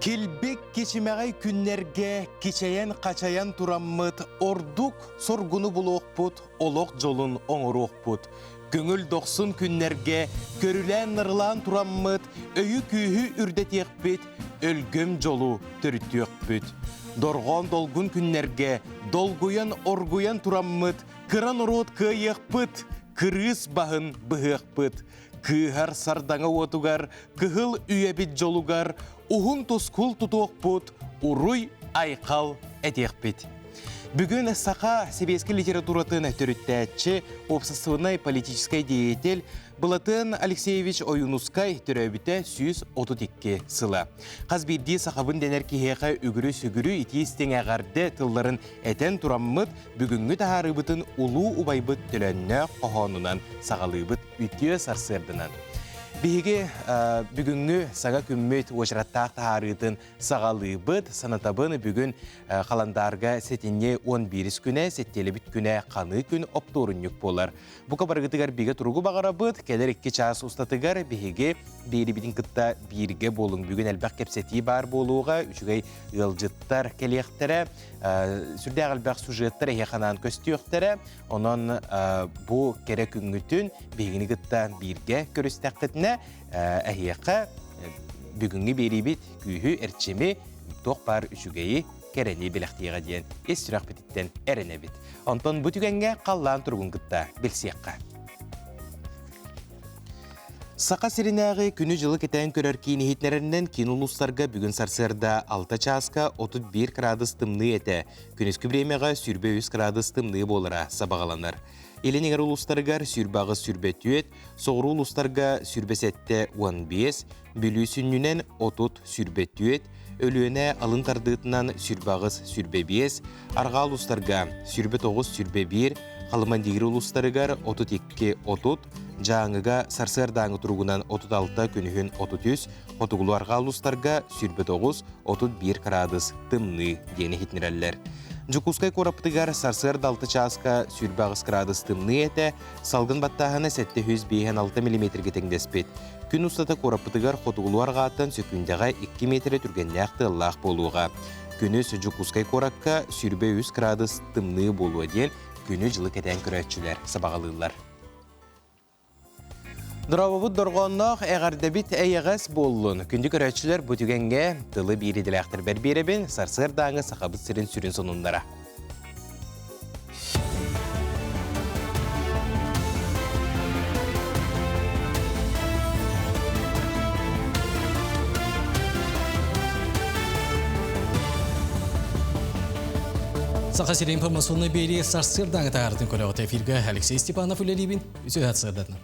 Килбик кичимэҕэй күннэргэ кичэйэн-хачайан тураммыт ордук соргуну булуохпут, олох дьолун оҥоруохпут. Көҥүл дохсун күннэргэ көрүлээн-нарылаан тураммыт өйү-күүһү үрдэтиэхпит, өлгөм дьолу төрүттүөхпүт. Дорҕоон долгун күннэргэ долгуйан-оргуйан тураммыт кыра норуот кыайыахпыт, кырыыс баһын быһыахпыт. Кыыһар сардаҥа уотугар, кыһыл үйэбит дьолугар уһун тускул тутуохпут, уруй-айхал этиэхпит. Бүгүн саха сэбиэскэй литературатын төрүттээччи, уопсастыбаннай политическай деятель Былатыан Алексеевич Ойуунускай төрөөбүтэ 132 сыла. Хас биирдии сахабын дэнэр киһиэхэ үгүрү-сүгүрү итии-истиҥ эҕэрдэ тылларын этэн тураммыт, бүгүҥҥү таһаарыыбытын улуу убайбыт төлөннөөх хоһоонунан саҕалыыбыт үтүө сарсыарданан. Биһиги бүгүҥҥү саҥа күммүт уочараттаах таһаарыытын саҕалыыбыт. Санатабын бүгүн халандаарга сэтинньи 11 күнэ, сэттиэлэбит күнэ ханыы күн оптуорунньук буолар. Бука барыгытыгар бигэ туругу баҕарабыт. Кэлэр икки чаас устатыгар биһиги биэрибитин кытта бииргэ буолуҥ. Бүгүн элбэх кэпсэтии баар буолуоҕа, үчүгэй ыалдьыттар кэлиэхтэрэ, сүрдээх элбэх сюжеттар эһиэхэ анаан көстүөхтэрэ. Онон бу кэрэ күҥҥүтүн биһигини кытта бииргэ көрүстэххитинэ эһиэхэ бүгүҥҥү биэриибит күүһү, эрчими, туох баар үчүгэйи, кэрэни бэлэхтиэҕэ диэн ис сүрэхпититтэн эрэнэбит. Онтон бу түгэҥҥэ халлаан туругун кытта билсиэххэ. Саха сиринээҕи күнү-дьылы кэтээн көрөр киин иһитиннэрэринэн киин улуустарга бүгүн сарсыарда 6 чааска 31 кыраадыс тымныы этэ. Күнүскү бириэмэҕэ 23 кыраадыс тымныы буолара сабаҕаланар. Илин эҥэр улуустарыгар 28-24, соҕуруу улуустарга 27-15, Бүлүү сүнньүнэн 30-24, Өлүөнэ алын тардыытынан 28-25, арҕаа улуустарга 29-21, Халымандиир улуустарыгар 32-30, Дьааҥыга сарсыардааҥы туругунан 36 күнүһүн 33, хотугулуу-арҕаа улуустарга 29-31 кыраадыс тымныы диэн иһитиннэрэллэр. Дьокуускай куораппытыгар сарсыарда 6 чааска 28 кыраадыс тымныы этэ, салгын баттааһына 756 миллиметргэ тэҥнэспит. Күн устата куораппытыгар хотугулуу-арҕааттан сөкүүндэҕэ 2 миэтэрэ түргэннээх тыаллаах буолуоҕа. Күнүс Дьокуускай куоракка 23 кыраадыс тымныы буолуо диэн күнү-дьылы кэтээн көрөөччүлэр сабаҕалыыллар. Дорообобут дорҕоонноох эҕэрдэбит эйэҕэс буоллун. Күндү көрөөччүлэр бу түгэҥҥэ тылы биир идэлээхтэрбэр биэрэбин, сарсыардааҥы Сахабыт сирин сүрүн сонуннара. Саха сирин информационнай биэрии сарсыардааҥы таһаарытын көрөҕүт эфиргэ Алексей Степанов үлэлиибин. Үсүһэ сырдатна.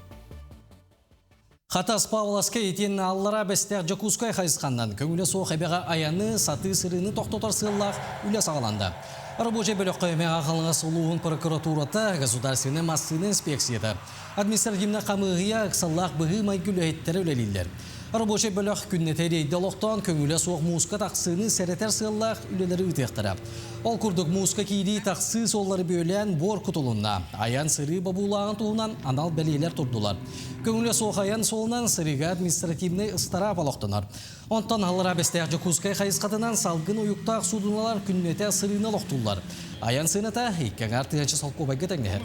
Хатас Павловскай итиэннэ Аллараа Бэстээх Дьокуускай хайысханнан көҥүлэ суох эбэҕэ айаны, сатыы сырыыны тохтотор сыаллаах үлэ саҕаланда. Рабочай бөлөххө Мэҥэ Хаҥалас улууһун прокуратурата, государственнай массыына инспекцията, административнай хамыыһыйа, ыксаллаах быһыы-майгы үлэһиттэрэ үлэлииллэр. Рабочай бөлөх күннэтэ рейдэ олохтоон көҥүлэ суох мууска тахсыыны сэрэтэр сыаллаах үлэлэри ыытыахтара. Ол курдук мууска киирии тахсыы суоллары бүөлээн буор кутулунна. Айан сырыы бобуулааҕын туһунан анал бэлиэлэр турдулар. Көҥүлэ суох айан суолунан сырыыга административнай ыстараап олохтонор. Онтон Аллараа Бэстээх Дьокуускай хайысхатынан салгын уйуктаах суудуналар күннэтэ сырыыны олохтууллар. Айан сыаната икки аҥаар тыһыынча солкуобайга тэҥнэһэр.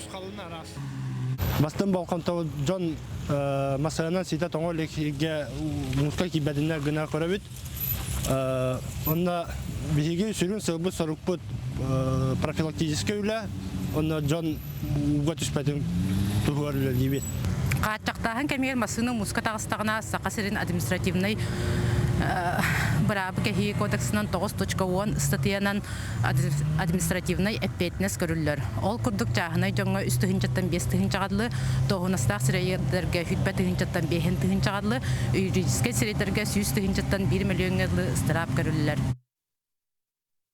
Бастын болҕомтобут дьон массыынанан ситэ тоҥо илик мууска киирбэтиннэр гына көрөбүт. Онно биһиги сүрүн сыалбыт-сорукпут профилактическай үлэ, онно дьон ууга түспэтин туһугар үлэлиибит. Хааччахтааһын кэмигэр массыына мууска таҕыстаҕына Саха сирин административнай быраабы кэһии кодексынан 9.10 ыстатыйанан административнай эппиэтинэс көрүллэр. Ол курдук чааһынай дьоҥҥо үс тыһыынчаттан биэс тыһыынчаҕа дылы, дуоһунастаах сирэйдэргэ сүүрбэ тыһыынчаттан биэһин тыһыынчаҕа дылы, юридическай сирэйдэргэ сүүс тыһыынчаттан биир мөлүйүөҥҥэ дылы ыстараап көрүллэр.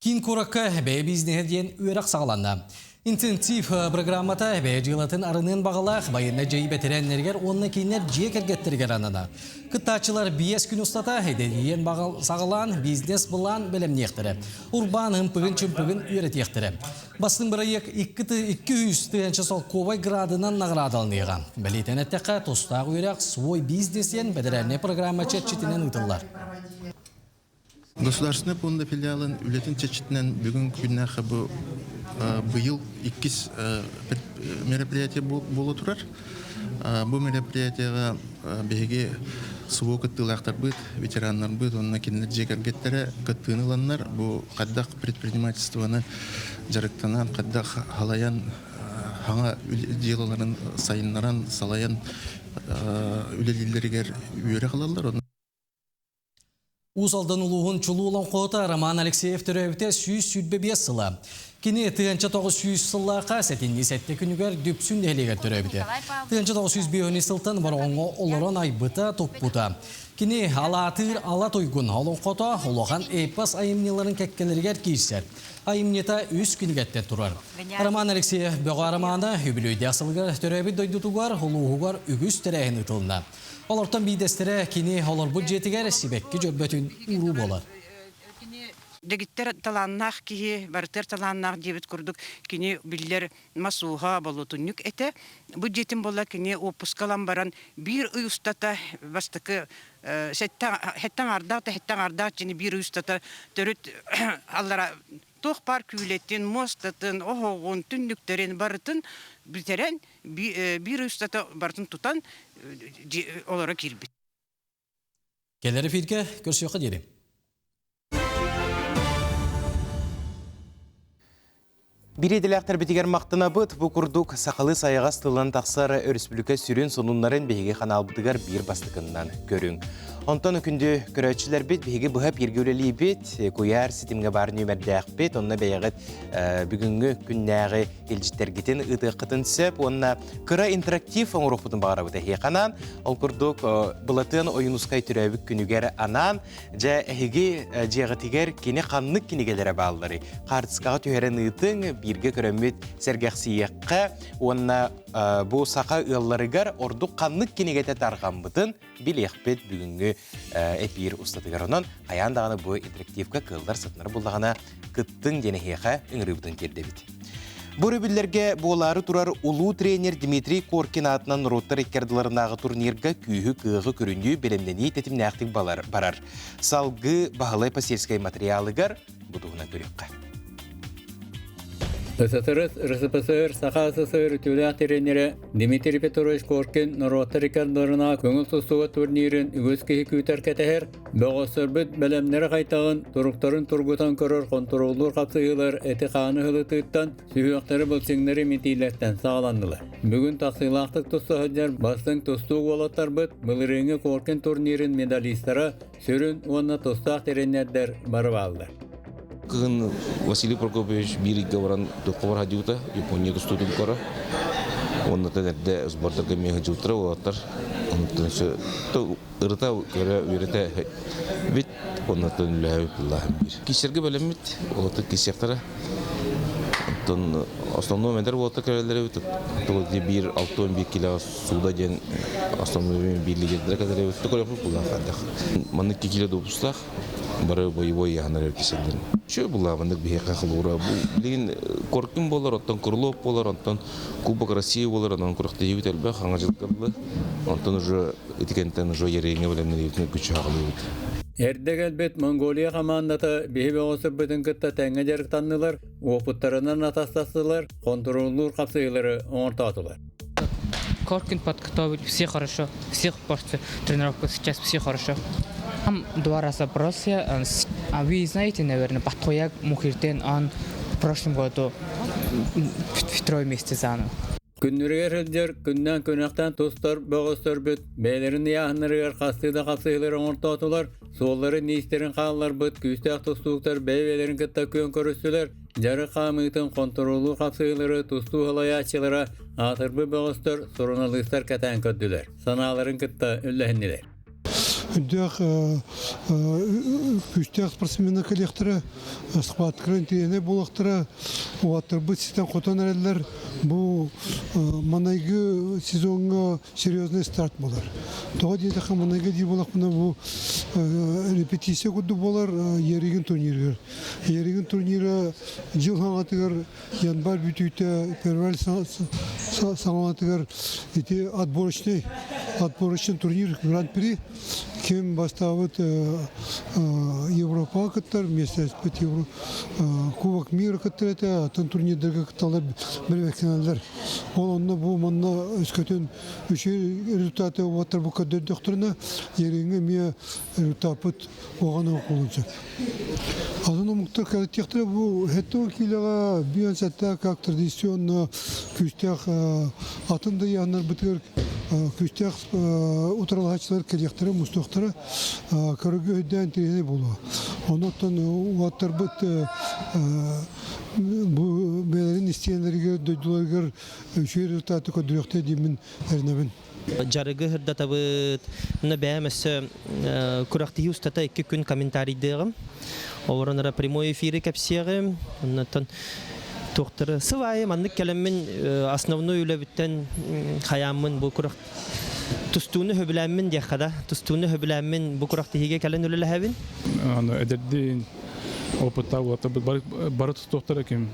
Киин куоракка бэйэ бизнеһэ диэн үөрэх саҕаланна. Интенсив программата бэйэ дьыалатын арыныан баҕалаах байыаннай дьайыы бэтэрээннэригэр уонна кинилэр дьиэ кэргэттэригэр анана. Кыттааччылар биэс күн устата идэлийэн саҕалаан бизнес-былаан бэлэмниэхтэрэ. Урбаан ымпыгын-чымпыгын үөрэтиэхтэрэ. Бастыҥ бырайыак 2 тыһыынча солкуобай градынан наҕараадаланыаҕа. Бэлиэтэн эттэххэ, тустаах үөрэх «Свой бизнес» диэн бэдэрээлинэй программа чэрчитинэн ыытыллар. Государственный пуонда филиалын үлэтин чэрчитинэн бүгүн күннээххэ бу быйыл иккис мероприятие буола турар. Бу мероприятиеҕа биһиги СВО кыттыылаахтарбыт, ветераннарбыт уонна кинилэр дьиэ кэргэттэрэ кыттыыны ыланнар бу хайдах предпринимательствоны дьарыктанан, хайдах халайан хаҥа дьыалаларын сайыннаран, салайан үлэлииллэригэр үөрэх ылаллар. Уус Алдан улууһун чулуу олоҥхоһута Роман Алексеев төрөөбүтэ 125 сыла. Кини 1900 сыллаахха сэтинньи сэттэ күнүгэр Дүпсүн нэһилиэгэр төрөөбүтэ. 1905 сылтан Бороҕоҥҥо олорон айбыта, туппута. Кини Алаатыыр ала туйгун олоҥхото улахан эпос айымньыларын кэккэлэригэр киирсэр. Айымньыта үс кинигэттэн турар. Роман Алексеев Бөҕө романа үбүлүөйдээх сылыгар төрөөбүт дойдутугар, улууһугар үгүс тэрээһин ыытылынна. Олортон биирдэстэрэ кини олорбут дьиэтигэр сибэкки дьөрбөтүн ууруу буолар. Дэгиттэр талааннаах киһи, барытыгар талааннаах диэбит курдук кини биллэр мас ууһа, болуотунньук этэ. Бу дьиэтин буолла кини уоппуска ылан баран биир ый устата бастакы сэттэ аҥаардаах да сэттэ аҥаардаах дьиэни биир ый устата төрүт аллара туох баар күүлэтин, муостатын, оһоҕун, түннүктэрин барытын бүтэрэн биир ый устата барытын тутан олоро киирбит. Кэлэр эфиргэ көрсүөххэ диэри. Биир идэлээхтэрбитигэр махтанабыт. Бу курдук сахалыы сайаҕас тылынан тахсар өрөспүүбүлүкэ сүрүн сонуннарын биһиги ханаалбытыгар биир бастакыннан көрүҥ. Онтон күндү көрөөччүлэрбит биһиги быһа бииргэ үлэлиибит, куйаар ситимҥэ баар нүөмэрдээхпит, онно бэйэҕит бүгүҥҥү күннээҕи илдьиттэргитин ыытыаххытын сөп уонна кыра интерактив оҥоруохпутун баҕарабыт эһиэхэ анаан. Ол курдук Былатыан Ойуунускай төрөөбүт күнүгэр анаан Дьэ, эһиги дьиэҕитигэр кини ханнык кинигэлэрэ баалларый? Хаартыскаҕа түһэрэн ыытыҥ, бииргэ көрөммүт сэргэхсийиэххэ уонна бу саха ыалларыгар ордук ханнык кинигэтэ тарҕаммытын билиэхпит бүгүҥҥү эпиир устатыгар. Онон хайаан даҕаны бу интерактивка кыаллар сытынар буллаҕына кыттыҥ диэн эһиэхэ ыҥырыыбытын тиэрдэбит. Бу өрөбүллэргэ буолаары турар улуу тренер Дмитрий Коркин аатынан норуоттар икки ардыларынааҕы турнирга күүһү-кыаҕы көрүнүү, бэлэмнэнии тэтимнээхтик барар. Салгыы Баһылай Посельскай материалыгар бу туһунан көрүөххэ. СССР, РСФСР, Саха СССР үтүөлээх тренерэ Дмитрий Петрович Коркин норуоттар икки ардыларынааҕы көҥүл тустууга турнирын үгүс киһи күүтэр кэтэһэр. Бөҕөстөрбүт бэлэмнэрэ хайтаҕын, туруктарын тургутан көрөр хонтуруоллуур хапсыһыылар эти-хааны ыһылытыыттан, сүһүөхтэри былчыҥнары имитиилэртэн саҕаланнылар. Бүгүн тахсыылаахтык туста сылдьар бастыҥ тустуу уолаттарбыт былырыыҥҥы Коркин турнирын медалистара, сүрүн уонна тустаах тренердэр бары бааллар. Кыһын Василий Прокопьевич биир ыйга баран туохха бар хадьыбыта, Япония тустуутун көрө. Уонна эрдэ сбордарга эмиэ сылдьыбыттара уолаттар. Онтон ырыта көрө үөрэтэ бит оннотон үлэһэбит буллаһым биир. Кисерге бэлэммит, олото кисиэхтэрэ. Оттон основной эдэр уолта кэлэллэр эбит. Тугу биир 61 кило сууда диэн основной биир лидердэрэ кэлэр эбит. Көрөппүт буллаах хайдах. Маннык кило допустаах бары боевой яһанар эбит кисэллэр. Чө буллаа маннык биһиэхэ холобура бу билигин Коркин буолар, оттон Крылов буолар, онтон Кубок России буолар, онон күрэхтэһиибит элбэх, хаҥа дьылгыллы. Онтон уже ити кэнтэн уже Ерейҥэ бэлэмнэниибитин күчү хаҕылыыбыт. Эрдэ кэлбит Монголия хамаандата биһи бөҕөсөрбүтүн кытта тэҥҥэ дьарыктаннылар, уопуттарынан атастастылар, хонтуруоллуур хапсыһыылары оҥортоотулар. Коркин подготовить все хорошо, всех после тренировку сейчас все хорошо. Там два раза бросил. А вы знаете, наверное, Батхуяк Мухирден, он в прошлом году второе место занял. Күннүрүгэр сылдьар, күннээн күнэхтээн тустар бөҕөстөрбүт бэйэлэрин ыйааһыннарыгар хастыы да хапсыһыылары оҥортоотулар, суолларын-иистэрин хаалларбыт күүстээх тустууктар бэйэ-бэйэлэрин кытта күөн көрүстүлэр, дьарык хаамыытын хонтуруоллуур хапсыһыылары тустуу салайааччылара аатырбыт бөҕөстөр, суруналыыстар кэтээн көрдүлэр, санааларын кытта үллэһиннилэр. Үрдээх күүстээх спортсменнар кэлиэхтэрэ, схваткалар интириэһинэй буолуохтара, уолаттарбыт ситэн-хотон эрэллэр. Бу манайгы сезоҥҥа серьезный старт буолар. Тоҕо диэтэххэ, манайгы дии буоллахпына бу репетиция курдук буолар Еригин турнирыгар. Еригин турнира дьыл хаҥатыгар январь бүтүүтэ, февраль саҥалатыгар ити отборочный отборочный турнир Гран-при. Ким бастаабыт Европаҕа кыттар, миэстэлэспит Кубок мира кыттар этэ, атын турнирдарга кытталлар, бэрэбиэркэлэнэллэр. Ол онно бу манна өскөтүн үчүгэй результаты уоттар бу көрдөрдөхтөрүнэ, Ериҥҥэ эмиэ результаппыт уоҕан оҥоһуллуон сөп. Атын омуктар кэлэтиэхтэрэ бу 70 киилэҕэ 57 как традиционно күүстээх атын да ыйааннарбытыгар күүстээх утарылаһааччылар кэлиэхтэрэ, мустуохтара көрөгө өйдөөн интэриэһинэй буолуо. Онон уолаттарбыт бу бэйэлэрин истиэнэлэригэр, дойдуларыгар үчүгэй результаты көрдөрүөхтэрэ диэммин эрэнэбин. Дьарыгы сырдатабыт. Онно бэйэм өссө күрэхтэһии устата икки күн комментарийдыаҕым. Олорон эрэ прямой эфири кэпсиэҕим. Оннуттан туохтары сыл аайы маннык кэлэммин основной үлэбиттэн хайааммын бу күрэх тустууну сөбүлээммин диэххэ да тустууну сөбүлээммин бу күрэхтэһиигэ кэлэн үлэлэһэбин. Аны эдэрдиин опыттаах уолаттарбыт бары, бары тустуохтара ким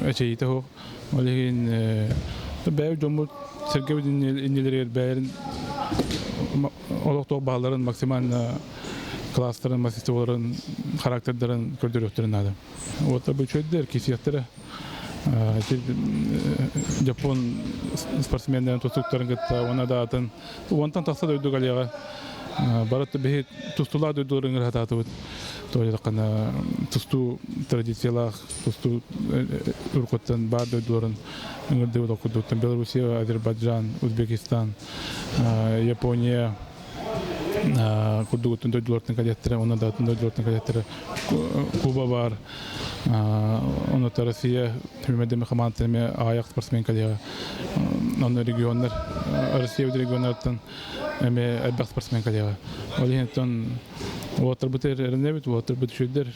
эчэйиитэ суох. Ол иһин бэйэ дьоммут сэргэбит иннилэригэр бэйэлэрин олохтоох баалларын максимально класстарын, мастерстволарын, характердарын көрдөрүөхтэрин наада. Вот бу үчүгэйдэр, кисиэхтэрэ. Дьоппуон спортсменнарын тустууктарын кытта уонна да атын уонтан тахса дойду галияҕа бары биһи тустуулаах дойдуларын ыҥыра сатаатыбыт. Тоҕо тустуу традициялаах тустуу уруккуттан баар дойдуларын ыҥырдыбыт ол курдуктан Белоруссия, Азербайджан, Узбекистан, Япония курдугуттан дойдулартан кэлиэттэрэ, уонна да атын дойдулартан кэлиэттэрэ Куба баар, онно Россия түмэдэми хамаандата эмиэ аҕыйах спортсмен кэлиэҕэ. Онно регионнар, Россия регионнарыттан эмиэ элбэх спортсмен кэлиэҕэ. Ол иһин уолаттарбыт эрэнэбит, уолаттарбыт үчүгэйдэр,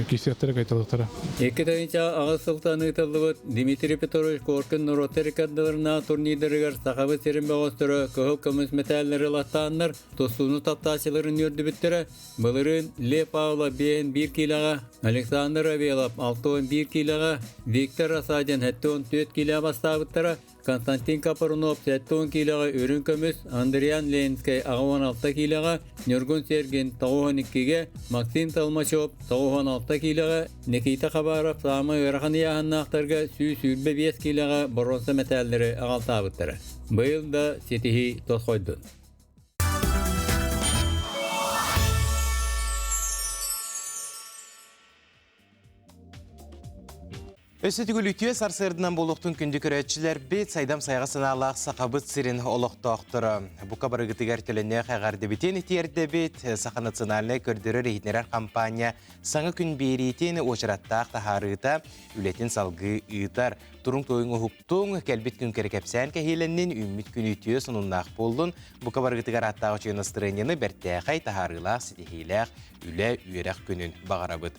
кисиэхтэрэ кайталыктара. 2008 сылтан ыытыллыбыт Дмитрий Петрович Коркин норуоттар иккардыларына турнирдарыгар Сахабыт сирин бөҕөстөрө кыһыл көмүс мэтээллэри ылаттааннар тустууну таптааччыларын үөрдүбүттэрэ. Былырыын Лев Павлов 51 киилэҕэ, Александр Авелов 61 киилэҕэ, Виктор Рассадин 74 киилэҕэ бастаабыттара. Константин Капрунов 70 киилэҕэ үрүҥ көмүс, Андриан Ленскэй 86 киилэҕэ, Ньургун Сергин 92-гэ, Максим Толмачев 96 киилэҕэ, Никита Хабаров саамай ыарахан ыйааһыннаахтарга 125 киилэҕэ боруонса мэтээллэри аҕалтаабыттара. Быйыл да ситиһии тосхойдун. Өссө түгүл үтүө сарсыарданан буолуохтун күндү көрөөччүлэрбит, сайдам сайаҕа санаалаах Сахабыт сирин олохтоохторо. Бука барыгытыгар төлөннөөх эҕэрдэбитин тиэрдэбит. Саха национальнай көрдөрөр-иһитиннэрэр хампаанньа саҥа күн биэриитин уочараттаах таһаарыыта үлэтин салгыы ыытар. Туруҥ тойуҥ уһуктуҥ, кэлбит күн кэрэ кэпсээн кэһиилэннин, үүммүт күн үтүө сонуннаах буоллун. Бука барыгытыгар ааттаах үчүгэй настырыанньаны бэртээхэй, таһаарыылаах, ситиһиилээх үлэ, үөрэх күнүн баҕарабыт.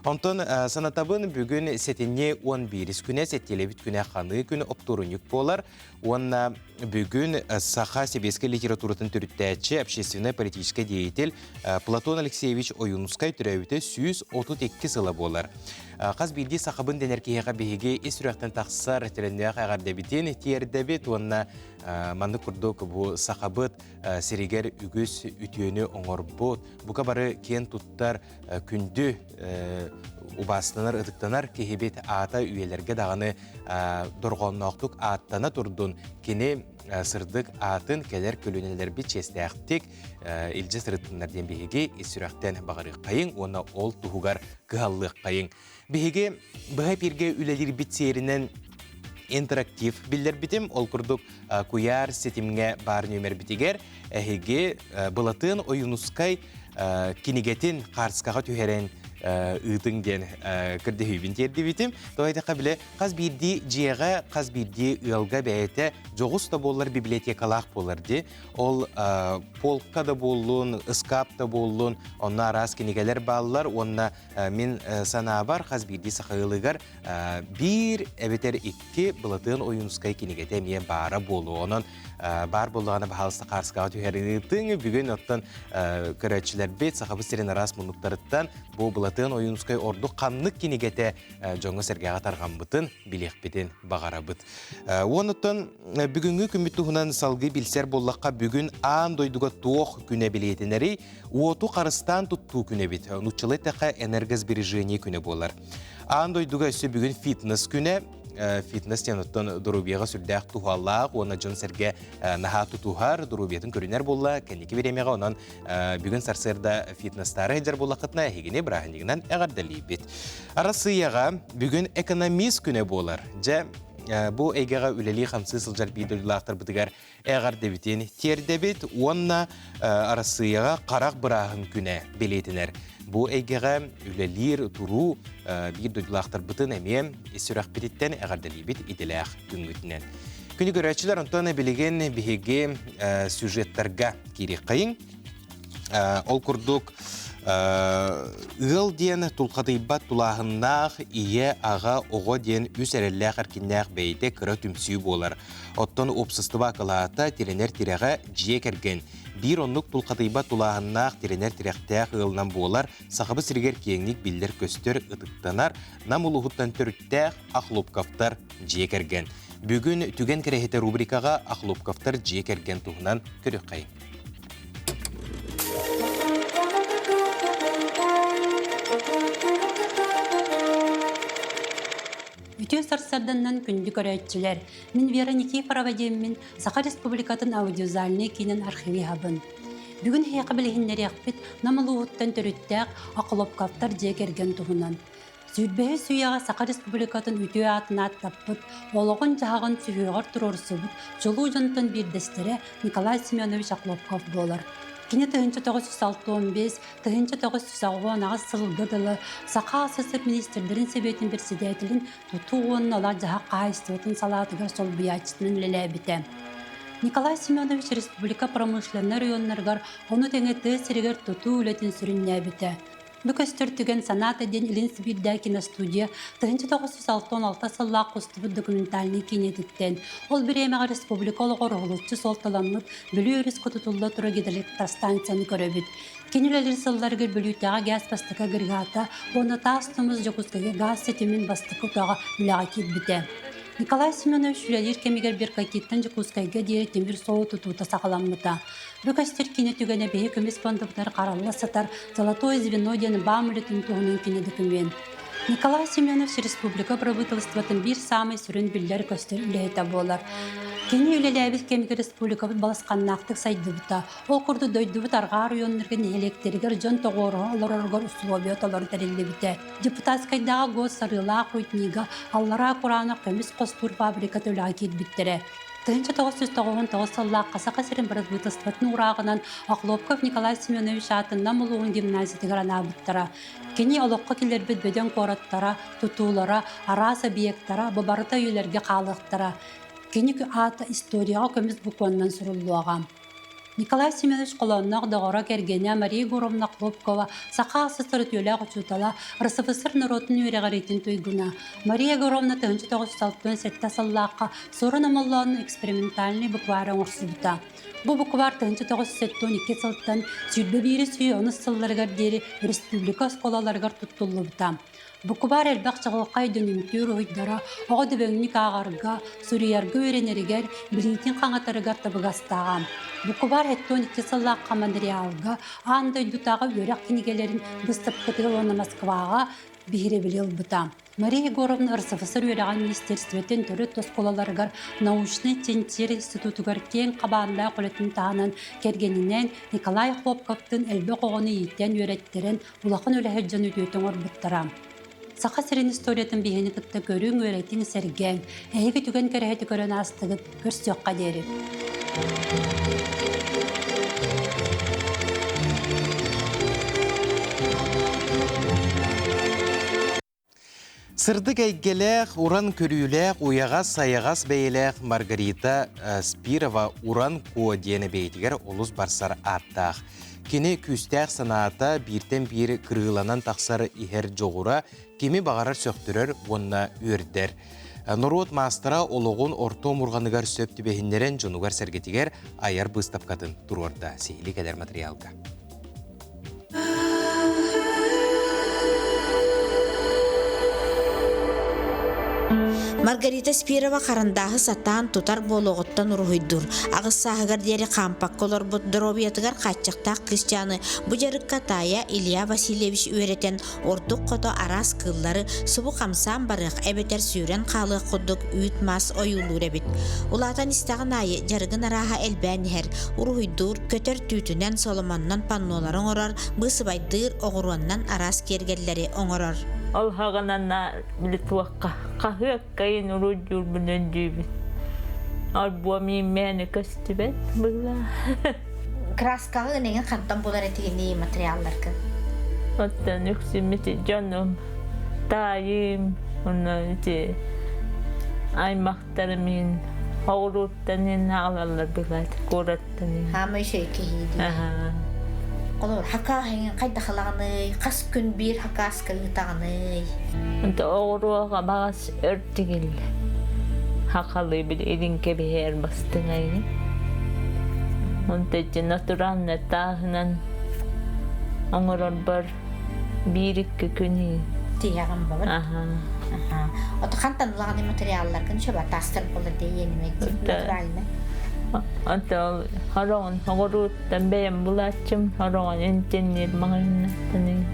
Онтон санатабын бүгүн сэтинньи 11 күнэ, сэттиэлэбит күнэ ханыы күн оптуорунньук буолар. Уонна бүгүн саха сэбиэскэй литературатын төрүттээччи, общественнай политическай деятель Платон Алексеевич Ойуунускай төрөөбүтэ 132 сыла буолар. Хас биирдии сахабын дэнэр киһиэхэ биһиги ис сүрэхтэн тахсар төлөннөөх эҕэрдэбитин тиэрдэбит уонна маннык курдук бу сахабыт сиригэр үгүс үтүөнү оҥорбут, бука бары киэн туттар күндү убаастанар, ытыктанар киһибит аата үйэлэргэ даҕаны дорҕоонноохтук ааттана турдун, кини сырдык аатын кэлэр көлүөнэлэрбит чиэстээхтик илдьэ сырыттыннар диэн биһиги ис сүрэхтэн баҕарыаххайыҥ уонна ол туһугар кыһаллыаххайыҥ. Биһиги быһа эпииргэ үлэлиирбит сиэринэн интерактив биллэрбитим. Ол курдук куйаар ситимҥэ баар нүөмэрбитигэр эһиги Былатыан Ойуунускай кинигэтин хаарскаҕа түһэрэн ыытыҥ диэн көрдөһүүбүн тиэрдибитим. Тоҕо диэтэххэ, бile хас биирдии дьиэҕэ, хас биирдии ыалга бэйэтэ дьоҕус да буоллар библиотекалаах буолар дии. Ол полка да буоллун, ыскаап да буоллун, онно араас кинигэлэр бааллар уонна Мин санаабар, хас биирдии саха ыалыгар биир эбэтэр икки Былатыан Ойуунускай кинигэтэ эмиэ баара буолуо. Онон баар буоллаҕына баһаалыста хаарскаҕа түһэрин ыытыҥ. Бүгүн оттон көрөөччүлэрбит Сахабыт сирин араас муннуктарыттан бу Былатыан Былатыан Ойуунускай ордук ханнык кинигэтэ дьоҥҥо-сэргэҕэ тарҕаммытын билиэхпитин баҕарабыт. Уонуттан бүгүҥҥү күммүт туһунан салгыы билсэр буоллахха, бүгүн аан дойдуга туох күнэ билиэтинэрий? Уоту харыстаан туттуу күнэ эбит. Нууччалыы эттэххэ, энергосбережение күнэ буолар. Аан дойдуга өссө бүгүн фитнес күнэ. Фитнес диэн оттон доруобуйаҕа сүрдээх туһалаах уонна дьон-сэргэ наһаа тутуһар, доруобуйатын көрүнэр буолла. Кэнники бириэмэҕэ онон бүгүн сарсыарда фитнестаары сылдьар буоллаххытына, эһигини бырааһынньыгынан эҕэрдэлиибит. Арассыыйаҕа бүгүн экономист күнэ буолар. Дьэ, бу эйгэҕэ үлэлии-хамсыы сылдьар биир дойдулаахтарбытыгар эҕэрдэбитин тиэрдэбит уонна Арассыыйаҕа харах бырааһын күнэ бэлиэтэнэр. Бу эйгэҕэ үлэлиир туруу биир дойдулаахтарбытын эмиэ ис сүрэхпититтэн эҕэрдэлиибит идэлээх күҥҥүтүнэн. Күнү көрөөччүлэр, онтон билигин биһиги сюжеттарга киириэххэйиҥ. Ол курдук ыал диэн тулхатыйбат тулааһыннаах ийэ, аҕа, оҕо диэн үс эрэллээх эркиннээх бэйэтэ кыра түмсүү буолар. Оттон уопсастыба акылаата тирэнэр тирэҕэ дьиэ кэргэн. Биир оннук тулхатыйбат тулааһыннаах тирэнэр тирэхтээх ыалынан буолар Сахабыт сиригэр киэҥник биллэр-көстөр, ытыктанар Нам улууһуттан төрүттээх Охлопковтар дьиэ кэргэн. Бүгүн Түгэн кэрэһитэ рубрикаҕа Охлопковтар дьиэ кэргэн туһунан көрүөххэйиҥ. Үтүө сарсыарданнан күндү көрөөччүлэр! Мин Вера Никифорова диэммин Саха Республикатын аудиовизуальнай киинин архивиһабын. Бүгүн эһиэхэ билиһиннэриэхпит Нам улууһуттан төрүттээх Охлопковтар дьиэ кэргэн туһунан. Сүүрбэһис үйэҕэ Саха Республикатын үтүө аатын ааттаппыт, олоҕун-дьаһаҕын сүһүөҕэр туруорсубут чулуу дьонтон биирдэстэрэ Николай Семенович Охлопков буолар. Кини 1965 1998 сылга дылы Саха АССР министрдэрин Сэбиэтин председателин тутуу уонна олох-дьаһах хаһаайыстыбатын салаатыгар солбуйааччытынан үлэлээбитэ. Николай Семенович республика промышленнай районнарыгар, ону тэҥэ тыа сиригэр тутуу үлэтин сүрүннээбитэ. Бу көстөр түгэн Санаата диэн Илин Сибиирдээҕи киностудия 1966 сыллаах устубут документальнай киинэтиттэн, ол бириэмэҕэ республика олоҕор уһулуччу суолталаммыт Бүлүү өрүс кутутулла турар гидроэлектростанцияны көрөбүт. Кини үлэлиир сылларыгар Бүлүүтээҕи гаас бастакы агрегата уонна Таас Тумус Дьокуускайга гаас ситимин бастакы утаҕа үлэҕэ киирбитэ. Николай Семенович үлэлиир кэмигэр Беркакиттан Дьокуускайга диэри тимир суол тутуута саҕаламмыта. Бу көстөр киинэ түгэнэ биһи көмүс пуондабытыгар харалла сытар «Золотое звено» диэн баам үлэтин туһунан кини документ. Николай Семенович республика правительствотын биир саамай сүрүн биллэр-көстөр үлэһитэ буолар. Кини үлэлээбит кэмигэр республикабыт балысханнаахтык сайдыбыта. Ол курдук дойдубут арҕаа оройуоннарга нэһилиэктэригэр дьон тоҕуоруһа олороргор условия толору тэриллибитэ. Депутатскайдааҕы госсарыылаах руднига Аллараа Кураанах көмүс хостуур фабриката үлэҕэ киирбиттэрэ. 1999 сыллаахха Саха сирин бырабыыталыстыбатын уурааҕынан Охлопков Николай Семенович аатын Нам улууһун гимназиятыгар анаабыттара. Кини олоххо киллэрбит бөдөҥ куораттара, тутуулара, араас объектара бу барыта үйэлэргэ хаалыахтара. Кини аата историяҕа көмүс букваннан суруллуоҕа. Николай Семенович холоонноох доҕоро кэргэнэ Мария Егоровна Хлопкова саха АССР үтүөлээх учуутала, РСФСР норуотун үөрэҕириитин туйгуна. Мария Егоровна 1967 сыллаахха Суорун Омоллоонун экспериментальный буквары оҥорсубута. Бу буквар 1972 сылтан 21 сүүс онус сылларыгар диэри республика оскуолаларыгар туттуллубута. Букубаар элбэх чаҕылхай дьонүмтүүр уһуйдара оҕо дөбөҥнүк ааҕарга, суруйарга үөрэнэригэр, билиитин хаҥатарыгар табыгастааҕа. Букубаар 72 сыллаахха Монреалга аан дойдутааҕы үөрэх кинигэлэрин быыстапкатыгар уонна Москваҕа биһирэбили ылбыта. Мария Егоровна РСФСР үөрэҕин министиэристибэтин төрүт оскуолаларыгар научнай-чинчийэр институтугар киэҥ хабааннаах үлэтин таһынан кэргэнинээн Николай Охлопковтыын элбэх оҕону иитэн үөрэттэрэн улахан үлэһит дьон үтүөтэ оҥорбуттара. Саха сирин историятын биһини кытта көрүҥ, үөрэтиҥ, сэргээҥ. Эһиги түгэн кэрэһити көрөн аастыгыт, көрсүөххэ диэри. Сырдык эйгэлээх, уран көрүүлээх, уйаҕас-сайаҕас бэйэлээх Маргарита Спирова Уран Куо диэн бэйэтигэр олус барсар ааттаах. Кини күүстээх санаата бииртэн биир кырыыланан тахсар иһэр дьоҕура кими баҕарар сөхтөрөр уонна үөрдэр. Норуот маастара олоҕун орто омурҕаныгар сөп түбэһиннэрэн дьонугар-сэргэтигэр айар быыстапкатын туруорда. Сиһилии кэлэр материалга. Маргарита Спирова харандааһы сатаан тутар буолуоҕуттан уруһуйдуур. Аҕыс сааһыгар диэри хаампакка олорбут доруобуйатыгар хааччахтаах кыысчааны бу дьарыкка таайа Илья Васильевич үөрэтэн ордук хото араас кыыллары субу хамсаан барыах эбэтэр сүүрэн хаалыах курдук үүт-маас ойуулуур эбит. Улаатан истэҕин аайы дьарыгын арааһа элбээн иһэр. Уруһуйдуур, көтөр түүтүнэн, соломоннон паннолары оҥорор, быысыбайдыыр, оҕуруоннан араас киэргэллэри оҥорор. Ол хаҕанана били туохха хаһыаккайын уруйдуурбун өйдүүбүн. Альбом ииммээнэ көстүбэт быһыылаах. Краскаҕа ынегин хантан булар этигиний материалларгын? Оттон үксүммүт дьонум, таайым, онно ити аймахтарым иһин оҕуруоттан иһин аҕалаллар быһыылаах куораттан иһин. Хаамай үчүгэй киһи дии. Олор хакааһыҥ хайдах ылаҕыный? Хас күн биир хакааска ыытаҕыный? Онто оҕуруоҕа баҕас өр тигиллэр. Хахалыы били илин кэбиһэр бастыҥайын. Онто ити натуральный тааһынан оҥорорбор биир-икки күн Тиһэҕин болор. Аха. Ото хантан ылаҕыный материалларгын шөбө таастар болор диэниме натуральный. Онто хороҕун оҕуруоттан бэйэм булааччым, хороҕун интеннир маҕаһыыннартан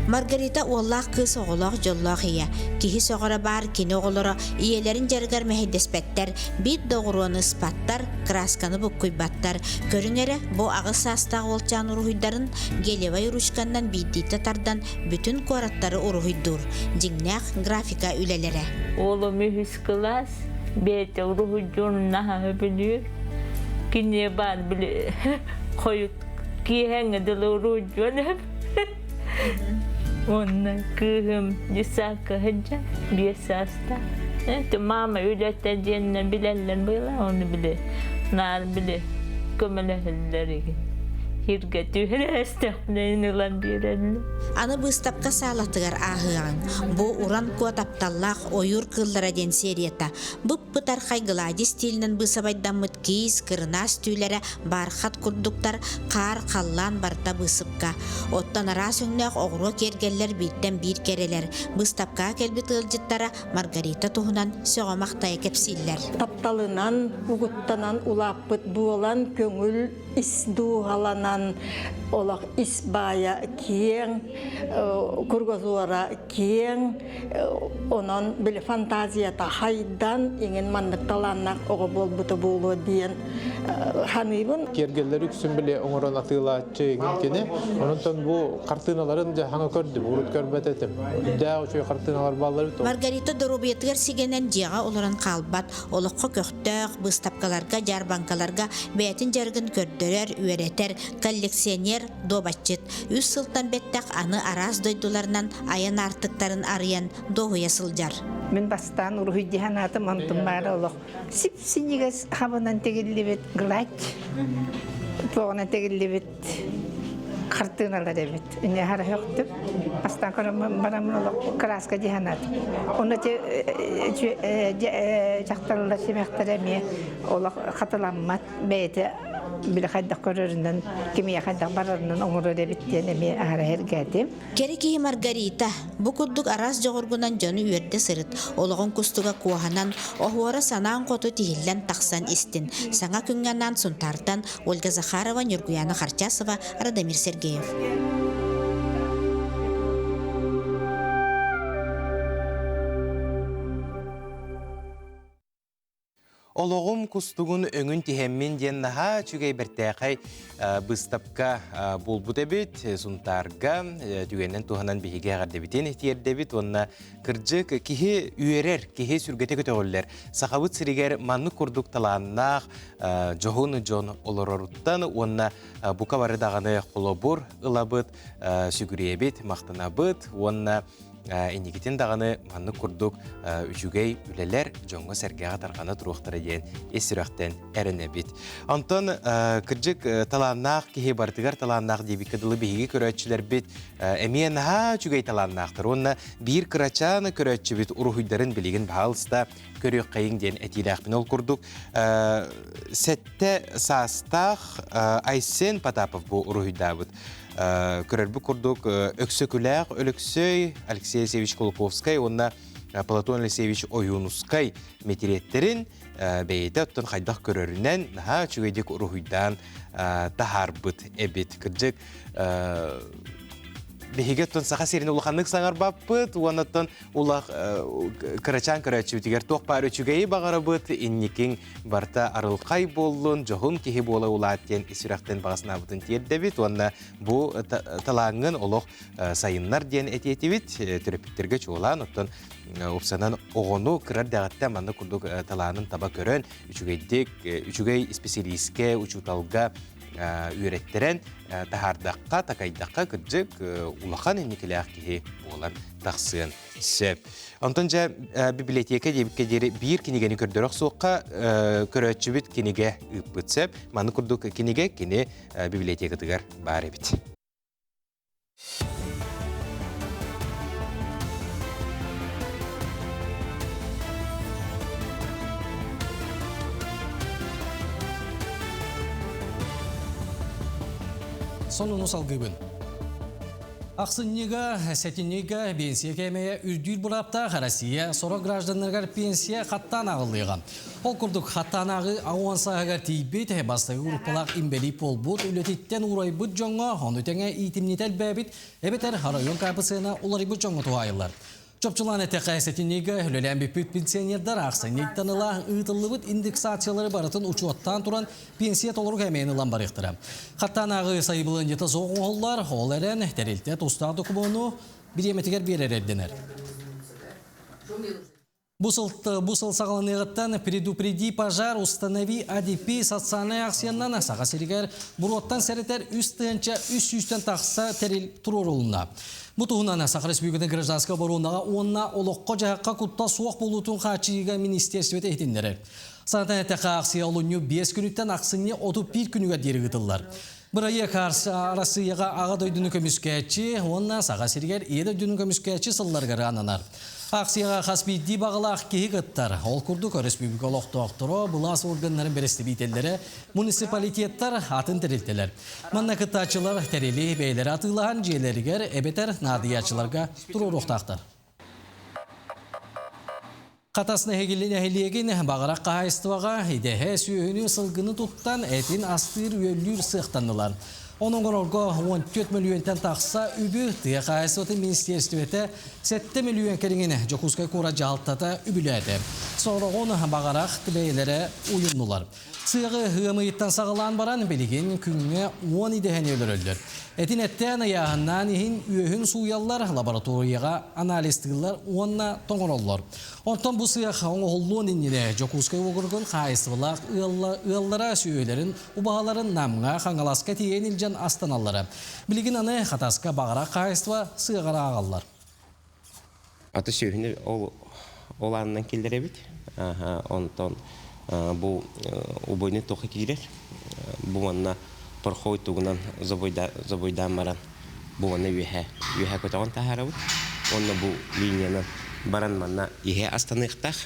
Маргарита уоллаах кыыс оҕолоох дьоллоох ийэ. Киһи сөҕөрө баар кини оҕолоро ийэлэрин дьарыгар мэһэйдэспэттэр, биир да оҕуруону ыспаттар, кыраасканы буккуйбаттар. Көрүҥ эрэ, бу аҕыс саастаах уолчаан уруһуйдарын гелевай ручканнан биирдиитэ тардан бүтүн куораттары уруһуйдуур. Дьиҥнээх графика үлэлэрэ. Уолум үһүс кылаас, бэйэтэ уруһуйдуурун наһаа сөбүлүүр. Киниэ баар били хойут киэһээҥҥэ дылы уруһуйдуон Уонна кыыһым десакка сылдьар, биэс саастаах. Это мама үлэтэ диэннэр билэллэр быһыылаах, ону били наар били көмөлөһөллөр игин. Сиргэ түһэрээстэхпинэ ылан биэрэллэр. Аны быыстапка саалатыгар ааһыаҕыҥ. Бу Уран Куо тапталлаах ойуур кыыллара диэн серията бып-бытархай глади стилинэн быысабайдаммыт киис, кырынаас түүлэрэ бархат курдуктар, хаар, халлаан барыта быысыпка. Оттон араас өҥнөөх оҕуруо киэргэллэр бииртэн биир кэрэлэр. Быыстапкаҕа кэлбит ыалдьыттара Маргарита туһунан сөҕө-махтайа кэпсииллэр. Тапталынан, угуттанан улааппыт буолан, көҥүл ис дууһаланан, олох ис баайа киэҥ, кругозора киэҥ, онон били фантазията хайдан, иҥин маннык талааннаах оҕо буолбута буолуо диэн ханыыбын. Киэргэллэри үксүн били оҥорон атыылааччы иҥин кини. Онон бу хартыыналарын дьэ хаҥа көрдүм, урут көрбөт этим. Үрдээх үчүгэй хартыыналар бааллар эбит. Маргарита доруобуйатыгар сигэнэн дьиэҕэ олорон хаалбат, олоххо көхтөөх, быыстапкаларга, дьаарбаҥкаларга бэйэтин дьарыгын көрдөрөр, үөрэтэр, коллекционер, дуобатчыт. Үс сылтан бэттэх аны араас дойдуларынан айан аартыктарын арыйан дуоһуйа сылдьар. Мин бастаан уруһуйдиһан аатым онтум баара олох сип-синньигэс хабынан тигиллибит гладь туоҕунан тигиллибит хартыыналар эбит. Инне хара хөктүм. Бастаан көрөн бараммын олох краска диһанат. Онно те дьахталлар симэхтэрэ эмиэ олох хатыламмат бэйэтэ били хайдах көрөрүнэн кимиэхэ хайдах барарынан оҥорор эбит диэн эмиэ аһара эргээтим. Кэрэ киһи Маргарита, бу курдук араас дьоҕургунан дьону үөрдэ сырыт, олоҕун кустуга куоһанан, оһуора санаан хоту тиһиллэн тахсан истин. Саҥа күҥҥэ анаан Сунтаартан Ольга Захарова, Ньургуяна Харчасова, Радомир Сергеев. Олоҕум кустугун өҥүн тиһэммин диэн наһаа үчүгэй бэртээхэй быыстапка буолбут эбит Сунтаарга түгэнинэн туһанан биһиги эҕэрдэбитин тиэрдэбит уонна кырдьык киһи үөрэр, киһи сүргэтэ көтөҕүллэр. Сахабыт сиригэр маннык курдук талааннаах дьоһун дьон олороруттан уонна бука бары даҕаны холобур ылабыт, сүгүрүйэбит, махтанабыт уонна инникитин даҕаны маннык курдук үчүгэй үлэлэр дьоҥҥо-сэргэҕэ тарҕана туруохтара диэн ис сүрэхтэн эрэнэбит. Онтон кырдьык талааннаах киһи барытыгар талааннаах диэбиккэ дылы биһиги көрөөччүлэрбит эмиэ наһаа үчүгэй талааннаахтар уонна биир кырачаан көрөөччүбүт уруһуйдарын билигин баһаалыста көрүөххэйиҥ диэн этиилээхпин. Ол курдук сэттэ саастаах Айсен Потапов бу уруһуйдаабыт. Көрөрбүт курдук Өксөкүлээх Өлөксөй, Алексей Алексеевич Кулаковскай уонна Платон Алексеевич Ойуунускай мэтириэттэрин бэйэтэ оттон хайдах көрөрүнэн наһаа үчүгэйдик уруһуйдаан таһаарбыт эбит. Кырдьык, биһиги оттон Саха сирин улаханнык саҥарбаппыт, уонна оттон улах кырачаан көрөөччүбүтүгэр туох баар үчүгэйи баҕарабыт, инникиҥ барыта арылхай буоллун, дьоһун киһи буола улаат диэн ис сүрэхтэн баҕа санаабытын тиэрдэбит уонна бу талааҥҥын олох сайыннар диэн этиэтибит төрөппүттэргэ чуолаан оттон упсанан оҕону кыра эрдэҕиттэн манна курдук талаанын таба көрөн үчүгэйдик үчүгэй исписэлиискэ учууталга үөрэттэрэн таһаардахха такайдахха кырдьык улахан инникилээх киһи буолан тахсыан сөп. Онтон дьэ библиотека диэбиккэ диэри биир кинигэни көрдөрө охсуохха көрөөччүбүт кинигэ ыыппыт сөп. Маны курдук кинигэ кини библиотекатыгар баар эбит. Сонуну салгыыбын. Ахсынньыга, сэтинньигэ пенсия кээмэйэ үрдүүр бырааптаах Россия сорох гражданнарыгар пенсия хаттаан аҕыллыаҕа. Ол курдук, хаттаанааҕы ауан сааһыгар тиийбит, бастакы группалаах инбэлиит буолбут, үлэтиттэн уурайбыт дьоҥҥо, ону тэҥэ иитимньитэ элбээбит, эбэтэр оройуон КПЦ-на уларыйбыт дьоҥҥо туһаайыллар. Чопчулаан эттэххэ, сэтинньигэ үлэлээн бүппүт пенсионердар ахсынньыттан ыла ыытыллыбыт индексациялары барытын учуоттаан туран пенсия толору кээмэйин ылан барыахтара. Хаттаанааҕы сайабылыанньата суох оҥоһуллар, ол эрэн тэрилтэ тустаах докумуону бириэмэтигэр биэрэр ирдэнэр. Бу сыл, бу сыл саҕаланыаҕыттан «Предупреди пожар, установи АДП» социальнай акциянан Саха сиригэр буруоттан сэрэтэр 3300-тэн тахса тэрил туруорулунна. Бу туһунан Саха Республикатын гражданскай оборонаҕа уонна олоххо-дьаһахха куттал суох буолуутун хааччыйыыга министиэристибэтэ иһитиннэрэр. Санатан эттэххэ, акция олунньу 5 күнүттэн ахсынньы 31 күнүгэр диэри ыытыллар. Бырайыак Арассыыйаҕа Аҕа дойдуну көмүскээччи уонна Саха сиригэр Ийэ дойдуну көмүскээччи сылларыгар ананар. Акцияҕа хас биирдии баҕалаах киһи кыттар. Ол курдук, өрөспүүбүлүкэ олохтоохторо, былаас органнарын бэрэстэбиитэллэрэ, муниципалитеттар, атын тэрилтэлэр. Манна кыттааччылар тэрили бэйэлэрэ атыылаһан дьиэлэригэр эбэтэр наадыйааччыларга туруоруохтаахтар. Хатас нэһилиэгин Баҕарах хаһаайыстыбаҕа идэһэ сүөһүнү сылгыны туттан этин астыыр-үөллүүр сыахтаннылар. Ону оҥорорго 14 мөлүйүөнтэн тахса үбү тыа хаһаайыстыбатын министиэристибэтэ 7 мөлүйүөн кэриҥин Дьокуускай куорат дьаһалтата үбүлээтэ. Сороҕун Баҕарах бэйэлэрэ уйуннулар. Сыаҕы ыам ыйыттан саҕалаан баран, билигин күҥҥэ 10 идэһэни өлөрөллөр. Этин эттээн ыйааһыннаан иһин үөһүн сууйаллар, лабораторияҕа анализтыыллар уонна тоҥороллор. Онтон бу сыах оҥоһуллуон иннинэ Дьокуускай уокуругун хаһаайыстыбалаах ыаллара сүөһүлэрин убаһаларын Намҥа, Хаҥаласка тиийэн илдьэн астаналлара. Билигин аны Хатаска баҕарах хаһаайыстыба сыаҕар ааҕаллар. Аты сүөһүнү ол ол аанынан киллэрэбит. Онтон бу убойны туха киирэр. Бу манна порхой тугунан забойдаан баран бу манна үөһэ үөһэ көтөҕөн таһаарабыт. Уонна бу линиянан баран манна иһэ астаныахтаах.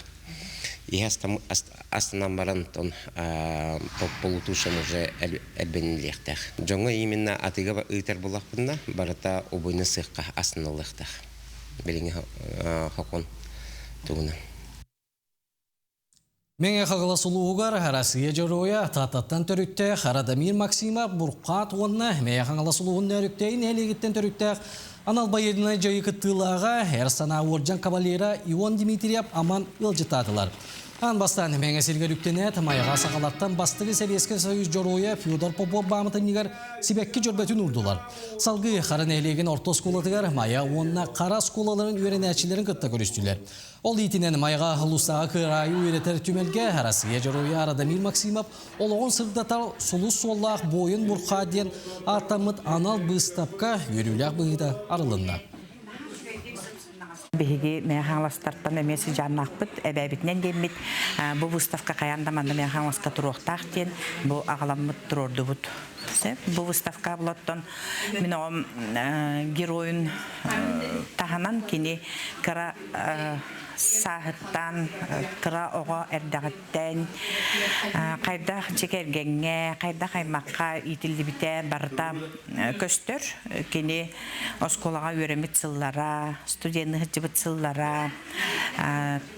Иһэ астанан баран тон полутушан уже элбэнилиэхтээх. Дьоҥҥо именно атыыга ыытар буллахпытына барыта убойны сыахха астаныллыахтаах. Билиҥҥи хокун тугунан. Мэҥэ Хаҥалас улууһугар Россия Дьоруойа Тааттаттан төрүттээх Радомир Максимов Буркаат уонна Мэҥэ Хаҥалас улууһун Нөөрүктээйин нэһилиэгиттэн төрүттээх анал байыаннай дьайыы кыттыылааҕа Эр санаа уордьан кавалера Ион Дмитриев Аман ыалдьыттаатылар. Аан бастаан Мэҥэ сиригэр үктэнээт, Майаҕа сахалартан бастакы Сэбиэскэй Союз Дьоруойа Федор Попов бааматынньыгар сибэкки дьөрбөтүн уурдулар. Салгыы Хара нэһилиэгин орто оскуолатыгар Майа уонна Хара оскуолаларын үөрэнээччилэрин кытта көрүстүлэр. Ол иитинэн Майаҕа Улуустааҕы кыраайы үөрэтэр түмэлгэ Россия Дьоруойа Радомир Максимов олоҕун сырдатар сулус суоллаах буойун Бурхаа диэн ааттаммыт анал быыстапка үөрүүлээх быһыыта арылынна. Биһиги Мэҥэ Хаҥаластартан эмиэ сыдьааннаахпыт, эбээбитинэн диэммит бу выставка хайаан да манна Мэҥэ Хаҥаласка туруохтаах диэн бу аҕаламмыт туруордубут. Бу выставка булаттан мин оҕом геройун таһынан кини кыра сааһыттан кыра оҕо эрдэҕиттэн хайдах дьиэ кэргэҥҥэ, хайдах аймахха иитиллибитэ барыта көстөр. Кини оскуолаҕа үөрэммит сыллара, студенныы сылдьыбыт сыллара,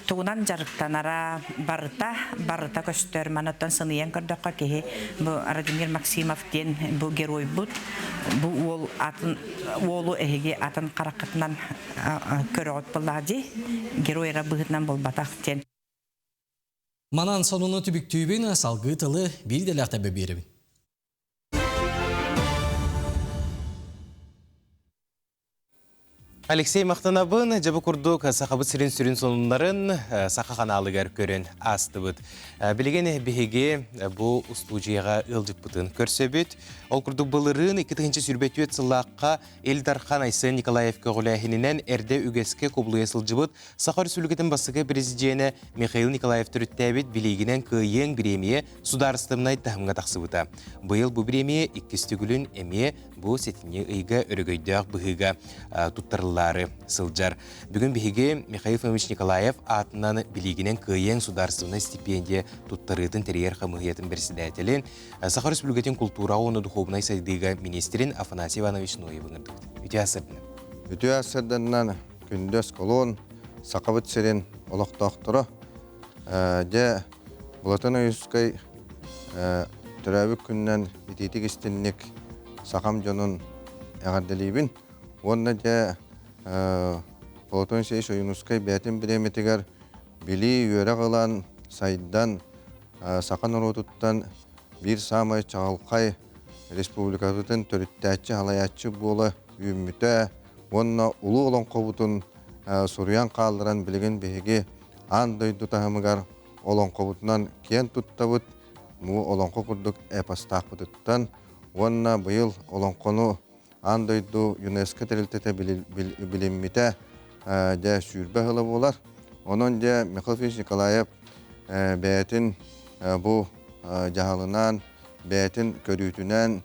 тугунан дьарыктанара барыта барыта көстөр. Манаттан сыныйан көрдөххө киһи бу Радимир Максимов диэн бу геройбут бу уол атын уолу эһиги атын хараххытынан көрөҕүт буоллаҕа дии герой эрэ быһыытынан буолбатах диэн. Манан сонуну түбүктүүбүн, салгыы тылы биир идэлээх тэбэ биэрэбин. Алексей махтанабын, дьэ бу курдук Сахабыт сирин сүрүн сонуннарын Саха ханаалыгар көрөн аастыбыт. Билигин биһиги бу устуудьуйаҕа ыалдьыппытын көрсөбүт. Ол курдук былырыын 2024 сыллаахха Ил Дархан Айсен Николаев көҕүлээһининэн эрдэ үгэскэ кубулуйа сылдьыбыт Саха Өрөспүүбүлүкэтин бастакы президенэ Михаил Николаев төрүттээбит Билиигинэн кыайыаҥ бириэмийэ судаарыстыбаннай таһымҥа тахсыбыта. Быйыл бу бириэмийэ иккис төгүлүн эмиэ бу сэтинньи ыйга өрөгөйдөөх быһыыга туттарыллаары сылдьар. Бүгүн биһиги Михаил Фомич Николаев аатынан билиигинэн кыайыаҥ судаарыстыбаннай стипендия туттарыытын тэрийэр хамыыһыйатын председателин, Саха Өрөспүүбүлүкэтин култуураҕа уонна духуобунай сайдыыга министрин Афанасий Иванович Ноевы ыҥырдыбыт. Үтүө ассырдынан. Үтүө ассырданынан күндү осколуон Сахабыт сирин олохтоохторо дьэ Платон Ойуускай төрөөбүт күнүнэн итиитик истинник сахам дьонун эҕэрдэлиибин уонна дьэ Платон Алексеевич Ойуунускай бэйэтин бириэмэтигэр билии үөрэх ылан сайдан саха норуотуттан биир саамай чаҕылхай республикабытын төрүттээччи салайааччы буола үүммүтэ уонна улуу олоҥхобутун суруйан хаалларан билигин биһиги аан дойду таһымыгар олоҥхобутунан киэн туттабыт, бу олоҥхо курдук эпостаахпытыттан уонна быйыл олоҥхону аан дойду ЮНЕСКО тэрилтэтэ билиммитэ дьэ 20 сыла буолар. Онон дьэ Михаил Ильич Николаев бэйэтин бу дьаһалынан, бэйэтин көрүүтүнэн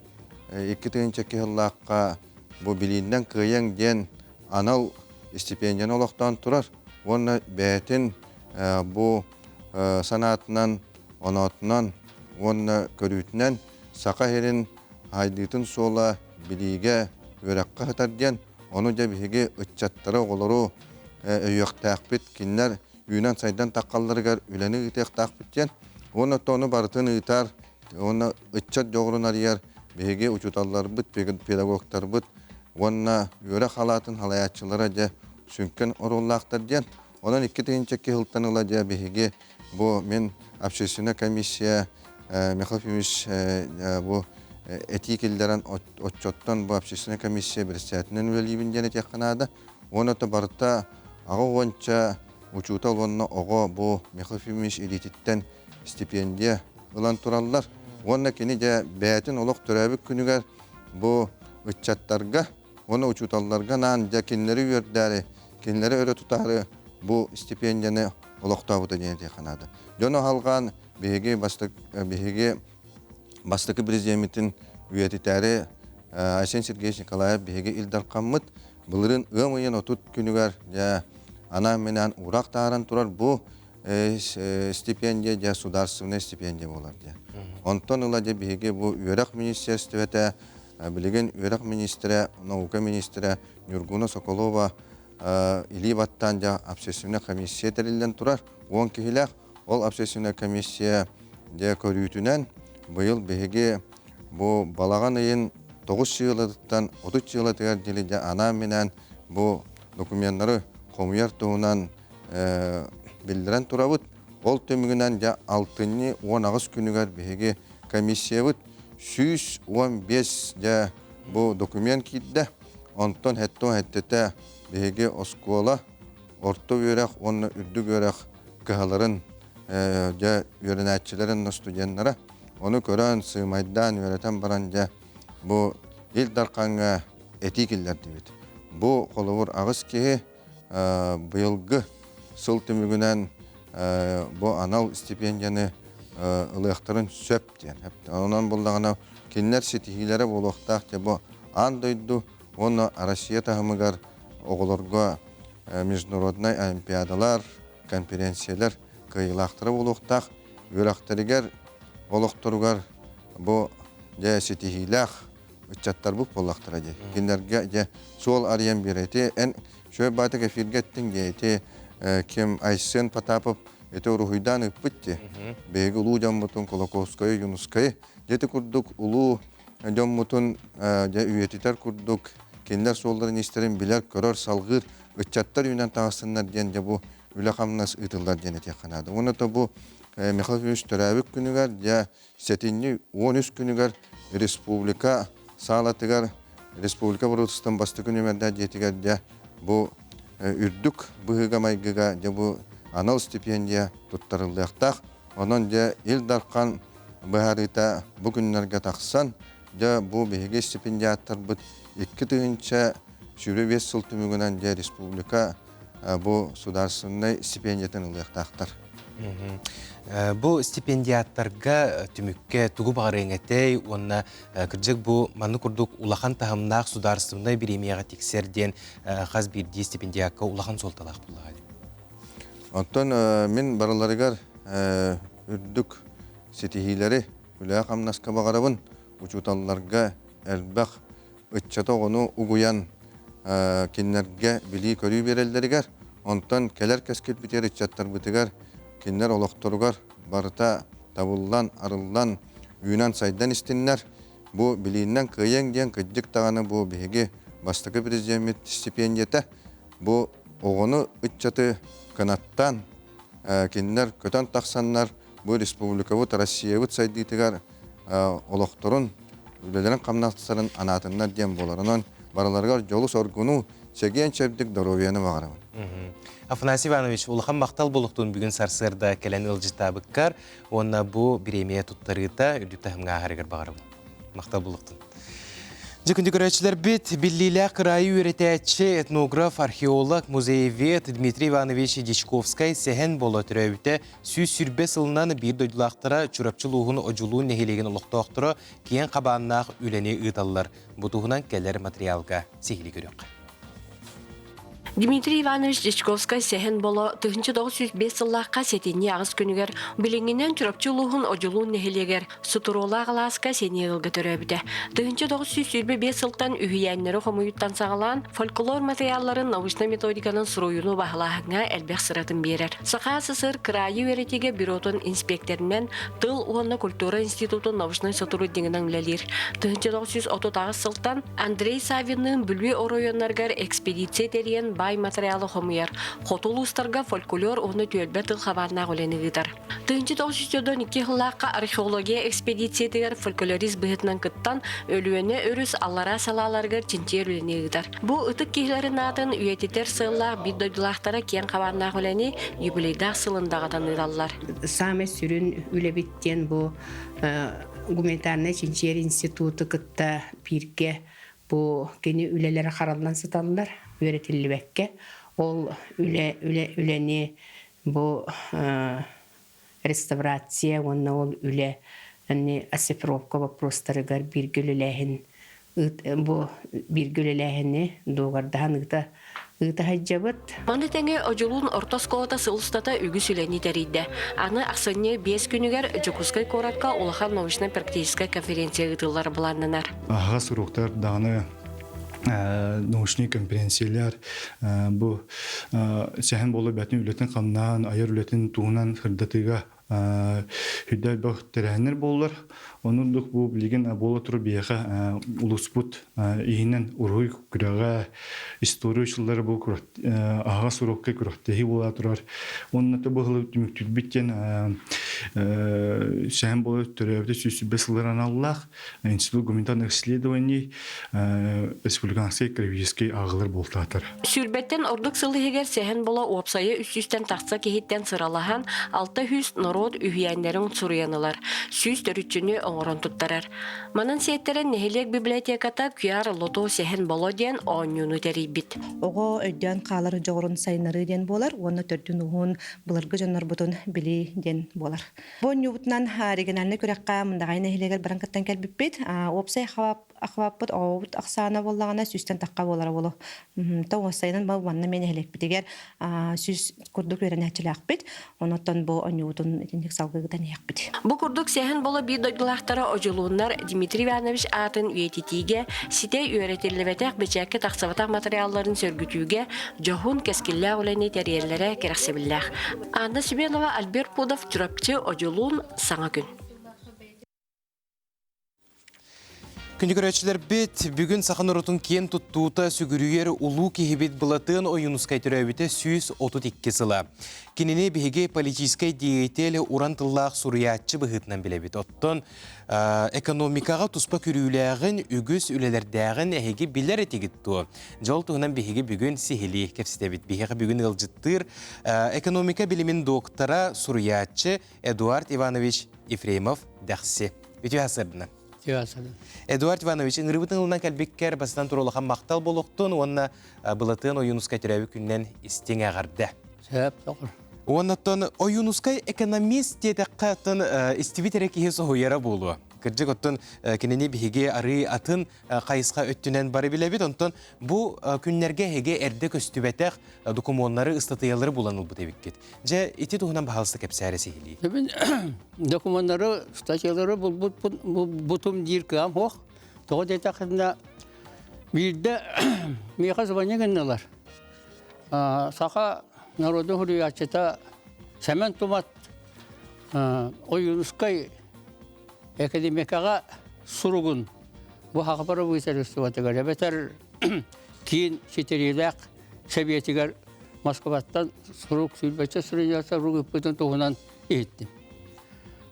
2002 сыллаахха бу билииннэн кыайыаҥ диэн анал стипендияны олохтоон турар уонна бэйэтин бу санаатынан, оноотунан уонна көрүүтүнэн Саха сирин сайдыытын суола билиигэ, үөрэххэ сытар диэн, ону дьэ биһиги ыччаттары, оҕолору өйүөхтээхпит, кинилэр үүнэн-сайдан таххалларыгар үлэни ыытыахтаахпыт диэн. Уонна ону барытын ыытар, уонна ыччат дьоҕурун арыйар биһиги учууталларбыт, педагогтарбыт уонна үөрэх халаатын салайааччылара дьэ сүҥкэн оруоллаахтар диэн. Онон 2002 сылтан ыла дьэ биһиги бу мин общественная комиссия Михаил Ефимович бу этии киллэрэн отчуоттан бу общественная комиссия председателинэн үлэлиибин диэн этиэххэ наада. Уонна то барыта аҕа уонча учуутал уонна оҕо бу Михаил Ефимович илиититтэн стипендия ылан тураллар. Уонна кини дьэ бэйэтин олох төрөөбүт күнүгэр бу ыччаттарга уонна учууталларга анаан дьэ кинилэри үөрдээри, кинилэри өрө тутаары бу стипендияны олохтообута диэн этиэххэ наада. Дьону аһалҕаан биһиги бастак биһиги бастакы президеммитин үйэтитээри Айсен Сергеевич Николаев биһиги Ил Дархаммыт былырыын ыам ыйын 30 күнүгэр дьэ анаан-минээн уураах таһааран турар бу стипендия дьэ судаарственнай стипендия буолар дьэ. Онтон ыла дьэ биһиги бу үөрэх министерствота билигин үөрэх министрэ, наука министрэ Нюргуна Соколова илии баттаан дьэ общественная комиссия тэриллэн турар. 10 киһилээх ол общественная комиссия дьэ көрүүтүнэн быйыл биһиги бу балаҕан ыйын 9 сыылатыттан 30 сыылатыгар диэри дьэ анаан-минээн бу докуменнары хомуйар туһунан биллэрэн турабыт. Ол түмүгүнэн дьэ алтынньы 18 күнүгэр биһиги комиссиябыт 115 дьэ бу документ киирдэ. Онтон хэттон хэттэтэ биһиги оскуола, орто үөрэх уонна үрдүк үөрэх кыһаларын дьэ үөрэнээччилэрин студеннара ону көрөн, сыымайдаан, үөрэтэн баран дьэ бу Ил Дархаҥҥа этии киллэрдибит. Бу холобур аҕыс киһи быйылгы сыл түмүгүнэн бу анал стипендияны ылыахтарын сөп диэн. Онон буллаҕына кинилэр ситиһиилэрэ буолуохтаах дьэ бу аан дойду уонна Россия таһымыгар оҕолорго международнай олимпиадалар, конференциялар кыайыылаахтара буолуохтаах. Үөрэхтэригэр, олохторугар бу дьэ ситиһиилээх ыччаттарбыт буоллахтара дии. Кинилэргэ дьэ суол арыйан биэрэ. Ити эн Шөй Баатык эфиргэ эттиҥ дии. Ити ким Айсен Потапов ити уруһуйдаан ыыппыт дии. Биһиги улуу дьоммутун Кулаковскайы, Юнускайы дьэ ити курдук улуу дьоммутун дьэ үйэтитэр курдук кинилэр суолларын-иистэрин билэр, көрөр, салҕыыр ыччаттар үүнэн таҕыстыннар диэн дьэ бу үлэ-хамнас ыытыллар диэн этиэххэ наада. Уонна то бу Михаил Ефимович төрөөбүт күнүгэр дьэ сэтинньи 13 күнүгэр республика саалатыгар республика правительствотын бастакы нүөмэрдээх дьиэтигэр дьэ бу үрдүк быһыыга-майгыга дьэ бу анал стипендия туттарыллыахтаах. Онон дьэ Ил Дархан быһаарыыта бу күннэргэ тахсан, дьэ бу биһиги стипендиаттарбыт 2025 сыл түмүгүнэн дьэ республика бу судаарыстыбаннай стипендиятын ылыахтаахтар. Бу стипендиаттарга түмүккэ тугу баҕарыаҥ этэй уонна кырдьык бу маннык курдук улахан таһымнаах судаарыстыбаннай бириэмийэҕэ тиксэр диэн хас биирдии стипендиакка улахан суолталаах буоллаҕа дии. Оттон мин барыларыгар үрдүк ситиһиилэри үлэҕэ-хамнаска баҕарабын. Учууталларга элбэх ыччаты оҕону угуйан кинилэргэ билии-көрүү биэрэллэригэр, онтон кэлэр кэскилбитигэр ыччаттарбытыгар кинилэр олохторугар барыта табыллан, арыллан, үүнэн-сайдан истиннэр. Бу билииннэн кыайыаҥ диэн кырдьык даҕаны бу биһиги бастакы президеммит стипендията. Бу оҕону, ыччаты кынаттаан, кинилэр көтөн тахсаннар бу республикабыт, Россиябыт сайдыытыгар олохторун, үлэлэрин хамнастарын анаатыннар диэн буолар. Онон барыларыгар дьолу-соргуну, чэгиэн-чэбдик доруобуйаны баҕарабын. Афанасий Иванович, улахан махтал буолуохтун бүгүн сарсыарда кэлэн ыалдьыттаабыккар уонна бу бириэмийэ туттарыыта үрдүк таһымҥа ааһарыгар баҕарабын. Махтал буолуохтун. Дьэ, күндү көрөөччүлэрбит, биллиилээх кыраайы үөрэтээччи, этнограф, археолог, музеевед Дмитрий Иванович Дьячковскай сэһэн буола төрөөбүтэ 120 сылынан биир дойдулаахтара Чурапчы улууһун Одьулуун нэһилиэгин олохтоохторо киэҥ хабааннаах үлэни ыыталлар. Бу туһунан кэлэр материалга сиһилии көрүөххэ. Дмитрий Иванович Дьячковскай Сэһэн Боло 1905 сыллаахха сэтинньи аҕыс күнүгэр билиҥҥинэн Чурапчы улууһун Одьулуун нэһилиэгэр Сутуруолаах алааска сэниэ ыалга төрөөбүтэ. 1925 сылтан үһүйээннэри хомуйуттан саҕалаан фольклор материалларын научнай методиканан суруйууну баһылааһыҥҥа элбэх сыратын биэрэр. Саха СССР кыраайы үөрэтиигэ бюротун инспекторынан тыл уонна культура институтун научнай сотруднигынан үлэлиир. 1938 сылтан Андрей Савинныын Бүлүү оройуоннарыгар экспедиция тэрийэн баай материалы хомуйар, хоту улуустарга фольклор уонна түөлбэ тыл хабааннаах үлэни ыытар. 1992 сыллаахха археология экспедициятыгар фольклорист быһыытынан кыттан, Өлүөнэ өрүс аллараа салааларыгар чинчийэр үлэни ыытар. Бу ытык киһилэрин аатын үйэтитэр сыаллаах биир дойдулаахтара киэҥ хабааннаах үлэни юбилейдаах сылын даҕатан ыыталлар. Саамай сүрүн үлэбит диэн бу гуманитарнай чинчийэр институту кытта бииргэ бу кини үлэлэрэ хараллан сыталлар, үөрэтиллибэккэ. Ол үлэ, үлэ, үлэни бу реставрация уонна ол үлэ оцифровка вопростарыгар бииргэ үлэлээһин бу бииргэ үлэлээһини дуогардаһан ыыта ыыта сылдьабыт. Маны тэҥэ Одьулуун орто оскуолата сыл устата үгүс үлэни тэрийдэ. Аны ахсынньы биэс күнүгэр Дьокуускай куоракка улахан научнай-практическай конференция ыытыллар былааннанар. Аһаҕас уруоктар даҕаны научнай конференциялар бу сэһэн буола бэтин үлэтин хамнаан айар үлэтин туһунан сырдатыыга Үрдэ элбэх тэрээһиннэр буоллар. Оннук бу билигин буола турар биһиэхэ улууспут иһинэн уруһуй күрэҕэ, история учуллара бу аһаҕас уруокка күрэхтэһии буола турар. Уонна бу сылы түмүктүүрбүт диэн сэһэн буола төрөөбүтэ 120 сыллар аналлаах Институт гуманитарных исследований республиканскай краеведческий ааҕылар буолтаатар. Сүүрбэттэн ордук сыл иһигэр Сэһэн Боло уопсайа үс сүүстэн тахса киһиттэн сыралаһан, 600 норуот норуот үһүйээннэрин суруйан ылар, 100 төрүччүнү оҥорон туттарар. Манан сиэттэрэн нэһилиэк библиотеката QR лото сэһэн боло диэн оонньууну тэрийбит. Оҕо өйдөөн хаалар дьоҕурун сайыннарыы диэн буолар уонна төрдүн уһун былыргы дьоннорбутун билии диэн буолар. Бу оонньуубутунан региональнай күрэххэ Мындаҕай нэһилиэгэр баран кыттан кэлбиппит. Уопсай ахваппыт оҕобут ахсаана буоллаҕына сүүстэн тахха буолара буолуо. То уопсайынан бу манна мен нэһилиэкпитигэр 100 курдук үөрэнээччилээхпит. Онон бу оонньуубутун итинник салгыгытан иһиэхпит. Бу курдук Сэһэн Боло биир дойдулаахтара одьулууннар Дмитрий Иванович аатын үйэтитиигэ, ситэ үөрэтиллибэтэх бэчээккэ тахсыбатах материалларын сөргүтүүгэ дьоһун кэскиллээх үлэни тэрийэллэрэ кэрэхсэбиллээх. Анна Семенова, Альберт Пудов, Чурапчы, Одьулуун, Саҥа күн. Күндү көрөөччүлэрбит, бүгүн саха норуотун киэн туттуута сүгүрүйэр улуу киһибит Былатыан Ойуунускай төрөөбүтэ 132 сыла. Кинини биһиги политическай деятель, уран тыллаах суруйааччы быһыытынан билэбит. Оттон экономикаҕа туспа күрүүлээҕин, үгүс үлэлэрдээҕин эһиги билэр этигит дуо? Дьол туһунан биһиги бүгүн сиһилии кэпсэтэбит. Биһиэхэ бүгүн ыалдьыттыыр экономика билимин доктора, суруйааччы Эдуард Иванович Ефремов Дэхси. Үтүө сарсыарданан. Үтүө сарсыарданан. Эдуард Иванович, ыҥырыбытын ылынан кэлбиккэр бастатан тура улахан махтал буолуохтун уонна Былатыан Ойуунускай төрөөбүт күнүнэн истиҥ эҕэрдэ. Сөп, доҕор. Уоннаттан Ойуунускай экономист диэтэххэ, оттон истибит эрэ киһи соһуйара буолуо. Кырдьык, оттон кинини биһиги арыы атын хайысха өттүнэн бары билэбит. Онтон бу күннэргэ эһиги эрдэ көстүбэтэх докумуоннары, ыстатыйалары булан ылбыт эбиккит. Дьэ, ити туһунан баһаалыста кэпсээрэ сиһилии. Мин докумуоннары, статьялары булбут бутум диир кыам суох. Тоҕо диэтэххинэ, биирдэ миэхэ звонок гыннылар. Саха народу суруйааччыта Сэмэн Тумат Ойуунускай Академикаҕа суругун бу Саха правительствотыгар эбэтэр киин ситэриилээх сэбиэтигэр Москваттан сурук сүүрбэччэ суруйааччы сурук ыыппытын туһунан иһиттим.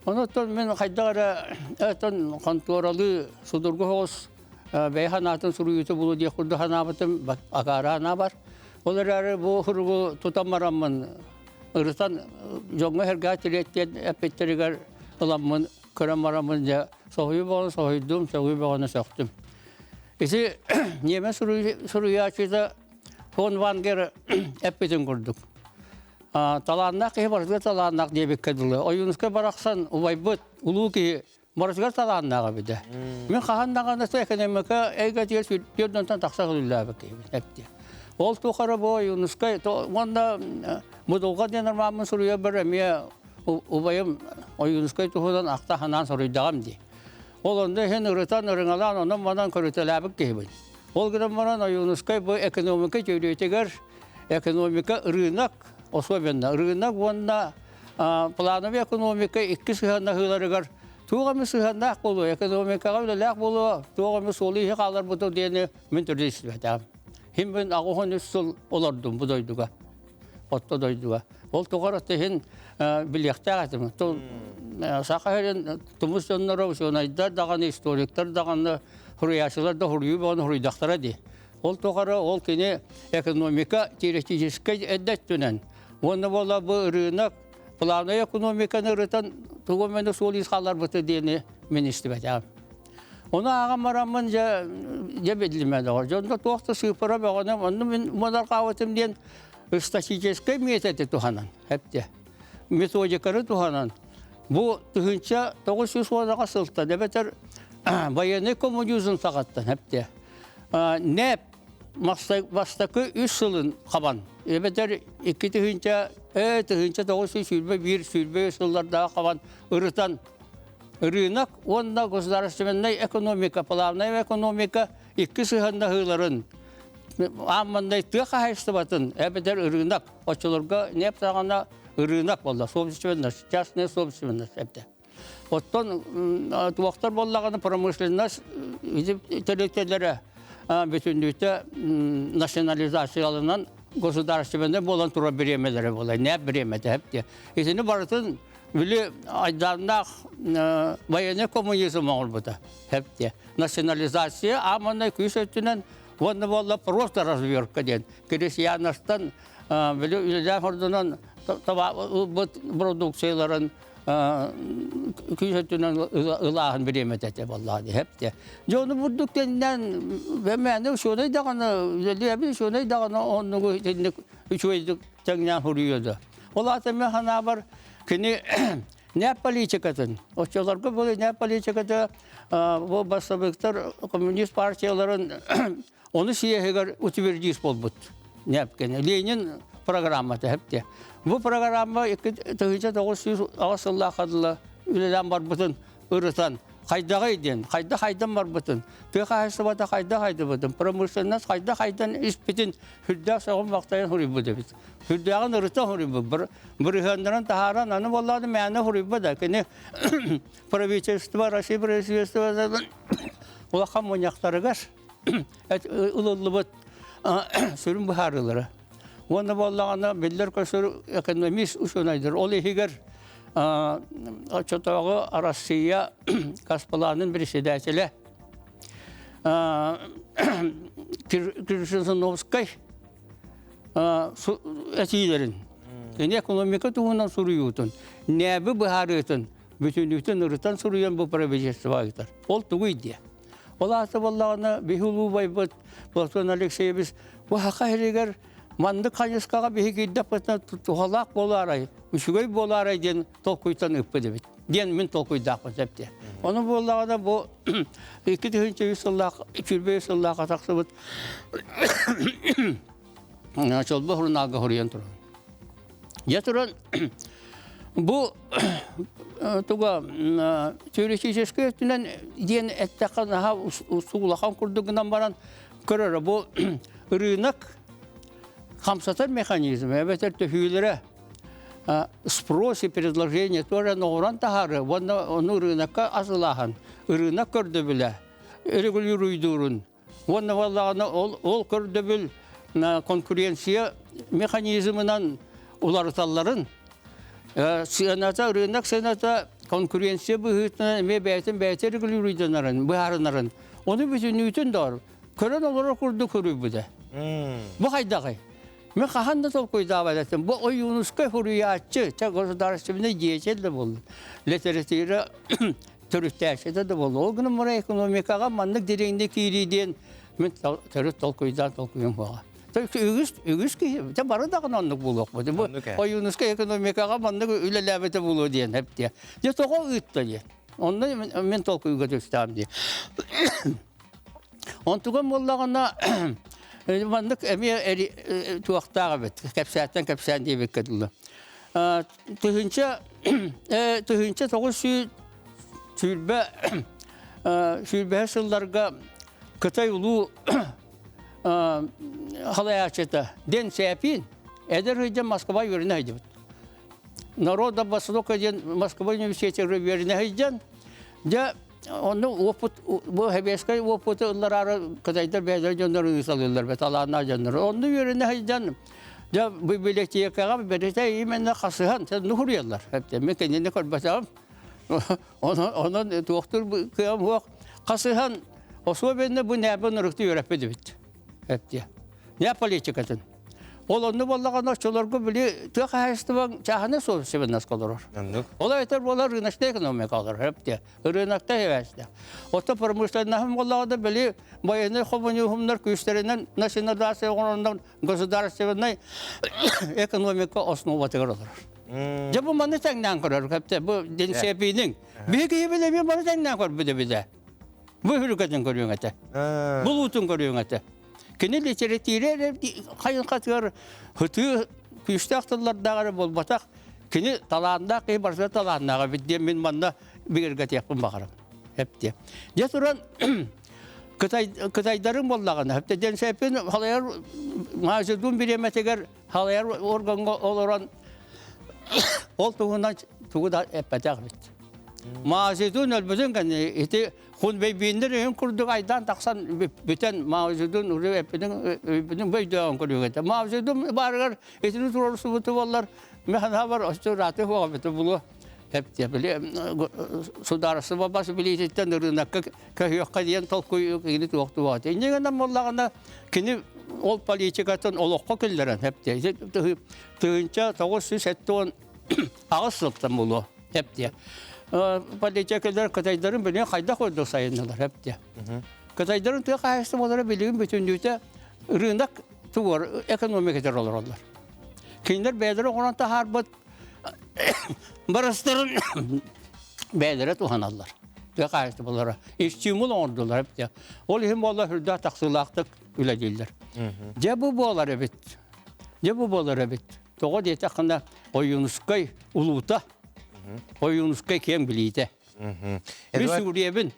Онон мин хайдах эрэ этон хонтуоралыы судургу соҕус бэйэ санаатын суруйуута булу диэх курдук санаабытым акаара санаа Ол эрээри бу суругу тутан бараммын ырытан дьоҥҥо-сэргэҕэ тириэртиэн эппиттэригэр ыламмын көрөн бараммын дьэ соһуйуу бөҕөнү соһуйдум, сөҕүү бөҕөнү сөхтүм. Ити ньиэмэс суруйааччыта фон Вангер эппитин курдук. Талааннаах киһи барытыгар талааннаах диэбиккэ дылы. Ойуунускай барахсан убайбыт улуу киһи барытыгар талааннаах эбитэ. Мин хаһан даҕаны экономика эйгэтигэр сүрдүөн тахса сылдьыбыт киһибин эптиэ. Ол тухары бу Ойуунускай уонна Мудулга диэн ромаммын суруйарбар эмиэ убайым Ойуунускай туһунан ахта санаан суруйдаҕым дии. Ол онно иһин ырытан, ырыҥалаан, онон-манан көрүтэлээбит киһибин. Ол гынан баран Ойуунускай бу экономика теориятыгар экономика рынок, особенно рынок уонна плановый экономика икки сыһыаннаһыыларыгар туох эмэ сыһыаннаах буолуо, экономикаҕа үлэлээх буолуо, туох эмэ суолу-ииһи хаалларбыт диэни мин төрүт истибэтэҕим. Хим мин 83 сыл олордум бу дойдуга, отто дойдуга. Ол тугар иһин билиэхтээх этим. Саха сирин тумус дьонноро, учуонайдар даҕаны, историктар даҕаны, суруйааччылар да суруйуу бөҕөнү суруйдахтара дии. Ол тухары ол кини экономика теоретическай эрдэттүнэн уонна буола бу ырыынак плановай экономиканы ырытан тугу эмэни суол ис хаалларбыта диэни мин истибэтэҕим. Ону ааҕан бараммын дьэ дьэ биллимэ доҕор. Дьонно туох да сыыппара бөҕөнө онно мин муодарҕаабытым диэн статистическай миэтэти туһанан эптэ. Методиканы туһанан бу 1910 сылтан эбэтэр военный коммунизм саҕаттан эптэ. НЭП бастакы үс сылын хабан, эбэтэр 2000 1921 сүүрбэ сыллардаах хабан ырытан ырыынак уонна государственнай экономика, плавная экономика икки сыһыаннаһыыларын ааммандай тыа хаһайыстыбатын эбэтэр ырыынак оччолорго нефть саҕана ырыынак буолла собственность частная собственность эбитэ Оттон туохтар буоллаҕына промышленность тэрилтэлэрэ бүтүннүүтэ национализацияланан государственнай буолан турар бириэмэлэрэ буолар, нээп бириэмэтэ эп Итини барытын били айдааннаах военный коммунизм оҥорбута хэп Национализация ааманнай күүс өттүнэн уонна буолла просто развертка диэн крестьянастан били үлэлээх ордунан Ылбыт продукцияларын күүс өттүнэн ылааһын бириэмэтэ этэ буоллаҕа дии хэпте. Дьону бурдук тэннэн бэмэни учуонай даҕаны үлэлиэбин учуонай даҕаны оннугу итинник үчүгэйдик тэҥнээн суруйуо да. Ол аата мен санаабар кини не политикатын оччолорго бұл не политиката бу бассабыктар коммунист партияларын Оны съеһигэр утвердись буолбут. Нэпкэни. Ленин программата хэпте. Бу программа 2908 сыллаахха дылы үлэлээн барбытын ырытан, хайдаҕый диэн, хайда хайдан барбытын, тыа хаһаайыстыбата хайда хайдыбытын, промышленность хайда хайдан испитин сүрдээх сөҕүн махтайан суруйбут эбит. Сүрдээҕин ырытан суруйбут. Бырыһыаннарын таһааран, аны буоллаҕына мээнэ суруйбат да. Кини правительство, Россия правительствотын улахан мунньахтарыгар ылыллыбыт сүрүн быһаарыылара. Уонна буоллаҕына биллэр-көстөр экономист учуонайдар ол иһигэр оччотооҕу Арассыыйа Газпланын председателэ Крыжановскай этиилэрин, кини экономика туһунан суруйуутун, нээби быһаарыытын бүтүннүүтүн ырытан суруйан бу правительство ыытар. Ол тугуй диэ? Ол аата буоллаҕына биһи улуубайбыт Платон Алексеевич бу саха сиригэр маннык хайыскаҕа биһи киирдэхпитинэ туһалаах буолаарай, үчүгэй буолаарай диэн толкуйтан ыыппыт эбит диэн мин толкуйдаахпын сөп диэ. Ону буоллаҕына бу 2003 сыллаах, 23 сыллаахха тахсыбыт Чолбо сурунаалга суруйан туран. Дьэ туран бу туга теоретическай өттүнэн диэн эттэххэ наһаа улахан курдук гынан баран көрөрө бу рынок хамсатар механизм эбэтэр төһүүлэрэ спрос и предложение тоже оҥорон таһаары уонна ону рынокка асылааһын рынок көрдөбүлэ регулируйдуурун Уонна буоллаҕына ол, ол көрдөбүл конкуренция механизмынан уларыталларын сыаната, рынок сыаната конкуренция быһыытынан эмиэ бэйэтин бэйэтэ регулируйданарын, быһаарынарын ону бүтүннүүтүн доор көрөн олорор курдук суруйбута. Бу хайдаҕый? Мен хаһан да толкуйдаабат этим. Бу Ойуунускай суруйааччы, чэ государственный деятель да буолла. Литература төрүттээччитэ да буолла. Ол гынан баран экономикаҕа маннык дириҥник киирии диэн мин төрүт толкуйдаан толкуйум суоҕа. Үгүс үгүс киһи дьэ бары даҕаны оннук буолуохпут. Бу Ойуунускай экономикаҕа маннык үлэлээбитэ буолуо диэн эптиэ. Дьэ тоҕо ыытта диэн. Онно мин толкуйга түстэҕим дии. Онтуган буоллаҕына маннык эмиэ туохтаах эбит кэпсээттэн кэпсээн диэбиккэ дылы. 1920 сүүрбэһэ сылларга Кытай улуу халайааччыта Дэн Сяопин эдэр сылдьан Москва үөрэнэ сылдьыбыт. Народа Востока диэн Москва университетыгар үөрэнэ сылдьан, дьэ онно опыт бу сэбиэскэй опыты ыллараары кытайдар бэйэлэрин дьоннорун ыыталыыллар бэ талааннаах дьоннору. Онно үөрэнэ сылдьан дьэ библиотекаҕа бэритэ именно хасыһан нуһуруйаллар. Мен кинини көрбөтөҕүм. Онон туохтур кыам суох. Хасыһан особенно бу нээбэ нырыкты үөрэппит эбит. Эптиэ. Не политикатын. Ол онно буоллаҕына оччолорго били тыа хаһаайыстыбаҥ чааһынай собственность олорор. Ол эбэтэр буолар рыночная экономика олорор эптиэ. Рынокта эбээстээх. Оттон промышленноһым буоллаҕына били военный коммунизмнар күүстэринэн национализация оҥороннор государственнай экономика основатыгар олорор. Дьэ бу маны тэҥнээн көрөр хэптэ бу Дэн Сяопиниҥ. Биһи киһи билэмиэн бары тэҥнээн көрбүт эбитэ. Бу үрүкэтин көрүөҥ этэ. Булуутун көрүөҥ этэ. Кини литература хайылхатыгар һытыы күүстээх тыллардаах эрэ буолбатах, кини талааннаах киһи барыта талааннаах эбит диэн мин манна бигэргэтиэхпин баҕарабын. Эптиэ. Дьэ туран Кытайдарын буоллаҕына, хэптэ Дэн Сяопин халайар Мао Цзэдун бириэмэтигэр халайар органҥа олорон ол туһунан тугу да эппэтэх эбит. Мао Цзэдун өлбүтүн кэннэ ити Хунбэйбииннэр өйүн курдук айдаан тахсан бүтэн Мао Цзэдун уже эппитин өйбүтүн бөйдөөн көрүөх этэ. Мао Цзэдун баарыгар итини туруорсубуту буоллар, мен санаабар өстө ыраатыы суоҕа эбитэ булуо. Эптиэ били судаарыстыба бас билиититтэн ырыынакка көһүөххэ диэн толкуй кини туохтубат. Инньэ гынан буоллаҕына кини Ол политикатын олоххо киллэрэн хэптиэ. 1978 сылтан буолуо хэптиэ. Политикалар Кытайдарын билигин хайдах курдук сайыннылар хэптиэ. Кытайдарын тыа хаһаайыстыбалара билигин бүтүннүүтэ рынок тугар экономикатыгар олороллор. Кинилэр бэйэлэрэ оҥорон таһаарбыт барыстарын бэйэлэрэ туһаналлар. Тыа хаһаайыстыбалара стимул оҥордулар эбит. Ол иһин буолла үрдээх тахсыылаахтык үлэлииллэр. Дьэ бу буолар эбит. Дьэ бу буолар эбит. Тоҕо диэтэххинэ Ойуунускай улуута, Ойуунускай киэҥ билиитэ. Мин сүгүрүйэбин.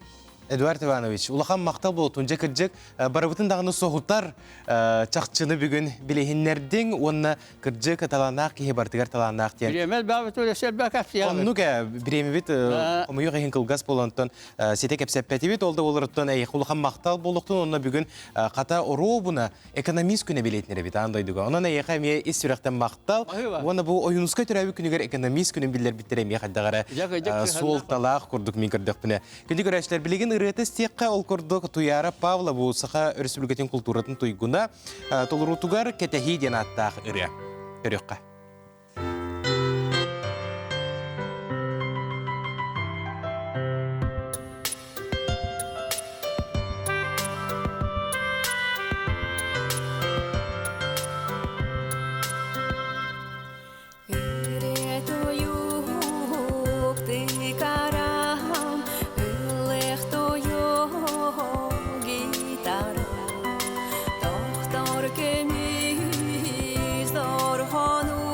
Эдуард Иванович, улахан махтал буолтун. Дьэ кырдьык, барыбытын даҕаны соһутар чахчыны бүгүн билиһиннэрдиҥ уонна кырдьык талааннаах киһи барытыгар талааннаах диэн. Бириэмэл баабыт үлэсэрбэ кэпсиэҕим. Оннук ээ, бириэмэбит хомуйуох иһин кылгас буолан ситэ кэпсэппэтибит. Ол да буоларыттан эйиэхэ улахан махтал буолуохтун уонна бүгүн хата оруобуна экономист күнэ билиэтинэрэбит аан дойдуга. Онон эйиэхэ эмиэ ис сүрэхтэн махтал. Уонна бу Ойуунускай төрөөбүт күнүгэр экономист күнүн биллэрбиттэрэ эмиэ хайдах эрэ суолталаах курдук мин көрдөхпүнэ. Күндү көрөөччүлэр, билигин ырыата истиэххэ ол курдук Туйаара Павла бу Саха Өрөспүүбүлүкэтин култууратын туйгуна толоруутугар Кэтэһии диэн ааттаах ырыа. Көрүөххэ. Тохтор көмүс дорхону.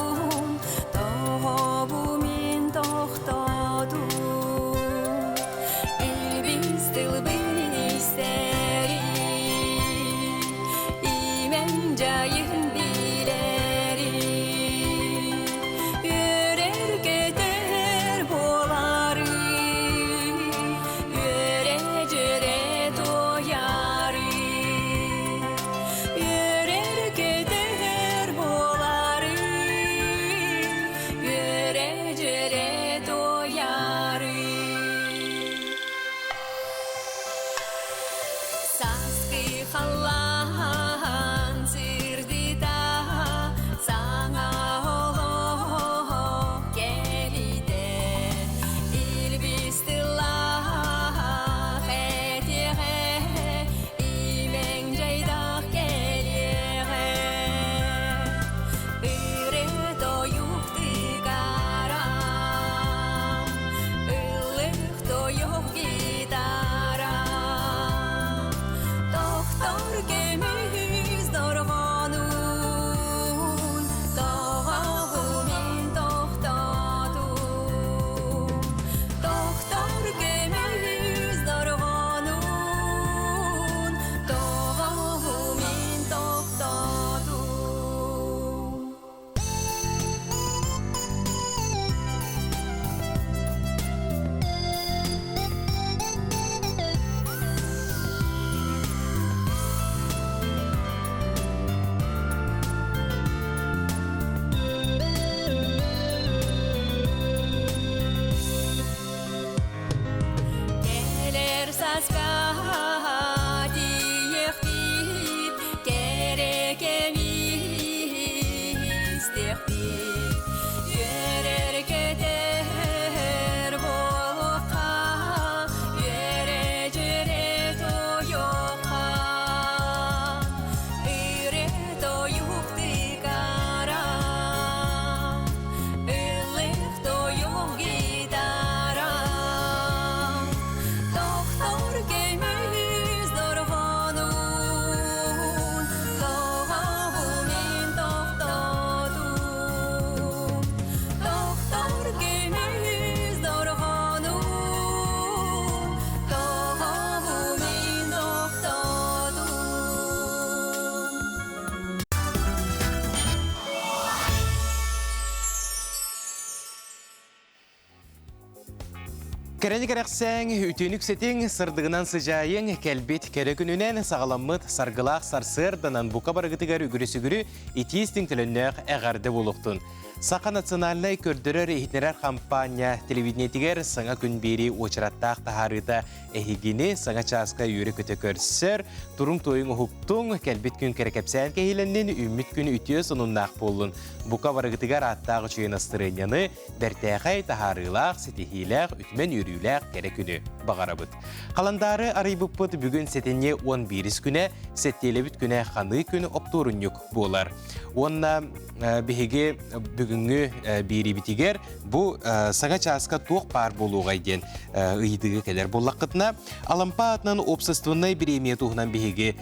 Кэрэни кэрэхсээҥ, үтүөнү үксэтиҥ, сырдыгынан сыдьаайыҥ, кэлбит кэрэ күнүнэн саҕаламмыт саргылаах сарсыарданан бука барыгытыгар үгүрү-сүгүрү итии истиҥ төлөннөөх эҕэрдэ буолуохтун. Саха национальнай көрдөрөр-иһитиннэрэр хампаанньа телевидениетигэр саҥа күн биэрии уочараттаах таһаарыыта эһигини саҥа чааска үөрэ-көтө көрсөр, туруҥ-туойуҥ уһуктуҥ, кэлбит күн кэрэ кэпсээн кэһиилэннин, үүммүт күн үтүө сонуннаах буоллун. Бука барыгытыгар ааттаах үчүгэй настырыанньаны, бэртээхэй, таһаарыылаах, ситиһиилээх, үтүмэн үөрүүлээх кэрэ күнү баҕарабыт. Халандаары арыйбыппыт бүгүн сэтинньи 11 күнэ, сэттиэлэбит күнэ ханыы күн оптуорунньук буолар. Уонна биһиги бүгүҥҥү биэриибитигэр бу саҥа чааска туох баар буолуоҕай диэн ыйытыыга кэлэр буоллаххытына, Алампа аатынан общественнай бириэмийэ туһунан биһиги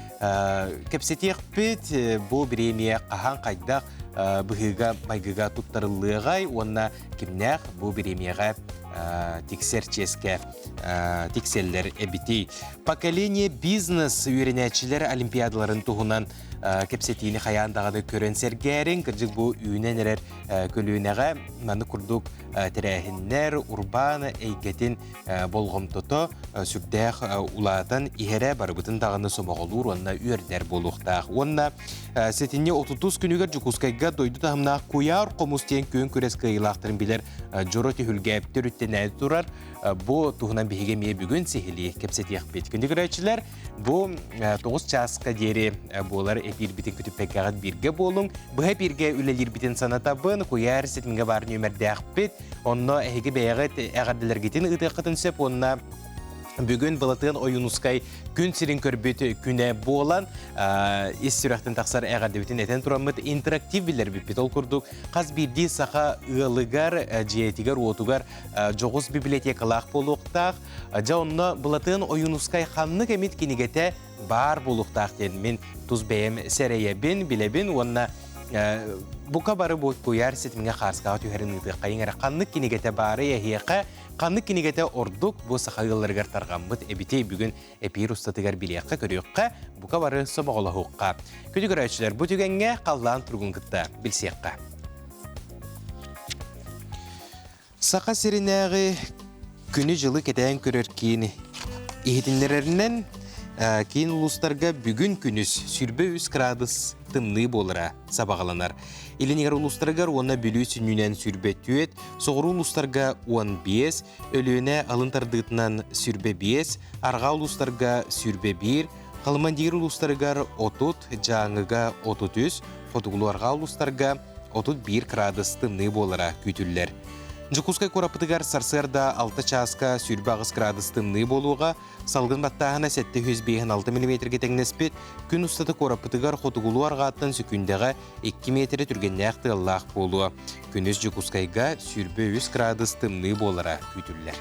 кэпсэтиэхпит. Бу бириэмийэ хаһан хайдах быһыыга-майгыга туттарыллыаҕай уонна кимнээх бу бириэмийэҕэ тиксэр чиэскэ тиксэллэр эбитий. Поколение бизнес үөрэнээччилэр олимпиадаларын туһунан кэпсэтиини хайаан даҕаны көрөн сэргээриҥ. Кырдьык бу үүнэн эрэр көлүөнэҕэ маннык курдук тэрээһиннэр, урбаан эйгэтин болҕомтото сүрдээх улаатан иһэрэ барыбытын даҕаны сомоҕолуур уонна үөрдэр буолуохтаах. Уонна сэтинньи 30 күнүгэр Дьокуускайга дойду таһымнаах куйаар хомус диэн күөн күрэс кыайыылаахтарын билэр дьоро түһүлгэ төрүттэнэ турар. Бу туһунан биһиги эмиэ бүгүн сиһилии кэпсэтиэхпит. Күндү көрөөччүлэр, бу 9 чааска диэри буолар эпиирбитин күтүппэккэҕит бииргэ буолуҥ. Быһа эпииргэ үлэлиирбитин санатабын. Куйаар ситимҥэ баар нүөмэрдээхпит. Онно эһиги бэйэҕит эҕэрдэлэргитин ыытыаххытын сөп уонна бүгүн Былатыан Ойуунускай күн сирин көрбүт күнэ буолан ис сүрэхтэн тахсар эҕэрдэбитин этэн тураммыт интерактив биллэрбиппит. Ол курдук хас биирдии саха ыалыгар, дьиэтигэр-уотугар дьоҕус библиотекалаах буолуохтаах. Дьэ онно Былатыан Ойуунускай ханнык эмит кинигэтэ баар буолуохтаах диэн мин тус бэйэм сэрэйэбин, билэбин уонна бука бары бу куйаар ситимҥэ хааскаҕа түһэрин ыытыаххайыҥ эрэ ханнык кинигэтэ баарый эһиэхэ ханнык кинигэтэ ордук бу саха ыалларыгар тарҕаммыт эбитий бүгүн эпиир устатыгар билиэххэ көрүөххэ бука бары сомоҕолоһуохха күнү көрөөччүлэр бу түгэҥҥэ халлаан туругун кытта билсиэххэ Саха сиринээҕи күнү-дьылы кэтээн көрөр киин иһитиннэрэринэн, киин улуустарга бүгүн күнүс 23 градус тымныы буолара сабаҕаланар. Илин улуустарыгар уонна Бүлүү сүнньүнэн 24, соҕуруу улуустарга 15, Өлүөнэ алын тардыытынан 25, арҕаа улуустарга 21, Халымандиир улуустарыгар 30, Дьааҥыга 33, хотугулуу-арҕаа улуустарга 31 кыраадыс тымныы буолара күүтүллэр. Дьокуускай куораппытыгар сарсыарда 6 чааска 28 градус тымныы буолуоҕа, салгын баттааһына 756 миллиметргэ тэҥнэспит, күн устата куораппытыгар хотугулуу арҕааттан сөкүүндэҕэ 2 миэтэрэ түргэннээх тыаллаах буолуо. Күнүс Дьокуускайга 23 градус тымныы буолара күүтүллэр.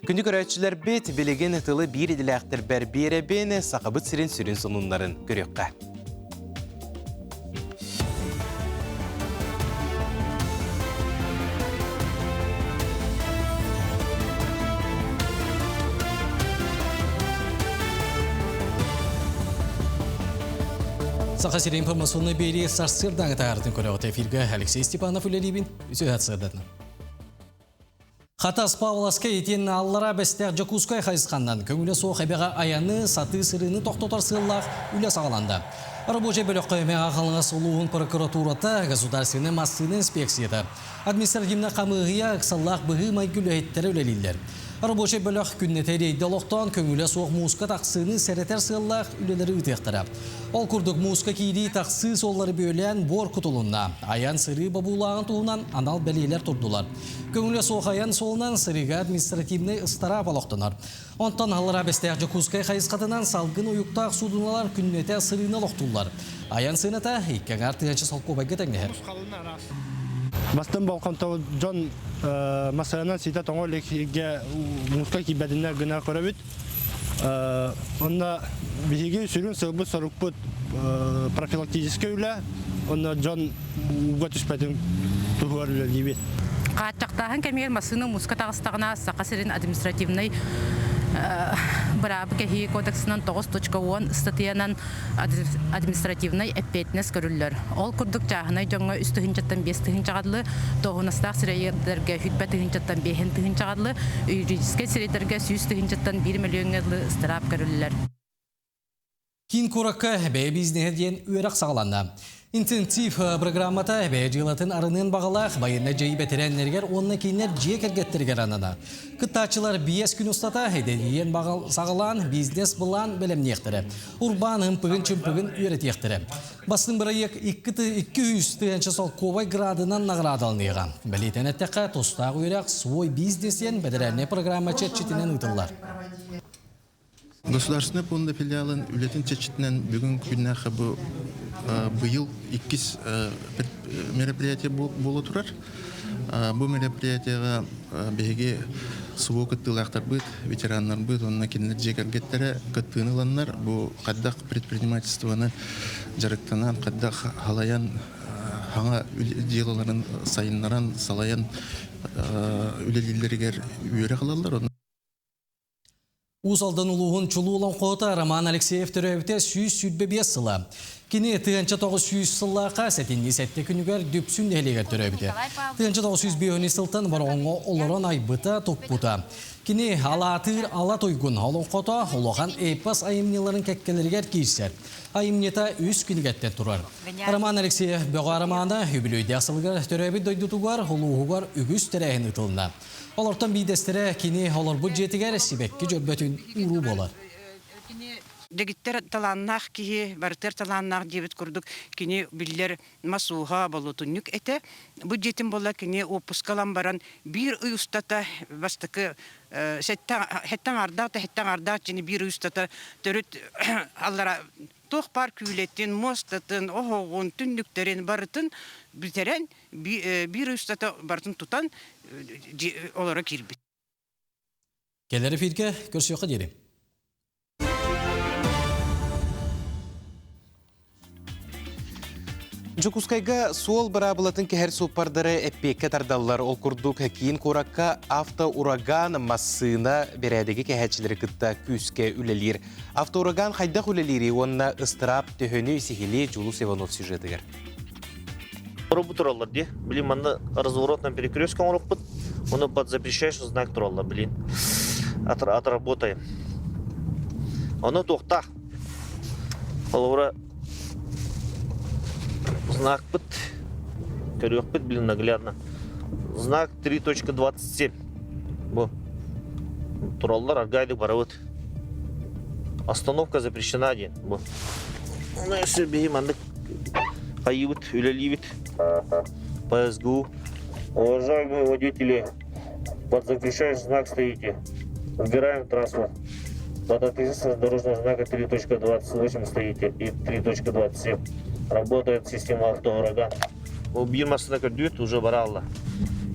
Күндү көрөөччүлэрбит, билигин тылы биир идэлээхтэрбэр биэрэбин, Сахабыт сирин сүрүн сонуннарын көрүөххэ. Саха сирин информационнай биэрии сарсыардааҥы таһаарытын көрөҕүт эфиргэ Алексей Степанов үлэлиибин. Үсүһэ сырдатна. Хатас Павловскай итиэннэ Аллараа Бэстээх Дьокуускай хайысханнан көҥүлэ суох эбэҕэ айаны, сатыы сырыыны тохтотор сыаллаах үлэ саҕаланда. Рабочай бөлөххө Мэҥэ Хаҥалас улууһун прокуратурата, государственнай массыына инспекцията, административнай хамыыһыйа, ыксаллаах быһыы-майгы үлэһиттэрэ үлэлииллэр. Рабочай бөлөх күннэтэ рейдэ олохтоон көҥүлэ суох мууска тахсыыны сэрэтэр сыаллаах үлэлэри ыытыахтара. Ол курдук мууска киирии тахсыы суоллары бүөлээн буор кутулунна. Айан сырыы бобуулааҕын туһунан анал бэлиэлэр турдулар. Көҥүлэ суох айан суолунан сырыыга административнай ыстараап олохтонор. Онтон Аллараа Бэстээх Дьокуускай хайысхатынан салгын уйуктаах суудуналар күннэтэ сырыыны олохтууллар. Айан сыаната икки аҥаар тыһыынча солкуобайга тэҥнэһэр. Бастын болҕомто дьон массыынанан ситэ тоҥо илик мууска киирбэтиннэр гына көрөбүт. Онно биһиги сүрүн сыалбыт-сорукпут профилактическай үлэ, онно дьон ууга түспэтин туһугар үлэлиибит. Хааччахтааһын кэмигэр массыына мууска таҕыстаҕына Саха сирин административнай Быраабы кэһии кодексынан 9.10 ыстатыйанан административнай эппиэтинэс көрүллэр. Ол курдук чааһынай дьоҥҥо үс тыһыынчаттан биэс тыһыынчаҕа дылы, дуоһунастаах сирэйдэргэ сүүрбэ тыһыынчаттан биэһин тыһыынчаҕа дылы, юридическай сирэйдэргэ сүүс тыһыынчаттан биир мөлүйүөҥҥэ дылы ыстараап көрүллэр. Киин куоракка бэйэ бизнеһэ диэн үөрэх саҕаланна. Интенсив программата бэйэ дьыалатын арыныан баҕалаах байыаннай дьайыы бэтэрээннэригэр уонна кинилэр дьиэ кэргэттэригэр анана. Кыттааччылар биэс күн устата идэлийэн саҕалаан бизнес-былаан бэлэмниэхтэрэ. Урбаан ымпыгын-чымпыгын үөрэтиэхтэрэ. Бастыҥ бырайыак 200 тыһыынча солкуобай градынан наҕараадаланыаҕа. Бэлиэтээн эттэххэ, тустаах үөрэх «Свой бизнес» диэн бэдэрээлинэй программа чэрчитинэн ыытыллар. Государственный пуонда филиалын үлэтин чэрчитинэн бүгүн күннээххэ бу быйыл иккис мероприятие буола турар. Бу мероприятиеҕа биһиги СВО кыттыылаахтарбыт, ветераннарбыт уонна кинилэр дьиэ кэргэттэрэ кыттыыны ыланнар бу хайдах предпринимательствоны дьарыктанан, хайдах халайан хаҥа дьыалаларын сайыннаран, салайан үлэлииллэригэр үөрэх ылаллар. Уус Алдан улууһун чулуу олоҥхоһута Роман Алексеев төрөөбүтэ 125 сыла. Кини 1900 сыллаахха сэтинньи сэттэ күнүгэр Дүпсүн нэһилиэгэр төрөөбүтэ. 1905 сылтан Бороҕоҥҥо олорон айбыта, туппута. Кини алаатыыр ала туйгун олоҥхото улахан эпос айымньыларын кэккэлэригэр киирсэр. Айымньыта үс кинигэттэн турар. Роман Алексеев бөҕө романа үбүлүөйдээх сылыгар төрөөбүт дойдутугар, улууһугар үгүс тэрээһин ыытылынна. Олортон биирдэстэрэ кини олорбут дьиэтигэр сибэкки дьөрбөтүн ууруу буолар. Дэгиттэр талааннаах киһи, барытыгар талааннаах диэбит курдук кини биллэр мас ууһа, болуотунньук этэ. Бу дьиэтин буолла кини уоппуска ылан баран биир ый устата бастакы сэттэ аҥаардаах да сэттэ аҥаардаах дьиэни биир ый устата төрүт аллара туох баар күүлэтин, муостатын, оһоҕун, түннүктэрин барытын бүтэрэн биир ый устата барытын тутан олоро киирбит. Кэлэр эфиргэ көрсүөххэ диэри. Дьокуускайга суол быраабылатын кэһэр суоппардары эппиэккэ тардаллар. Ол курдук, киин куоракка автоураган массыына бэрээдэги кэһээччилэри кытта күүскэ үлэлиир. Автоураган хайдах үлэлиирий уонна ыстыраап төһөнү сиһилии Дьулус Иванов сюжетыгар. Робу тураллар дии. Блин, манна разворот на перекрестке оҥороппут. Ону под запрещающий знак тураллар, блин. Отработаем. Ону туохтаах. Холобура, знакпыт көрүөхпүт, блин, наглядно. Знак 3.27. Бу. Тураллар, аргайдык барабыт. Остановка запрещена диэн. Бу. Ону өссө биһи маннык хайыыбыт, үлэлиибит. По СГУ. Уважаемые водители, под запрещающий знак стоите. Убираем трассу. Под ответственность дорожного знака 3.28 стоите и 3.27. Работает система автоураган. Биир массыына көрдүүт уже баралла.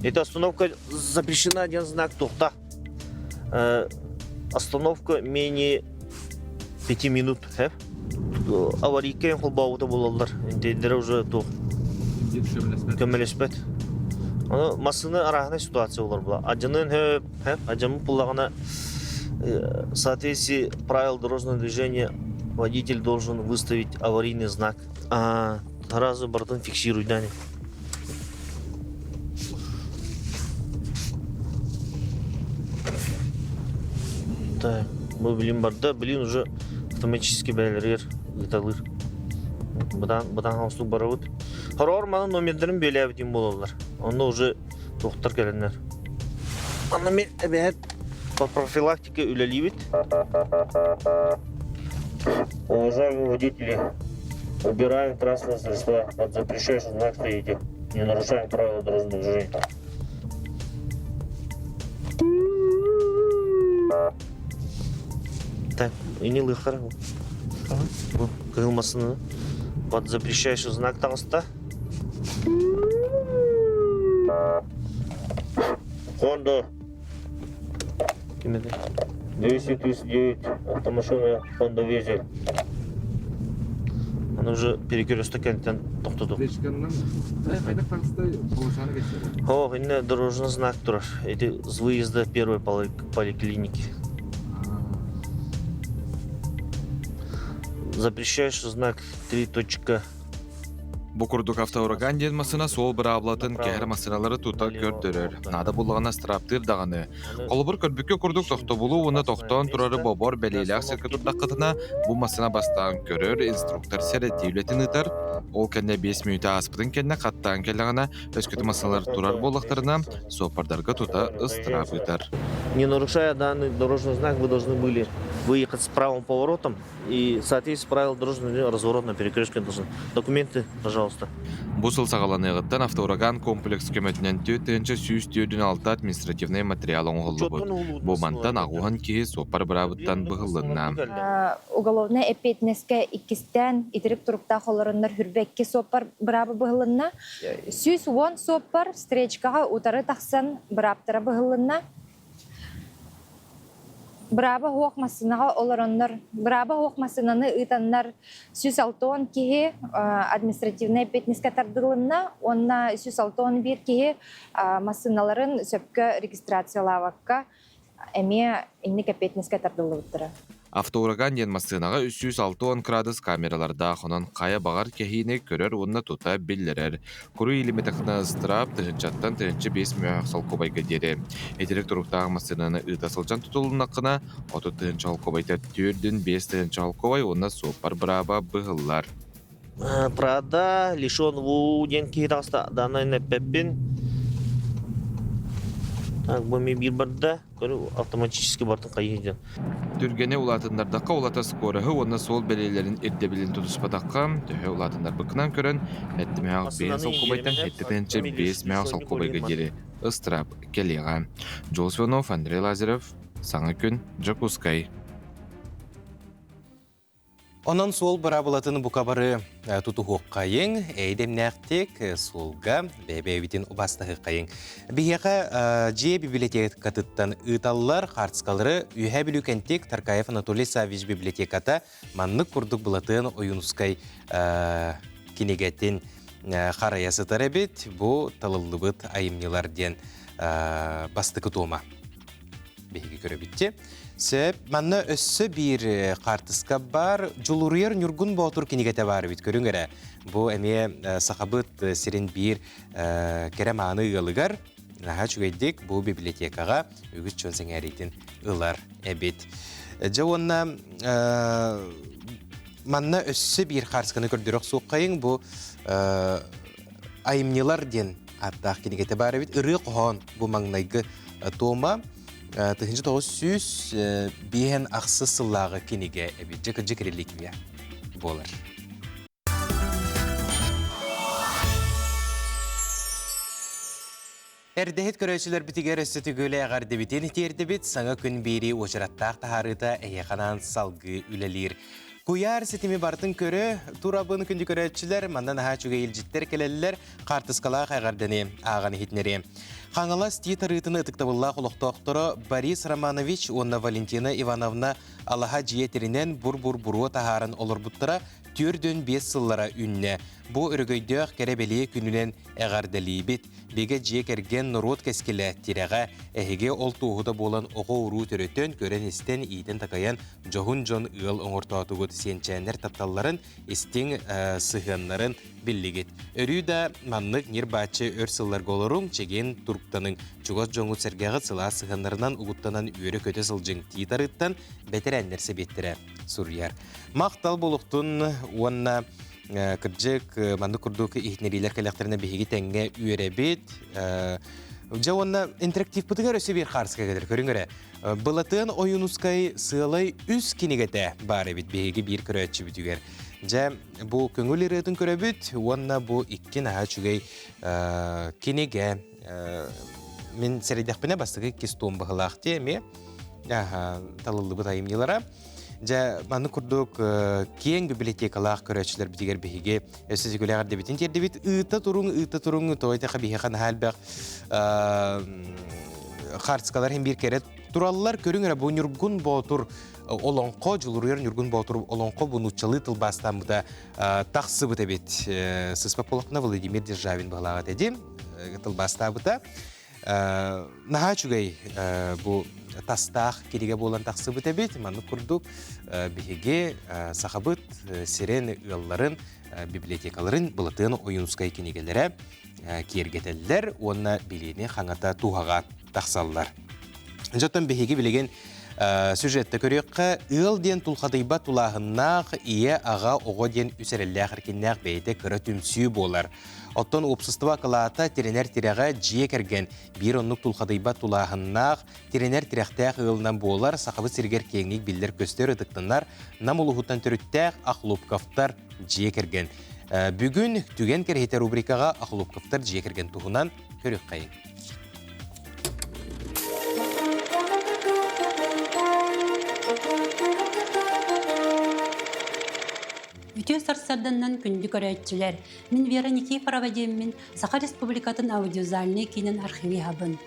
Эта остановка запрещена один знак тухта. Остановка менее пяти минут. Аварийка холбообута буолаллар. Интендерэ уже туох көмөлөспөт. Ону массыына арааһынай ситуация болар була. Адьанын хөп, адьаммыт буллаҕына в соответствии правил дорожного движения водитель должен выставить аварийный знак. А, сразу бартын фиксируй, Дани. Так, бу билим барда, блин уже автоматически бээлэригэр ыыталыыр. Бытаан бытаан хаустук барабыт. Хороор маны номердарын бүөлээбитим буолаллар. Онно уже туохтар кэлэннэр. Анна мен эбэһэт по профилактике үлэлиибит. Уважаемые водители, убираем транспортные средства под запрещающий знак стоите. Не нарушаем правила дорожного движения. Так, и лыхар. Бу кыһыл под запрещающий знак таҕыста. Honda 239 автомашина Honda Везель. Аны уже перекресток кэнниттэн тохтоту. О, инне дорожный знак турар. Эти с выезда первой поликлиники. Запрещающий знак 3. Бу курдук автоураган диэн массыына суол быраабылатын кэһэр массыыналары тута көрдөрөр. Наада буллаҕына ыстырааптыыр даҕаны. Холобур, көрбүккэ курдук тохтобулу уонна тохтоон турары бобор бэлиэлээх сиргэ турдаххытына, бу массыына бастаан көрөр, инструктор сэрэтии үлэтин ыытар. Ол кэннэ 5 мүнүүтэ ааспытын кэннэ хаттаан кэллэҕинэ, өскөтө массыыналар турар буоллахтарына, суоппардарга тута ыстыраап ыытар. Не нарушая данный дорожный знак, вы должны были выехать с правым поворотом и в соответствии с правилами дорожного движения разворот на перекрестке должны. Документы, пожалуйста. Бу сыл саҕаланыаҕыттан автоураган комплекс көмөтүнэн 4146 административнай материал оҥоһуллубут. Бу мантан аҕуһан киһи суоппар быраабыттан быһыллынна. Уголовнай эппиэтинэскэ иккистээн итирик туруктаах олороннор хүрбэкки суоппар быраабы быһылынна. 110 суоппар встречкаҕа утары тахсан бырааптара быһыллынна. Бырааба суох массыынаҕа олороннор, бырааба суох массыынаны ыытаннар 160 киһи административнай эппиэтинэскэ тардылынна уонна 161 киһи массыыналарын сөпкө регистрациялаабакка эмиэ инник эппиэтинэскэ тардыллыбыттара. Автоураган диэн массыынаҕа 360 кыраадыс камералардаах, онон хайа баҕар кэһиини көрөр уонна тута биллэрэр. Куруй илимитэххинэ ыстыраап тыһыынчаттан 1005 мөһөөх солкуобайга диэри. Итирик туруктаах массыынаны ыыта сылдьан тутулуннаххына, 30 тыһыынча солкуобайта төрдүн 5 тыһыынча солкуобай уонна суоппар бырааба быһыллар. Правда, лишен уу диэн киһи таҕыста данный эппэппин. Так, бу эмиэ биир барда. Көрү автоматически бартын хайыы диэн. Түргэни улаатыннардахха улата скороһы уонна суол бэлиэлэрин ирдэбилин тутуспатахха, төһө улаатыннарбыккынан көрөн, эттимээх 5 солкуобайтан 7 5 мээх солкуобайга диэри ыстыраап кэлиэҕэ. Джулс Иванов, Андрей Лазарев, Саҥа күн, Дьокуускай. Онон суол быраабылатын бука бары тутуһуоххайыҥ, эйдэмнээхтик суолга бэйэ-бэйэбитин убаастаһыаххайыҥ. Биһиэхэ дьиэ библиотекатыттан ыыталлар хаартыскалары Үөһээ Бүлүү Кэнтик Таркаев Анатолий Саввич библиотеката маннык курдук Былатыан Ойуунускай кинигэтин харайа сытар эбит. Бу талыллыбыт айымньылар диэн бастакы туома. Биһиги көрөбүт. Сөп. Манна өссө биир хаартыска бар. Дьулуруйар Ньургун Боотур кинигэтэ баар эбит. Көрүҥ эрэ. Бу эмиэ сахабыт сирин биир кэрэ мааны ыалыгар наһаа үчүгэйдик бу библиотекаҕа үгүс дьон сэҥээриитин ылар эбит. Дьэ уонна манна өссө биир хаартысканы көрдөрөх суоххайыҥ. Бу айымньылар диэн ааттаах кинигэтэ баар эбит. Ырыа хоһоон бу маҥнайгы тома 1905 сыллааҕы кинигэ эбит. Дьэ кырдьык реликвия буолар. Эрдэһит көрөөччүлэрбитигэр өссө түгүлэ эҕэрдибитин тиэрдибит саҥа күн биэрии уочараттаах таһаарыыта эһиэхэ анаан салгыы үлэлиир. Куйаар ситими барытын көрө турабын күндү көрөөччүлэр, манна наһаа үчүгэй илдьиттэр кэлэллэр, хаартыскалаах эҕэрдэни ааҕан иһитинэри. Хаҥалас Тиит арыытын ытыктабыллаах олохтоохторо Борис Романович уонна Валентина Ивановна алаһа дьиэ тэринэн бур-бур буруо таһааран олорбуттара 45 сыллара үүннэ. Бу өрөгөйдөөх кэрэ-бэлиэ күнүнэн эҕэрдэлиибит. Бигэ дьиэ кэргэн норуот кэскилэ, тирэҕэ, эһиги ол туоһута буолан оҕо-уруу төрөтөн, көрөн-истэн, иитэн-такайан дьоһун дьон ыал оҥортоотугут сиэнчээннэр тапталларын, истиҥ сыһыаннарын биллигит. Өрүү да маннык ньир-бааччы өр сылларга олоруҥ, чэгиэн туруктаныҥ, чугас дьоҥҥут сэргэҕит сылаас сыһыаннарынан угуттанан үөрэ-көтө сылдьыҥ Тиит арыыттан бэтэрээннэр сэбиэттэрэ суруйар. Махтал буолуохтун уонна кырдьык маннык курдук иһитиннэриилэр кэлэхтэринэ биһиги тэҥҥэ үөрэбит. Дьэ уонна интерактивпытыгар өссө биир хаарыска кэлэр көрүҥ эрэ. Былатыан Ойуунускай сыалай үс кинигэтэ баар эбит биһиги биир көрөөччүбүтүгэр. Дьэ, бу көҥүл ырыатын көрөбүт уонна бу икки наһаа үчүгэй кинигэ. Мин сэрэйдэхпинэ бастакы иккис туом быһылаах дии эмиэ талыллыбыт айымньылара. Дьэ, маннык курдук киэҥ библиотекалаах көрөөччүлэрбитигэр биһиги өссө сүгүлээх эрдэбитин тиэрдибит. Ыыта туруҥ, ыыта туруҥ, тоҕо этэхэ биһиэхэ наһаа элбэх хаартыскалар иһин биир кэрэ тураллар. Көрүҥ эрэ, бу Ньургун Боотур олоҥхо, Дьулуруйар Ньургун Боотур олоҥхо бу нууччалыы тылбаастаммыта тахсыбыт эбит. Сыспа Полохна Владимир Державин быһалааҕа этэ дии, тылбаастаабыта. Наһаа үчүгэй бу тастаах кинигэ буолан тахсыбыт эбит. Маннык курдук биһиги сахабыт сирин ыалларын библиотекаларын Былатыан Ойуунускай кинигэлэрэ киэргэтэллэр уонна билиини хаҥата туһаҕа тахсаллар. Дьоттон биһиги билигин сюжетте көрүөххэ ыал диэн тулхадыйбат тулааһыннаах ийэ аҕа оҕо диэн үс эрэллээх эркиннээх бэйэтэ кыра түмсүү буолар. Оттон уопсастыба акылаата тирэнэр тирэҕэ дьиэ кэргэн биир оннук тулхадыйбат тулааһыннаах тирэнэр тирэхтээх ыалынан буолар Сахабыт сиригэр киэҥник биллэр-көстөр ытыктанар Нам улууһуттан төрүттээх Охлопковтар дьиэ кэргэн. Бүгүн Түгэн кэрэһитэ рубрикаҕа Охлопковтар дьиэ кэргэн туһунан көрүөххэйиҥ. Үтүө сарсыарданнан күндү көрөөччүлэр! Мин Вера Никифорова диэммин Саха Республикатын аудиовизуальнай киинин архивиһабын.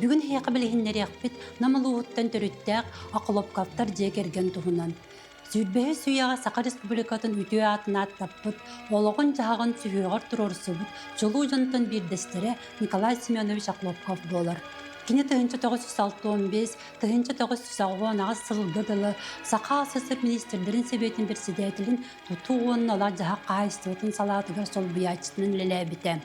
Бүгүн эһиэхэ билиһиннэриэхпит Нам улууһуттан төрүттээх Охлопковтар дьиэ кэргэн туһунан. Сүүрбэһис үйэҕэ Саха Республикатын үтүө аатын ааттаппыт, олоҕун-дьаһаҕын сүһүөҕэр туруорсубут чулуу дьонтон биирдэстэрэ Николай Семенович Охлопков буолар. Кини 1965 1998 сылга дылы Саха СССР министрдэрин Сэбиэтин председателин тутуу уонна олох-дьаһах хаһаайыстыбатын салаатыгар солбуйааччытынан үлэлээбитэ.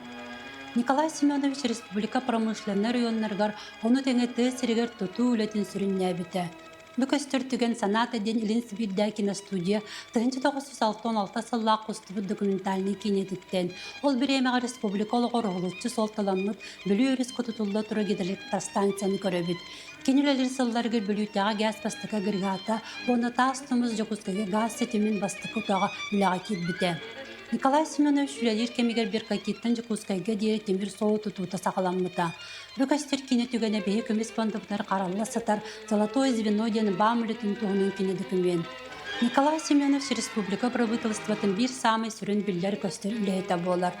Николай Семенович республика промышленнай оройуоннарыгар, ону тэҥэ тыа сиригэр тутуу үлэтин сүрүннээбитэ. Бу көстөр түгэн Санаата диэн Илин Сибиирдээҕи киностудия 1966 сыллаах устубут документальнай киинэтиттэн, ол бириэмэҕэ республика олоҕор уһулуччу суолталаммыт Бүлүү өрүс кутутулла турар гидроэлектростанцияны көрөбүт. Кини үлэлиир сылларыгар Бүлүүтээҕи гаас бастакы агрегата уонна Таас Тумус Дьокуускайга гаас ситимин бастакы утаҕа үлэҕэ киирбитэ. Николай Семенович үлэлиир кэмигэр Беркакиттан Дьокуускайга диэри тимир суол тутуута саҕаламмыта. Бу көстөр киинэ түгэнэ биһи көмүс пуондабытыгар харалла сытар «Золотое звено» диэн баам үлэтин туһунан кини документ. Николай Семенович республика правительствотын биир саамай сүрүн биллэр-көстөр үлэһитэ буолар.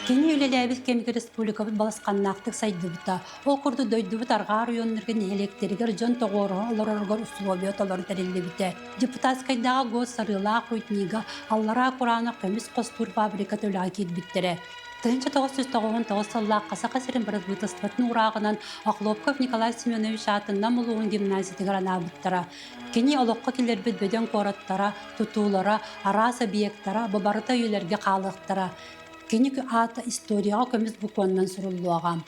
Кини үлэлээбит кэмигэр республикабыт балысханнаахтык сайдыбыта. Ол курдук дойдубут арҕаа оройуоннарга нэһилиэктэригэр дьон тоҕуоруһа олороргор условия толору тэриллибитэ. Депутатскайдааҕы госсарыылаах руднига Аллараа Кураанах көмүс хостуур фабриката үлэҕэ киирбиттэрэ. 1999 сыллаахха Саха сирин бырабыыталыстыбатын уурааҕынан Охлопков Николай Семенович аатын Нам улууһун гимназиятыгар анаабыттара. Кини олоххо киллэрбит бөдөҥ куораттара, тутуулара, араас объектара бу барыта үйэлэргэ хаалыахтара. Кини аата историяҕа көмүс букваннан суруллуоҕа.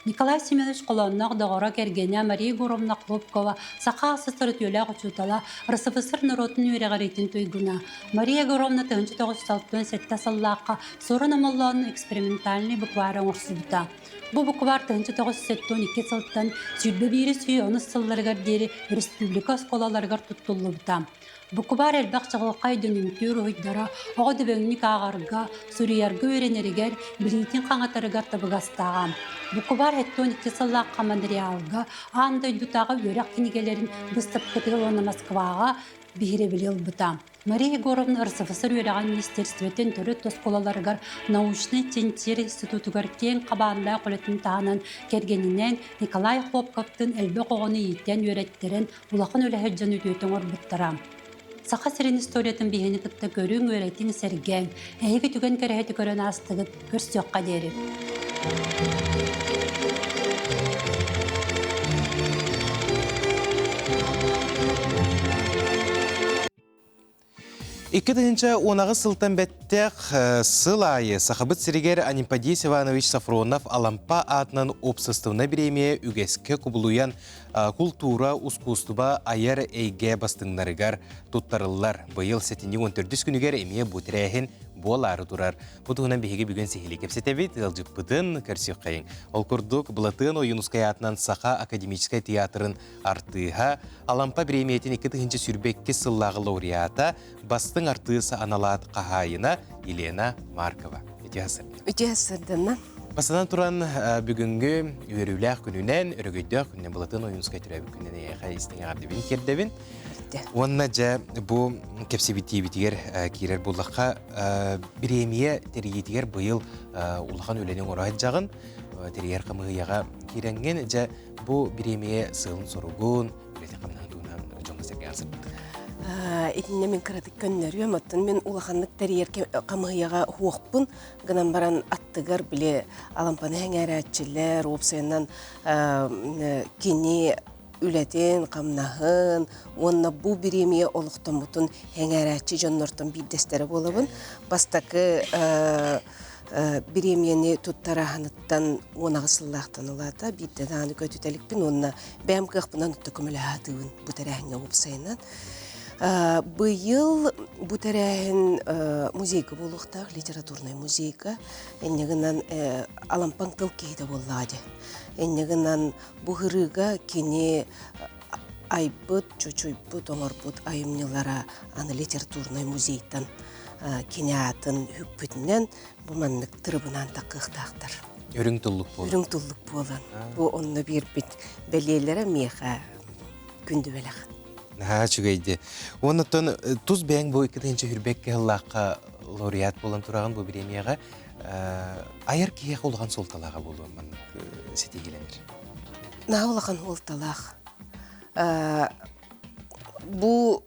Николай Семенович холоонноох доҕоро кэргэнэ Мария Егоровна Хлопкова саха СССР үтүөлээх учуутала, РСФСР норуотун үөрэҕириитин туйгуна. Мария Егоровна 1967 сыллаахха Суорун Омоллоонун экспериментальный буквары оҥорсубута. Бу буквар 1972 сылтан 21 сүүс онус сылларыгар диэри республика оскуолаларыгар туттуллубута. Букубаар элбэх чаҕылхай дьонүмтүүр уһуйдара оҕо дөбөҥнүк ааҕарга, суруйарга үөрэнэригэр, билиитин хаҥатарыгар табыгастааҕа. Букубаар 72 сыллаахха Монреалга аан дойдутааҕы үөрэх кинигэлэрин быыстапкатыгар уонна Москваҕа биһирэбили ылбыта. Мария Егоровна РСФСР үөрэҕин министиэристибэтин төрүт оскуолаларыгар научнай-чинчийэр институтугар киэҥ хабааннаах үлэтин таһынан кэргэнинээн Николай Охлопковтыын элбэх оҕону иитэн үөрэттэрэн улахан үлэһит дьон үтүөтэ оҥорбуттара. Саха сирин историятын биһини кытта көрүҥ, үөрэтиҥ, сэргээҥ. Эһиги түгэн кэрэһити көрөн аастыгыт, көрсүөххэ диэри. 2018 сылтан бэттэх сыл аайы Сахабыт сиригэр Анемподист Иванович Сафронов Алампа аатынан уопсастыбаннай бириэмийэ үгэскэ кубулуйан култуура, ускуустуба айар эйгэ бастыҥнарыгар туттарыллар. Быйыл сэтинньи 14 күнүгэр эмиэ бу тэрээһин буолаары турар. Бу туһунан биһиги бүгүн сиһилии кэпсэтэбит, ыалдьыппытын көрсүөххэйиҥ. Ол курдук, Былатыан Ойуунускай аатынан Саха академическай театрын артыыһа, Алампа бириэмийэтин 2022 сыллааҕы лауреата, бастыҥ артыыс аналаат хаһаайына Елена Маркова. Үтүө Үтүө сырдынна. Бастатан туран, бүгүҥҥү үөрүүлээх күнүнэн, өрөгөйдөөх күнүнэн Былатын Ойуунускай төрөөбүт күнүнэн эйиэхэ истиҥ эҕэрдэбин тиэрдэбин. Уонна дьэ бу кэпсэбитиибитигэр киирэр буоллахха, бириэмийэ тэрийиитигэр быйыл улахан үлэни оҥоро сылдьаҕын. Тэрийэр хамыыһыйаҕа киирэҥҥин, дьэ бу бириэмийэ сыалын-соругун, үлэтин-хамнаһын туһунан дьоҥҥо сэргээн сырдык. Итиннэ мин кыратык көннөрүөм, оттон мин улаханнык тэрийэр хамыһыйаҕа уһуохпун гынан баран аттыгар били Алампаны сэҥээрээччилэр, уопсайынан кини үлэтин, хамнаһын уонна бу бириэмийэ олохтоммутун сэҥээрээччи дьоннортон биирдэстэрэ буолабын. Бастакы бириэмийэни туттарааһыныттан 18 сыллаахтан улаата биирдэ даҕаны көтүтэликпин уонна бэйэм кыахпынан отто көмөлөһө сатыыбын бу тэрээһиҥҥэ уопсайынан. Быйыл бу тэрээһин музейга буолуохтаах, литературнай музейга. Инньэ гынан Алампаҥ тыл киһитэ буоллаҕа дии. Инньэ гынан Бу ырыыга кини айбыт, чочуйбут, оҥорбут айымньылара аны литературнай музейтан кини аатын үкпүтүнэн бу маннык тырыбынаан такыахтаахтар. Үрүҥ туллук буолан. Үрүҥ туллук буолан. Бу онно биэрбит бэлиэлэрэ миэхэ күндү бэлэх. Наһаа үчүгэйди. Уонна тус бэйэҥ бу 2021 сыллаахха лауреат буолан тураҕын бу бириэмийэҕэ айар киһиэхэ улахан суолталааҕа буолуо маннык ситиһиилэнэр. Наһаа улахан суолталаах. Бу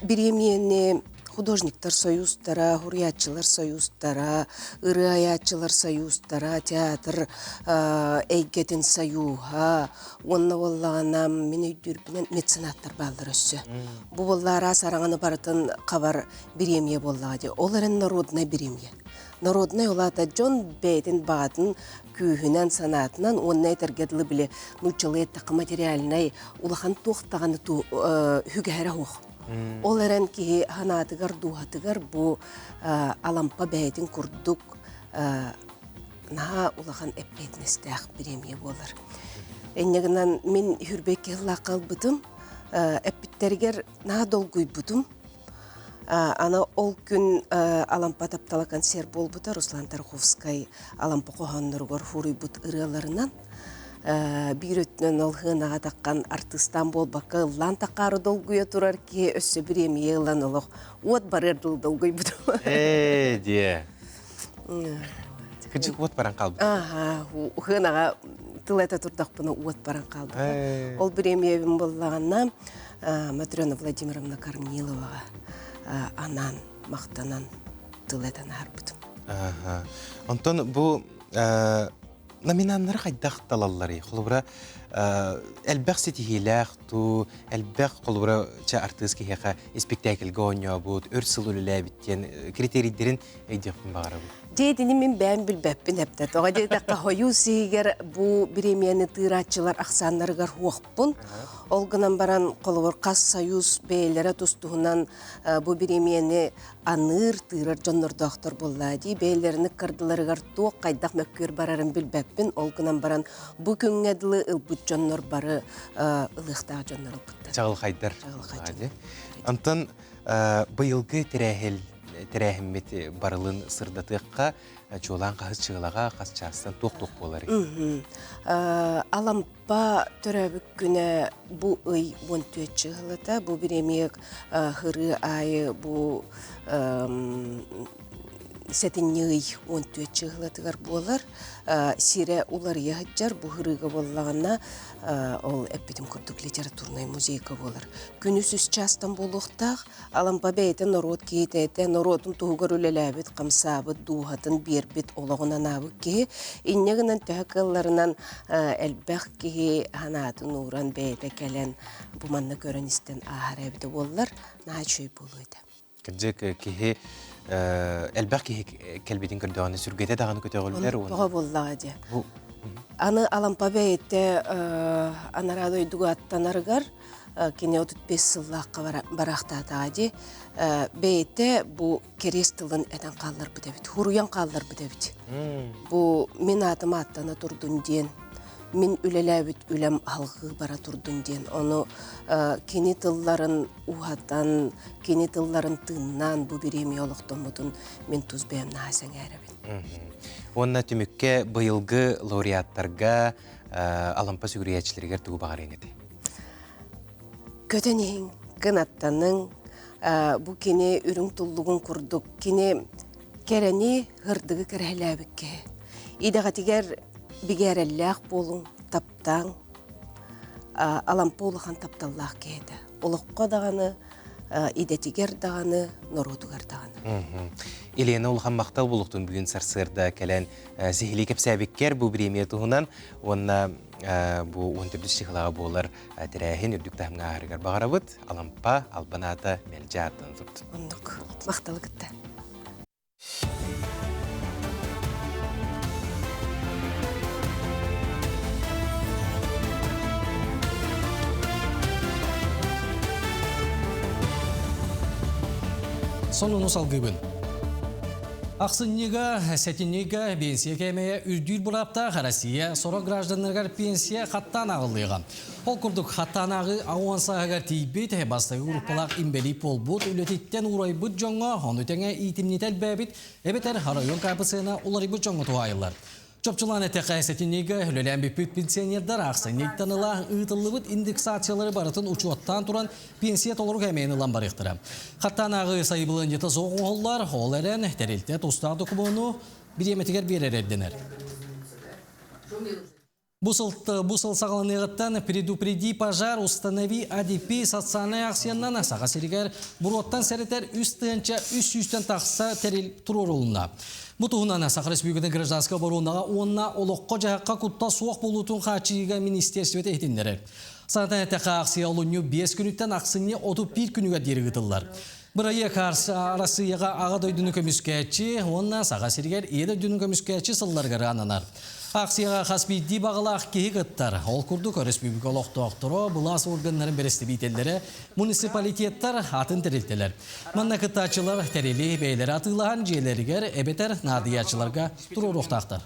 бириэмийэни художниктар союзтара, суруйааччылар союзтара, ырыа айааччылар союзтара, театр эйгэтин союһа уонна буоллаҕына мин өйдүүрбүнэн меценаттар бааллар өссө. Бу буолла араас араҥаны барытын хабар бириэмийэ буоллаҕа дии. Ол эрэн народнай бириэмийэ. Народнай ол аата дьон бэйэтин баҕатын күүһүнэн, санаатынан уонна этэргэ дылы били нууччалыы эттэххэ материальнай улахан туох даҕаны үгэһэрэ суох. Ол эрэн киһи санаатыгар, дууһатыгар бу Алампа бэйэтин курдук наһаа улахан эппиэтинэстээх бириэмийэ буолар. Инньэ гынан мин Хүрбэкки сыллаахха ылбытым, эппиттэригэр наһаа долгуйбутум. Аны ол күн Алампа таптала концерт буолбута Руслан Тарховскай Алампа хоһоонноругар хуруйбут ырыаларынан биир өттүнэн ол хыанаҕа таххан артыыстаан буолбакка ыллаан таххаары долгуйа турар киһи өссө бириэмийэ ылан олох уот барыар дылы долгуйбутум. Ээ диэ. Кырдьык уот баран хаалбыт. Аха, хыанаҕа тыл этэ турдахпына уот баран хаалбыта. Ол бириэмийэбин буллаҕына Матрена Владимировна Корниловаҕа анаан махтанан тыл этэн аһарбытым. Онтон бу номинаннары хайдах талалларый? Холобура, элбэх ситиһиилээх туу, элбэх холобура чэ артыыс киһиэхэ испиктээкилгэ оонньообут, өр сыл үлэлээбит диэн критерийдэрин өйдүөхпүн баҕарабын. Дьэ итини мин бэйэм билбэппин эптэ. Тоҕо диэтэххэ, Хойуус иһигэр бу бириэмийэни тыырааччылар ахсааннарыгар уохпун. Ол гынан баран, холобур, хас союз бэйэлэрэ тус-туһунан бу бириэмийэни аныыр, тыырар дьоннордоохтор буоллаа дии. Бэйэлэрин ыккардыларыгар туох хайдах мөккүөр барарын билбэппин. Ол гынан баран, бу күҥҥэ дылы ылбыт дьоннор бары ылыахтаах дьоннор ылбыттар. Чаҕылхайдар. Чаҕылхайдар. Онтон быйылгы тэрээһил тэрээһиммит барылын сырдатыахха, чуолаан хаһыс чыылаҕа, хас чаастан туох-туох буоларый? Алампа төрөөбүт күнэ бу ый 14 чыһылата, бу бириэмийэ хырыы аайы бу сэтинньи ый 14 чыһылатыгар буолар. Сирэ уларыйа сылдьар, бу хырыыга буоллаҕына ол эппитим курдук литературнай музейга буолар. Күнүс үс чаастан буолуохтаах. Алампа бэйэтэ норуот киһитэ этэ, норуотун туһугар үлэлээбит, хамсаабыт, дууһатын биэрбит, олоҕун анаабыт киһи. Инньэ гынан төһө кыалларынан элбэх киһи санаатын ууран бэйэтэ кэлэн бу манна көрөн-истэн ааһар эбитэ буоллар, наһаа үчүгэй буолуо этэ. Кырдьык киһи элбэх киһи кэлбитин көрдөҕүнэ сүргэтэ даҕаны көтөҕүллэр. Тоҕо буоллаҕа дии. Аны Алампа бэйэтэ анараа дойдуга аттанарыгар кини 35 сыллаахха бараахтаатаҕа дии бэйэтэ бу кэриэс тылын этэн хаалларбыт эбит хуруйан хаалларбыт эбит бу мин аатым ааттана турдун диэн мин үлэлээбит үлэм алҕыы бара турдун диэн ону кини тылларын уһатан кини тылларын тыыннаан бу бириэмийэ олохтоммутун мин тус бэйэм наһаа сэҥээрэбин Уонна түмүккэ быйылгы лауреаттарга Алампа сүгүрүйээччилэригэр тугу баҕарыаҥ этэй? Көтөн иһиҥ, кынаттаныҥ, бу кини үрүҥ туллугун курдук кини кэрэни, һырдыгы кэрэһэлээбит киһи. Идэҕитигэр бигээрэллээх буолуҥ, таптааҥ. Алампа улахан тапталлаах киһи этэ. Олоххо даҕаны, Идэтигэр даҕаны, норуотугар даҕаны. Елена улахан махтал булуктун бүгүн сарсыарда кэлэн сиһилии кэпсээбиккэр бу бириэмийэ туһунан уонна бу 14 чыһылаҕа буолар тэрээһин үрдүк таһымҥа ааһарыгар баҕарабыт. Алампа албан аата мэлдьи ааттан турдун. Оннук. Махталы кытта. Сонуну салгыыбын. Ахсынньыга, сэтинньигэ пенсия кээмэйэ үрдүүр бырааптаах Россия сорох гражданнарыгар пенсия хаттаан аҕыллыаҕа. Ол курдук, хаттаанааҕы ауан сааһыгар тиийбит, бастакы группалаах инбэлиит буолбут, үлэтиттэн уурайбыт дьоҥҥо, ону тэҥэ иитимньитэ элбээбит, эбэтэр оройуон КПЦ-на уларыйбыт дьоҥҥо туһаайыллар. Чопчулаан эттэххэ, сэтинньигэ үлэлээн бүппүт пенсионердар ахсынньыттан ыла ыытыллыбыт индексациялары барытын учуоттаан туран пенсия толору кээмэйин ылан барыахтара. Хаттаанааҕы сайабылыанньата суох оҥоһуллар, ол эрэн тэрилтэ тустаах докумуону бириэмэтигэр биэрэр ирдэнэр. Бу сыл, бу сыл саҕаланыаҕыттан «Предупреди пожар, установи АДП» социальнай акциянан Саха сиригэр буруоттан сэрэтэр 3300-тэн тахса тэрил туруорулунна. Бу туһунан Саха Республикатын гражданскай оборонаҕа уонна олоххо-дьаһахха куттал суох буолуутун хааччыйыыга министиэристибэтэ иһитиннэрэр. Санатан эттэххэ, акция олунньу 5 күнүттэн ахсынньы 31 күнүгэр диэри ыытыллар. Бырайыак Арассыыйаҕа Аҕа дойдуну көмүскээччи уонна Саха сиригэр Ийэ дойдуну көмүскээччи сылларыгар ананар. Акцияҕа хас биирдии баҕалаах киһи кыттар. Ол курдук, өрөспүүбүлүкэ олохтоохторо, былаас органнарын бэрэстэбиитэллэрэ, муниципалитеттар, атын тэрилтэлэр. Манна кыттааччылар тэрили бэйэлэрэ атыылаһан дьиэлэригэр эбэтэр наадыйааччыларга туруоруохтаахтар.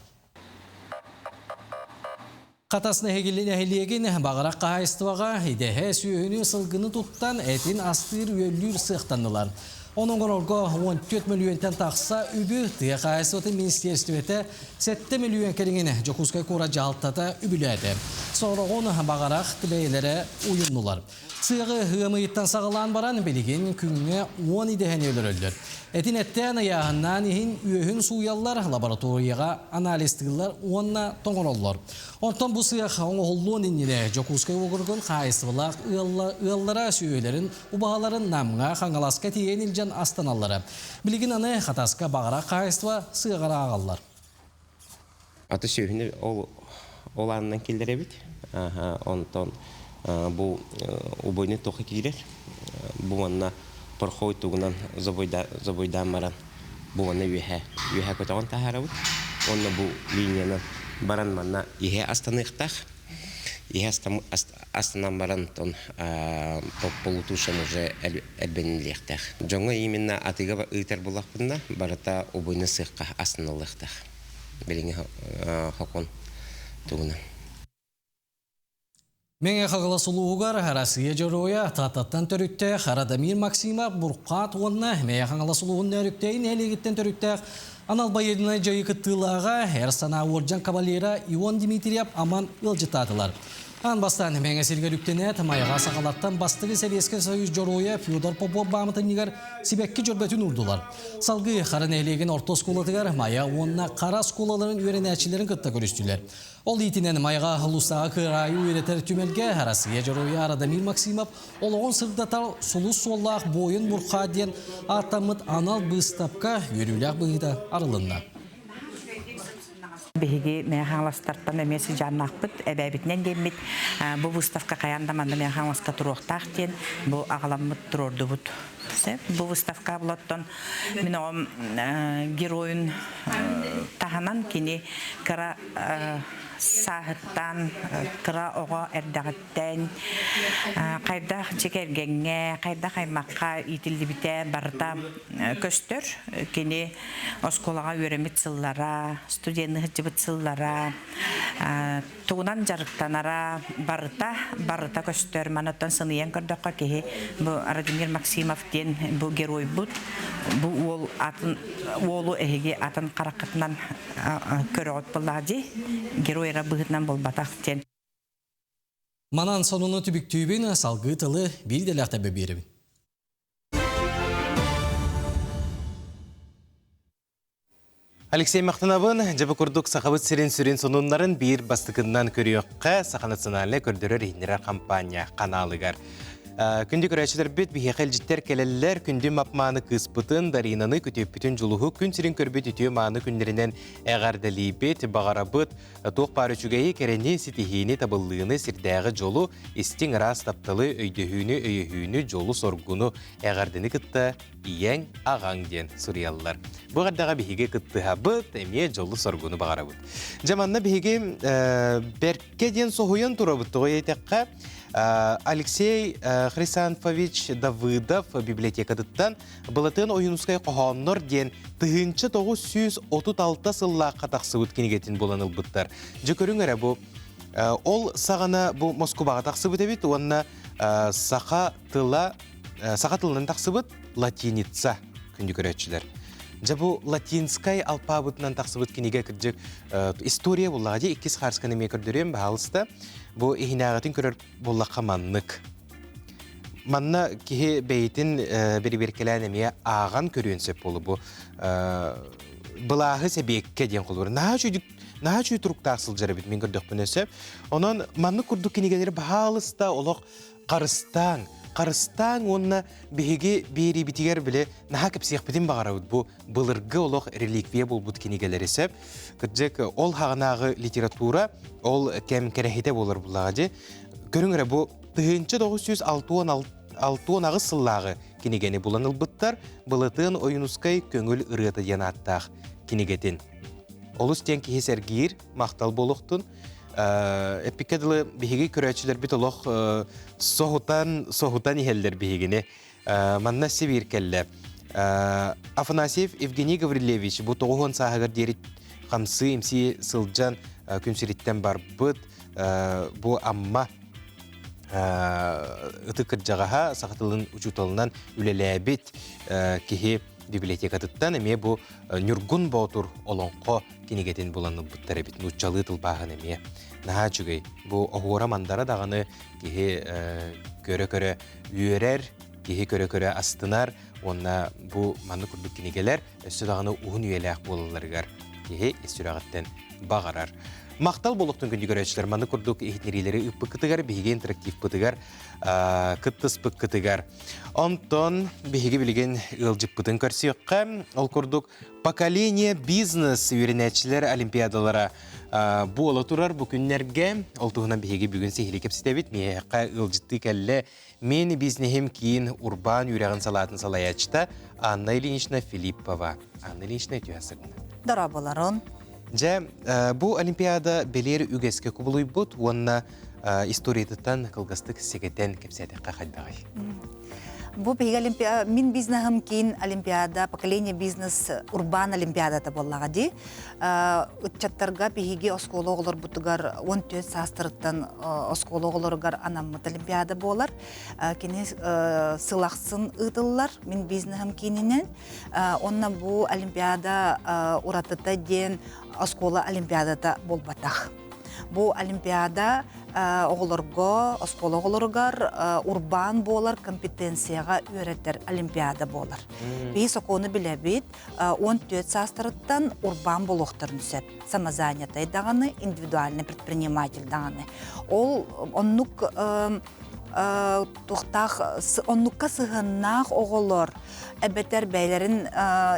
Хатас нэһилиэгин Баҕарах хаһаайыстыбаҕа идэһэ сүөһүнү сылгыны туттан этин астыыр-үөллүүр сыахтаннылар. Ону оҥорорго 14 мөлүйүөнтэн тахса үбү тыа хаһаайыстыбатын министиэристибэтэ 7 мөлүйүөн кэриҥин Дьокуускай куорат дьаһалтата үбүлээтэ. Сороҕун Баҕарах бэйэлэрэ уйуннулар. Сыаҕы ыам ыйыттан саҕалаан баран, билигин күҥҥэ 10 идэһэни өлөрөллөр. Этин эттээн ыйааһыннаан иһин үөһүн сууйаллар, лабораторияҕа анализтыыллар уонна тоҥороллор. Онтон бу сыах оҥоһуллуон иннинэ Дьокуускай уокуругун хаһаайыстыбалаах ыаллара сүөһүлэрин убаһаларын Намҥа, Хаҥаласка тиэйэн илдьэн астаналлара. Билигин аны Хатаска баҕарах хаһаайыстыба сыаҕар ааҕаллар. Аты сүөһүнү ол ол аанынан киллэрэбит. Онтон бу убойный тоха киирэр. Бу манна порховой тугунан забойдаан баран бу манна үөһэ үөһэ көтөҕөн таһаарабыт. Уонна бу линиянан баран манна иһэ астаныахтаах. Иһэ астанан баран тон полутушан уже элбэнилиэхтээх. Дьоҥҥо именно атыыга ыытар буллахпытына барыта убойны сыахха астаныллыахтаах. Билиҥҥи хокун тугунан. Мэҥэ Хаҥалас улууһугар Россия Дьоруойа Тааттаттан төрүттээх Радомир Максимов Буркаат уонна Мэҥэ Хаҥалас улууһун Нөөрүктэйин нэһилиэгиттэн төрүттээх анал байыаннай дьайыы кыттыылааҕа Эр санаа уордьан кавалера Ион Дмитриев Аман ыалдьыттаатылар. Аан бастаан Мэҥэ сиригэр үктэнээт, Майаҕа сахалартан бастакы Сэбиэскэй Союз Дьоруойа Федор Попов бааматынньыгар сибэкки дьөрбөтүн уурдулар. Салгыы Хара нэһилиэгин орто оскуолатыгар Майа уонна Хара оскуолаларын үөрэнээччилэрин кытта көрүстүлэр. Ол иитинэн Майаҕа Улуустааҕы кыраайы үөрэтэр түмэлгэ Россия Дьоруойа Радомир Максимов олоҕун сырдатар сулус суоллаах буойун Бурхаа диэн ааттаммыт анал быыстапка үөрүүлээх быһыыта арылынна. Биһиги Мэҥэ Хаҥаластартан эмиэ сыдьааннаахпыт, эбээбитинэн диэммит бу выставка хайаан да манна Мэҥэ Хаҥаласка туруохтаах диэн бу аҕаламмыт туруордубут. Бу выставка булаттан мин оҕом геройун таһынан кини кыра сааһыттан кыра оҕо эрдэҕиттэн хайдах дьиэ кэргэҥҥэ, хайдах аймахха иитиллибитэ барыта көстөр. Кини оскуолаҕа үөрэммит сыллара, студенныы сылдьыбыт сыллара, тугунан дьарыктанара барыта, барыта көстөр. Манаттан сыныйан көрдөххө киһи бу Радимир Максимов диэн бу геройбут, бу уол атын уолу эһиги атын хараххытынан көрөҕүт буоллаҕа дии, герой эрэ быһыытынан буолбатах диэн. Манан сонуну түбүктүүбүн, салгыы тылы биир идэлээхтэрбэ биэрэбин. Алексей Махтанабын, дьэ бу курдук Сахабыт сирин сүрүн сонуннарын биир бастакыннан көрүөххэ Саха национальнай көрдөрөр иһиннэрэр хампаанньа ханаалыгар. Күндү көрөөччүлэрбит биһиэхэ илдьиттэр кэлэллэр. Күндү мап-мааны кыыспытын, Даринаны күтүөппүтүн дьулуһу күн сирин көрбүт үтүө мааны күннэринэн эҕэрдэлиибит, баҕарабыт. Туох баар үчүгэйи, кэрэни, ситиһиини, табыллыыны, сирдээҕи дьолу, истиҥ ыраас тапталы, өйдөһүүнү, өйөһүүнү, дьолу-соргуну, эҕэрдэни кытта ийэҥ, аҕаҥ диэн суруйаллар. Бу эҕэрдэҕэ биһиги кыттыһабыт, эмиэ дьолу-соргуну баҕарабыт. Дьэ манна биһиги бэркэ диэн соһуйан турабыт тоҕо диэтэххэ, Алексей Хрисанфович Давыдов библиотекатыттан Былатыан Ойуунускай хоһооннор диэн 1936 сыллаахха тахсыбыт кинигэтин булан ылбыттар. Дьэ көрүҥ эрэ бу ол саҕана бу Москубаҕа тахсыбыт эбит уонна саха тыла саха тылынан тахсыбыт латиница күндү көрөөччүлэр. Дьэ бу латинскай алпаабытынан тахсыбыт кинигэ кырдьык история буллаҕа дии иккис хаарсканы эмиэ көрдөрүөм баһаалыста. Бу иһинээҕитин көрөр буллахха маннык. Манна киһи бэйэтин бирибиэркэлээн эмиэ ааҕан көрүөн сөп буолу бу былааһы сэбиэккэ диэн холобур. Наһаа үчүгэй наһаа үчүгэй туруктаах сылдьар эбит мин көрдөхпүнэ сөп. Онон маннык курдук кинигэлэри баһаалыста олох харыстааҥ, харыстааҥ уонна биһиги биэриибитигэр бile наһаа кэпсиэхпитин баҕарабыт бу былыргы олох реликвия буолбут кинигэлэри сөп. Кырдьык ол хаҕынааҕы литература ол кэм кэрэһитэ буолар буллаҕа дии. Көрүҥ эрэ бу 1968 сыллааҕы кинигэни булан ылбыттар Былатыан Ойуунускай Көҥүл ырыата диэн ааттаах кинигэтин. Олус диэн киһи сэргиир, махтал буолуохтун. Эппиккэ дылы биһиги көрөөччүлэрбит олох соһутан, соһутан иһэллэр биһигини. Манна Сибиир кэллэ. Афанасьев Евгений Гаврильевич бу 90 сааһыгар диэри хамсыы-имсии сылдьан күн сириттэн барбыт. Бу Амма ытык кырдьаҕаһа саха тылын учууталынан үлэлээбит киһи библиотекатыттан эмиэ бу Ньургун Боотур олоҥхо кинигэтин булан ылбыттар эбит нууччалыы тылбааһын эмиэ наһаа үчүгэй бу оһуора мандара даҕаны киһи көрө-көрө үөрэр киһи көрө-көрө астынар уонна бу маннык курдук кинигэлэр өссө даҕаны уһун үйэлээх буолалларыгар киһи ис сүрэҕиттэн баҕарар. Махтал буолуохтун күндү көрөөччүлэр маннык курдук иһитиннэриилэри ыыппыккытыгар, биһиги интерактивпытыгар кыттыспыккытыгар. Онтон биһиги билигин ыалдьыппытын көрсүөххэ. Ол курдук «Поколение бизнес» үөрэнээччилэр олимпиадалара буола турар бу күннэргэ. Ол туһунан биһиги бүгүн сиһилии кэпсэтэбит. Миэхэ ыалдьыттыы кэллэ Мен бизнеһим киин урбаан үөрэҕин салаатын салайааччыта Анна Ильинична Филиппова. Анна Ильинична үтүө сырдын. Дорооболорун. Дьэ, бу олимпиада бэлиэр үгэскэ кубулуйбут уонна историятыттан кылгастык сэгэтэн кэпсээтэххэ хайдаҕый? Бу биһиги олимпиада, мин бизнеһым киин олимпиада, поколение бизнес урбаан олимпиадата буоллаҕа дии. Ыччаттарга биһиги оскуола оҕолорбутугар 14 саастарыттан оскуола оҕолоругар анаммыт олимпиада буолар. Кини сыл ахсын ыытыллар мин бизнеһым киининэн. Онно бу олимпиада уратыта диэн оскуола олимпиадата буолбатах. Бу олимпиада оҕолорго, оскуола оҕолоругар урбаан буолар компетенцияҕа үөрэтэр олимпиада буолар. Биһи сокуону билэбит, 14 саастарыттан урбаан буолуохтарын сөп. Самозанятай даҕаны, индивидуальный предприниматель даҕаны. Ол оннук туохтаах оннукка сыһыаннаах оҕолор эбэтэр бэйэлэрин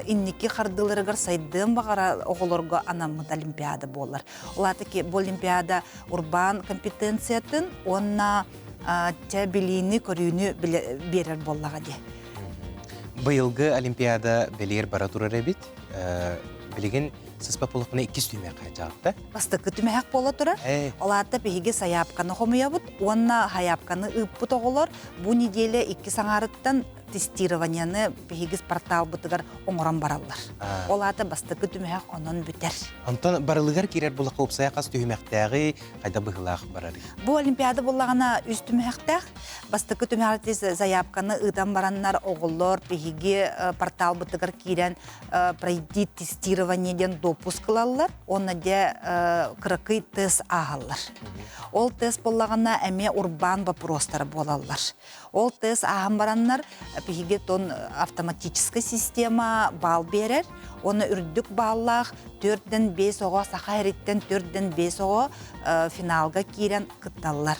инники хардыыларыгар сайдыан баҕара оҕолорго анаммыт олимпиада буолар. Ол аата бу олимпиада урбаан компетенциятын уонна чэ билиини көрүүнү биэрэр буоллаҕа дии. Быйылгы олимпиада бэлиэр бара турар эбит. Билигин сыспа буоллахпына иккис түһүмэх хаачаҕытта. Бастакы түмэһэх буола турар. Ол аата биһиги сайаапканы хомуйабыт уонна сайаапканы ыыппыт оҕолор бу неделя иккис аҥаарыттан тестированиены биһиги порталбытыгар оҥорон бараллар. Ол аата бастакы түмэһэх онон бүтэр. Онтон барылыгар киирэр булахха уопсайа хас түһүмэхтээҕи хайда быһыылаах барарый? Бу олимпиада буллаҕына үс түмэһэхтээх. Бастакы түмэҕи заявканы ыытан бараннар оҕолор биһиги порталбытыгар киирэн пройди тестирование диэн допуск ылаллар уонна дьэ кыракый тест ааһаллар. Ол тест буоллаҕына эмиэ урбаан боппуруостара буолаллар. Ол тест ааһан бараннар биһиги тон автоматическай система баал биэрэр уонна үрдүк бааллаах төрдөн бес оҕо саха эриттэн төрдөн бес оҕо финалга киирэн кытталлар.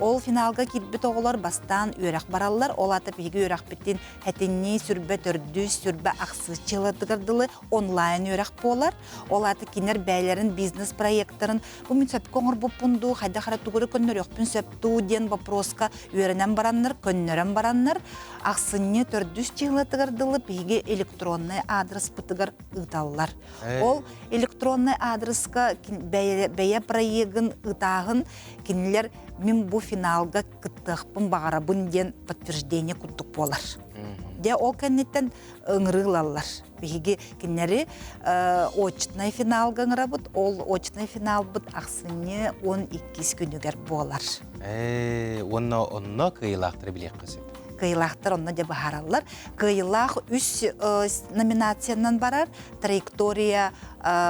Ол финалга киирбит оҕолор бастаан үөрэх бараллар. Ол аата биһиги үөрэхпитин хэтиннии сүрбэ төрдүс, сүрбэ ахсыс чыылатыгар дылы онлайн үөрэх буолар. Ол аата кинилэр бэйэлэрин бизнес-проекттарын бу мин сөпкө оҥорбуппун дуу, хайдах эрэ тугу эрэ көннөрүөхпүн сөп дуу диэн вопроска үөрэнэн бараннар, көннөрөн бараннар, ахсынньы төрдүс чыылатыгар дылы биһиги электроннай аадырыспытыгар ыыталлар. Ол электроннай аадырыска бэйэ проегын ыытааһын кинилэр мин бу финалга кыттыахпын баҕарабын диэн подтверждение курдук буолар. Дьэ ол кэнниттэн ыҥырыы ылаллар. Биһиги кинилэри очный финалга ыҥырабыт. Ол очный финалбыт ахсынньы 12 күнүгэр буолар. Уонна онно кыайыылаахтары билиэххэ сөп. Кыайыылаахтар онно дьэ быһаараллар. Кыайыылаах үс номинациянан барар. Траектория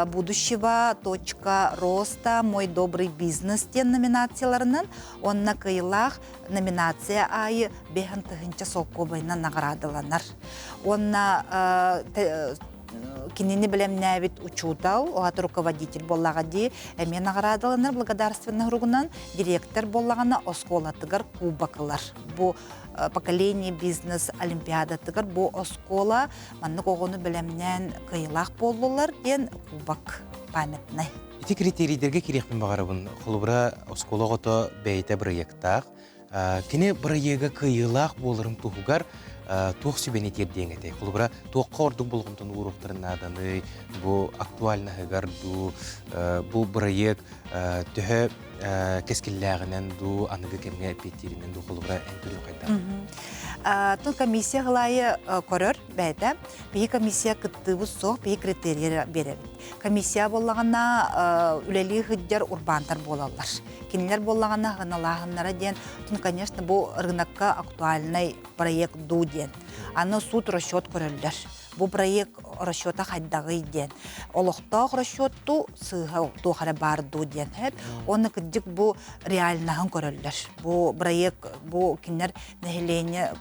будущего, точка роста, мой добрый бизнес диэн номинацияларынан уонна кыайыылаах номинация аайы бэһэн тыһыынча солкуобайынан наҕараадаланар. Уонна кинини бэлэмнээбит учуутал, оҕата руководитель буоллаҕа дии, эмиэ наҕараадаланар благодарственный суругунан директор буоллаҕына оскуолатыгар кубок ылар. Бу поколение бизнес олимпиадатыгар бу оскуола маннык оҕону бэлэмнээн кыайыылаах буоллулар диэн кубок памятнай. Ити критерийдэргэ кириэхпин баҕарабын. Холобура, оскуола оҕото бэйэтэ бырайыактаах. Кини бырайыага кыайыылаах буоларын туһугар туох сүбэни тиэрдиэҥ этэй? Холобура, туохха ордук болҕомтону ууруохтарын нааданый? Бу актуальнаһыгар дуу, бу бырайыак төһө кэскиллээҕинэн дуу, аныгы кэмҥэ эппиэттииринэн дуу, холобура, эн көрүҥ хайдах? Тыл комиссия хылайы көрөр бэйэтэ. Биһи комиссия кыттыыбыт суох, биһи критерийи биэрэбит. Комиссия буоллаҕына үлэлии сылдьар урбаантар буолаллар. Кинилэр буоллаҕына ханалааһыннара диэн, ну, конечно, бу рынокка актуальный проект дуу диэн. Аны суут расчет көрөллөр. Бу проект расчета хайдаҕый диэн. Олохтоох расчетту сыыһа туох эрэ баар дуу диэн. Уонна кырдьык бу реальнаһын көрөллөр. Бу проект бу кинилэр нэһилиэнньэ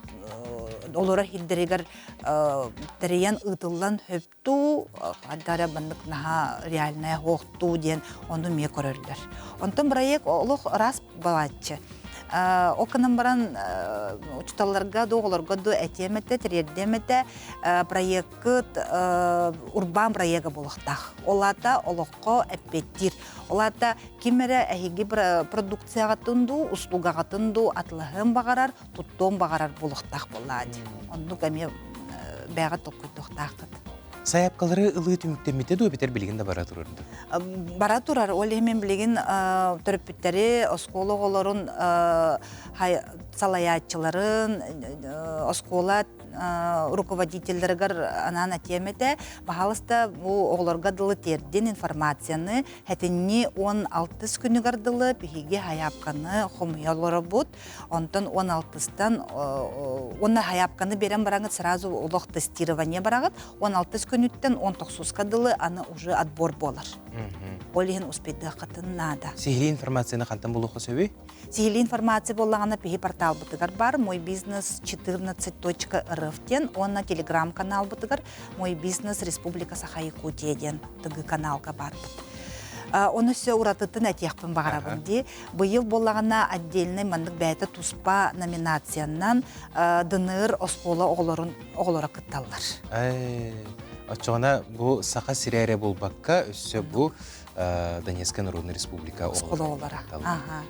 олорор сирдэригэр тэрийэн ыытыллан хөптуу, ханна маннык наһаа реальная хоохтуу диэн ону эмиэ көрөллөр. Онтон проект олох ыраас балааччы. Ол гынан баран учууталларга да оҕолорго да этиэм этэ, тириэрдиэм этэ, проеккыт урбаан проега буолуохтаах. Ол аата олоххо эппиэттиир. Ол аата ким эрэ эһиги продукцияҕытын дуу, услугаҕытын дуу атылаһыан баҕарар, туттуон баҕарар буолуохтаах буоллаа дии. Оннук эмиэ бэйэҕэ толкуйдуохтааххыт. Сайаапкалары ылыы түмүктэммитэ дуу эбэтэр билигин да бара турар дуу? Бара турар. Ол иһин мин билигин төрөппүттэри, оскуола оҕолорун салайааччыларын, оскуола руководителлэригэр анаан этиэм этэ. Баһаалыста бу оҕолорго дылы тиэрдин информацияны Хэтинни 16 күнүгэр дылы биһиги хайаапканы хомуйа олоробут. Онтон 16-тан уонна хайаапканы берен бараҥыт сразу олох тестирование бараҕыт. 16 күнүттэн 19-ка дылы аны уже отбор буолар. Ол иһин успейдыаххытын наада. Сиһилии информацияны хантан булуохха сөбүй? Сиһилии информация буоллаҕына биһи порталбытыгар бар мой бизнес 14.рф диэн уонна телеграм каналбытыгар мой бизнес Республика Саха Якутия диэн ТГ каналга барбыт. Оны өссө уратытын этиэхпин баҕарабын дии. Быйыл буоллаҕына отдельный маннык бэйэтэ туспа номинациянан ДНР оскуола оҕолорун оҕолоро кытталлар. Оччоҕуна бу Саха сирэ эрэ буолбакка, өссө бу Донецкая Народная Республика оҕолоро.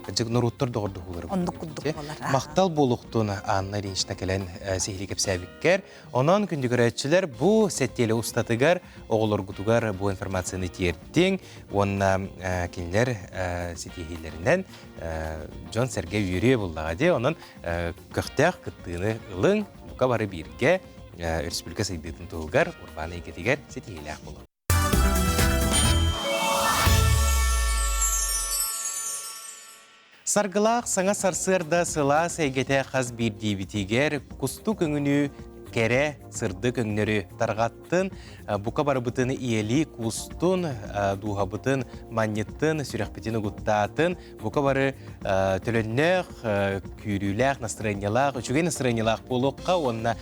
Кырдьык норуоттар доҕордоһуулара. Оннук курдук буолар. Махтал буолуохтун Анна Ильинична кэлэн сиһилии кэпсээбиккэр. Онон күндү көрөөччүлэр бу сэттиэлэ устатыгар оҕолоргутугар бу информацияны тиэрдиҥ уонна кинилэр ситиһиилэринэн дьон-сэргэ үөрүө буллаҕа дии. Онон көхтөөх кыттыыны ылыҥ, бука бары бииргэ республика сайдыытын туһугар урбаан эйгэтигэр ситиһиилээх буолуҥ. Саргылаах саҥа сарсыарда сылаас эйгэтэ хас биирдиибитигэр кустук өҥүнүү кэрэ, сырдык өҥнөрү тарҕаттын, бука барыбытын ийэлии куустун, дууһабытын манньыттын, сүрэхпитин угуттаатын, бука бары төлөннөөх, күүрүүлээх, настырыанньалаах, үчүгэй настырыанньалаах буолуохха уонна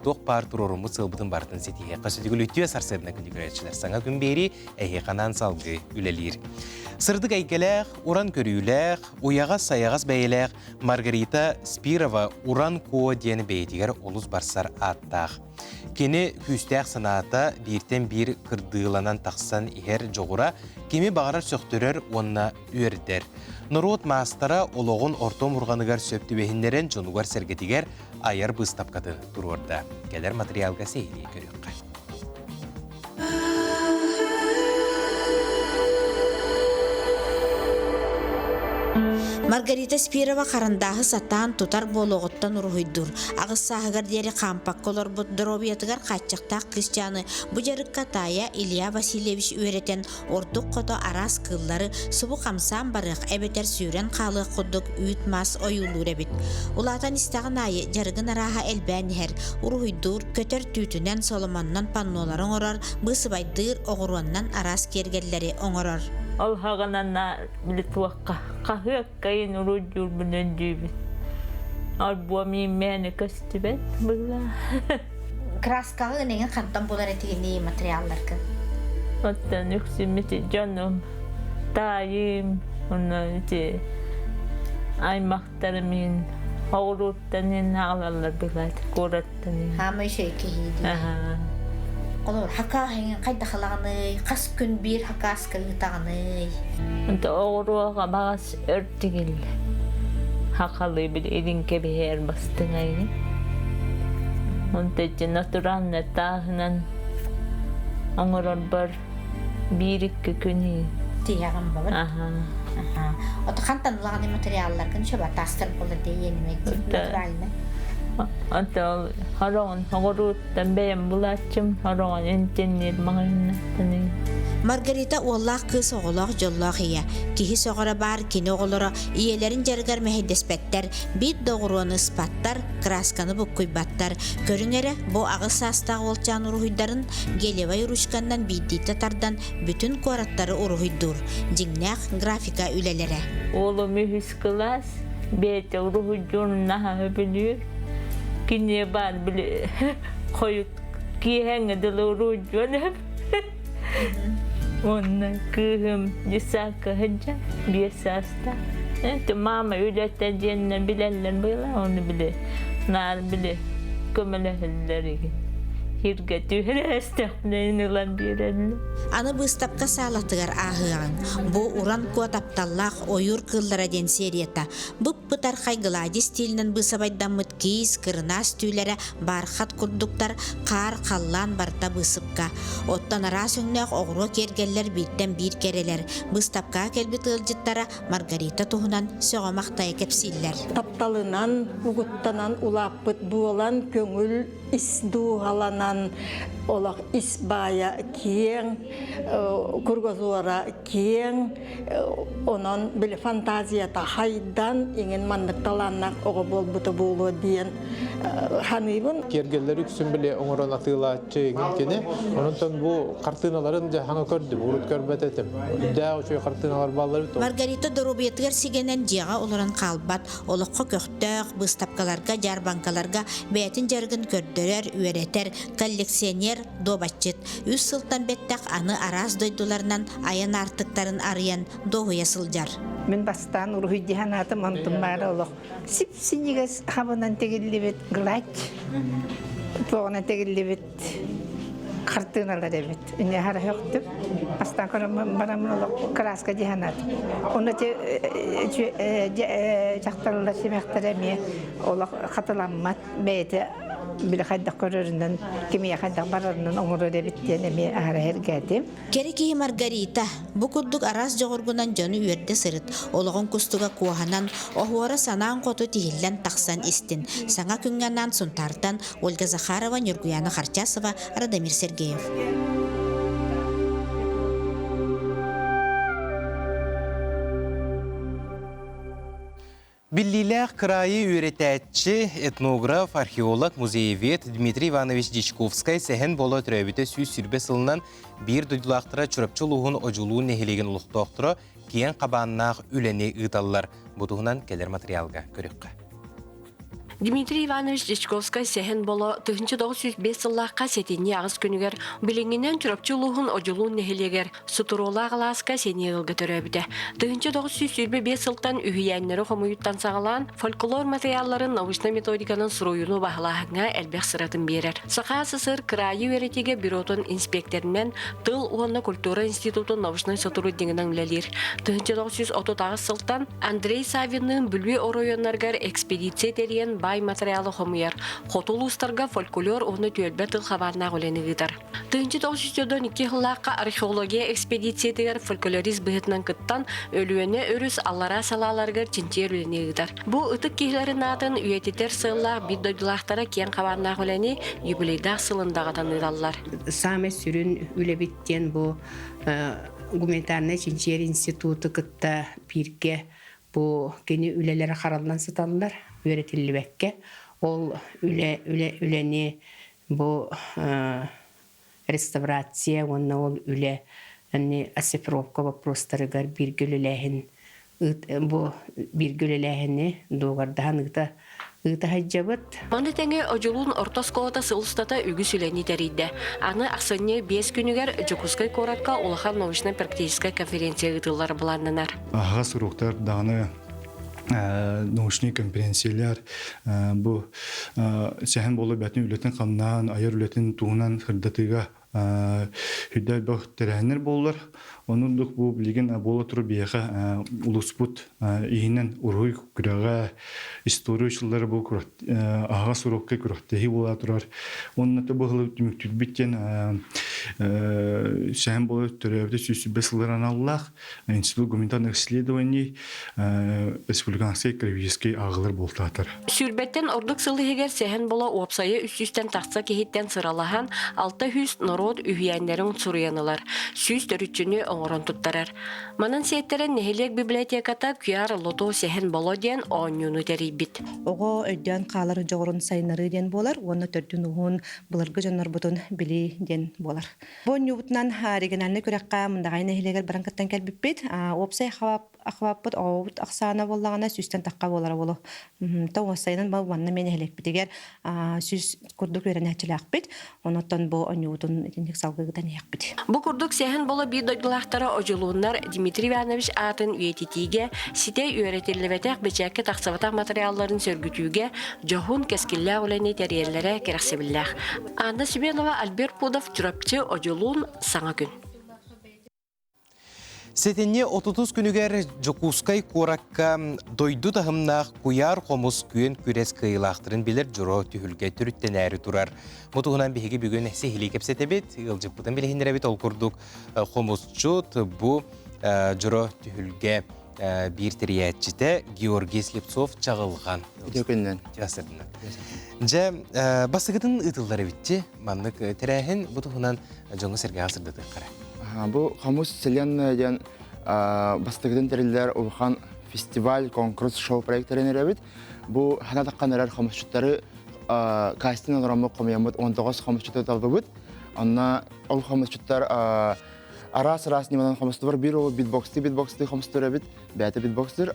туох баар туруоруммут сыалбытын барытын ситиһиэххэ. Сүтүгүл үтүө сарсыарда күндү көрөөччүлэр. Саҥа күн биэрии эһиэхэ салгыы үлэлиир. Сырдык эйгэлээх, уран көрүүлээх, уйаҕас-сайаҕас бэйэлээх Маргарита Спирова Уран Куо диэн бэйэтигэр олус барсар ааттаах. Кини күүстээх санаата бииртэн биир кырдыыланан тахсан иһэр дьоҕура кими баҕарар сөхтөрөр уонна үөрдэр. Норуот маастара олоҕун орто омурҕаныгар сөп түбэһиннэрэн дьонугар-сэргэтигэр айар быыстапкатын туруорда. Кэлэр материалга сиһилии көрүөххэ. Маргарита Спирова харандааһы сатаан тутар буолуоҕуттан уруһуйдуур. Аҕыс сааһыгар диэри хаампакка олорбут доруобуйатыгар хааччахтаах кыысчааны бу дьарыкка таайа Илья Васильевич үөрэтэн ордук хото араас кыыллары субу хамсаан барыах эбэтэр сүүрэн хаалыах курдук үүт-маас ойуулуур эбит. Улаатан истэҕин аайы дьарыгын арааһа элбээн иһэр, уруһуйдуур, көтөр түүтүнэн, соломоннон паннолары оҥорор, быысыбайдыыр, оҕуруоннан араас киэргэллэри оҥорор. Ол хаҕанана били туохха хаһыаккайын уруйдуурбун өйдүүбүн. Альбом ииммээнэ көстүбэт быһыылаах. Краскаҕа эҥин хантан булар этигиний материалларгын? Оттон үксүммүт дьонум, таайым, онно ити аймахтарым иһин оҕуруоттан иһин аҕалаллар быһыылаах куораттан иһин. Хаамай үчүгэй киһи дии. Олор хакаах эҥин хайдах ылаҕыный? Хас күн биир хакааска ыытаҕыный? Онто оҕуруоҕа баҕас өр тигиллэр. Хахалыы били илин кэбиһэр бастыҥайын. Онто ити натуральнай тааһынан оҥорорбор биир-икки күн Тиһэҕин болар. Аха. Ото хантан ылаҕын материалларгын шөбө таастар болар диэниме натурально. Онто ол хороҕун оҕуруоттан бэйэм булааччым, хороҕун интеннир маҕаһыыннартан Маргарита уоллаах кыыс оҕолоох дьоллоох ийэ. Киһи сөҕөрө баар кини оҕолоро ийэлэрин дьарыгар мэһэйдэспэттэр, биир да оҕуруону ыспаттар, кыраасканы буккуйбаттар. Көрүҥ эрэ, бу аҕыс саастаах уолчаан уруһуйдарын гелевай ручканнан биирдиитэ тардан бүтүн куораттары уруһуйдуур. Дьиҥнээх графика үлэлэрэ. Уолум үһүс кылаас, бэйэтэ уруһуйдуурун наһаа сөбүлүүр. Киниэ баар били хойут киэһэҥҥэ дылы уруһуйдуон Уонна кыыһым десятка сылдьар, биэс саастаах. Ити мама үлэтэ диэннэр билэллэр быһыылаах, ону били наар били көмөлөһөллөр игин. Сиргэ түһэрээстэхпинэ ылан биэрэллэр. Аны быыстапка саалатыгар ааһыаҕыҥ. Бу Уран Куо тапталлаах ойуур кыыллара диэн серията бып-бытархай глади стилинэн быысабайдаммыт киис, кырынаас түүлэрэ бархат курдуктар, хаар, халлаан барыта быысыпка. Оттон араас өҥнөөх оҕуруо киэргэллэр бииртэн биир кэрэлэр. Быыстапкаҕа кэлбит ыалдьыттара Маргарита туһунан сөҕө-махтайа кэпсииллэр. Тапталынан, угуттанан улааппыт буолан, көҥүл ис дууһаланан, олох ис баайа киэҥ, кругозора киэҥ, онон били фантазията хайдан иҥин маннык талааннаах оҕо буолбута буолуо диэн ханыыбын. Киэргэллэри үксүн били оҥорон атыылааччы иҥин кини. Онон бу хартыыналарын дьэ хаҥа көрдүм, урут көрбөт этим. Үрдээх үчүгэй хартыыналар бааллар эбит. Маргарита доруобуйатыгар сигэнэн дьиэҕэ олорон хаалбат, олоххо көхтөөх, быыстапкаларга, дьаарбаҥкаларга бэйэтин дьарыгын көрдөрөр, үөрэтэр, коллекционер, дуобатчыт. Үс сылтан бэттэх аны араас дойдуларынан айан аартыктарын арыйан дуоһуйа сылдьар. Мин бастаан уруһуй диһан аатым онтум баара олох сип-синньигэс хабынан тигиллибит гладь туоҕунан тигиллибит хартыыналар эбит. Инне хара хөктүм. Бастаан көрөн бараммын олох краска диһан аатым. Онно дьахталлар симэхтэрэ эмиэ олох хатыламмат бэйэтэ били хайдах көрөрүнэн кимиэхэ хайдах барарынан оҥорор эбит диэн эмиэ аһара эргээтим. Кэрэ киһи Маргарита бу курдук араас дьоҕургунан дьону үөрдэ сырыт, олоҕун кустуга куоһанан, оһуора санаан хоту тиһиллэн тахсан истин. Саҥа күҥҥэ анаан Сунтаартан Ольга Захарова, Ньургуяна Харчасова, Радомир Сергеев. Биллиилээх кыраайы үөрэтээччи, этнограф, археолог, музеевед Дмитрий Иванович Дьячковскай Сэһэн Боло төрөөбүтэ 120 сылынан биир дойдулаахтара Чурапчы улууһун Одьулуун нэһилиэгин олохтоохторо киэҥ хабааннаах үлэни ыыталлар. Бу туһунан кэлэр материалга көрүөххэ. Дмитрий Иванович Дьячковскай Сэһэн Боло 1905 сыллаахха сэтинньи аҕыс күнүгэр билиҥҥинэн Чурапчы улууһун Одьулуун нэһилиэгэр Сутуруолаах алааска сэниэ ыалга төрөөбүтэ. 1925 сылтан үһүйээннэри хомуйуттан саҕалаан фольклор матырыйаалларын научнай методиканан суруйууну баһылааһыҥҥа элбэх сыратын биэрэр. Саха СССР кыраайы үөрэтиигэ бюротун инспекторынан тыл уонна культура институтун научнай сотруднигынан үлэлиир. 1938 сылтан Андрей Савинныын Бүлүү оройуоннарыгар экспедиция тэрийэн баай матырыйаалы хомуйар, хоту улуустарга фольклор уонна түөлбэ тыл хабааннаах үлэни ыытар. 1992 сыллаахха археология экспедициятыгар фольклорист быһыытынан кыттан, Өлүөнэ өрүс аллараа салааларыгар чинчийэр үлэни ыытар. Бу ытык киһилэрин аатын үйэтитэр сыаллаах биир дойдулаахтара киэҥ хабааннаах үлэни юбилейдаах сылын даҕатан ыыталлар. Саамай сүрүн үлэбит диэн бу гуманитарнай чинчийэр институту кытта бииргэ бу кини үлэлэрэ хараллан сыталлар, үөрэтиллибэккэ. Ол үлэ, үлэ, үлэни Бу реставрация уонна ол үлэ оцифровка вопростарыгар бииргэ үлэлээһин бу бииргэ үлэлээһини дуогардаһан ыыта ыыта сылдьабыт. Маны тэҥэ Одьулуун орто оскуолата сыл устата үгүс үлэни тэрийдэ. Аны ахсынньы биэс күнүгэр Дьокуускай куоракка улахан научнай-практическай конференция ыытыллара былааннанар. Аһаҕас уруоктар даҕаны научнай конференциялар бу сэһэн буолар бэтин үлэтин хамнаан айар үлэтин туһунан сырдатыыга үрдэ элбэх тэрээһиннэр буоллар. Онон бу билигин буола турар биһиэхэ улууспут иһинэн уруһуй күрэҕэ, история учуллара бу аһаҕас уруокка күрэхтэһии буола турар. Уонна бу сылы түмүктүүрбүт диэн сэһэн буола төрөөбүтэ 120 сыллар аналлаах Институт гуманитарных исследований республиканскай краеведческий ааҕылар буолтаатар. Сүүрбэттэн ордук сыл иһигэр Сэһэн Боло уопсайа 300-тэн тахса киһиттэн сыралаһан, 600 норуот үһүйээннэрин суруйан ылар, 100 төрүччүнү оҥорон туттарар. Манан сиэттэрэн нэһилиэк библиотеката QR лото Сэһэн Боло диэн оонньууну тэрийбит. Оҕо өйдөөн хаалар дьоҕурун сайыннарыы диэн буолар уонна төрдүн уһун былыргы дьоннорбутун билии диэн буолар. Бу оонньуубутунан региональнай күрэххэ Мындаҕай нэһилиэгэр баран кыттан кэлбиппит. Уопсай ахваппыт оҕобут ахсаана буоллаҕына сүүстэн тахха буолара буолуо. То уопсайынан бу манна мен нэһилиэкпитигэр 100 курдук үөрэнээччилээхпит. Онон бу оонньуубутун итинник салгыытан иһиэхпит. Бу курдук Сэһэн Боло биир дойдулаахтара Одьулууннар Дмитрий Иванович аатын үйэтитиигэ, ситэ үөрэтиллибэтэх бэчээккэ тахсыбатах материалларын сөргүтүүгэ дьоһун кэскиллээх үлэни тэрийэллэрэ кэрэхсэбиллээх. Анна Семенова, Альберт Пудов, Чурапчы, Одьулуун, Саҥа күн. Сэтинньи 30 күнүгэр Дьокуускай куоракка дойду таһымнаах куйаар хомус күөн күрэс кыайыылаахтарын билэр дьоро түһүлгэ төрүттэнээри турар. Бу туһунан биһиги бүгүн сиһилии кэпсэтэбит, ыалдьыппытын билиһиннэрэбит. Ол курдук хомусчут бу дьоро түһүлгэ биир тэрийээччитэ Георгий Слепцов Чаҕылҕан. Үтүө күнүнэн. Дьэ, бастакытын ыытыллар эбитчи. Маннык тэрээһин бу туһунан дьоҥҥо-сэргэҕэ сырдатыаххара. Бу Хомус вселенная диэн бастакытын тэриллэр улахан фестиваль, конкурс, шоу проект тэринэр эбит. Бу хана таххан эрэр хомусчуттары кастинг оҥороммут хомуйаммыт 19 хомусчуту талбыбыт. Онно ол хомусчуттар араас-араас ньыманан хомустубар биир ол битбокстыы битбокстыы хомустуур эбит бэйэтэ битбокстуур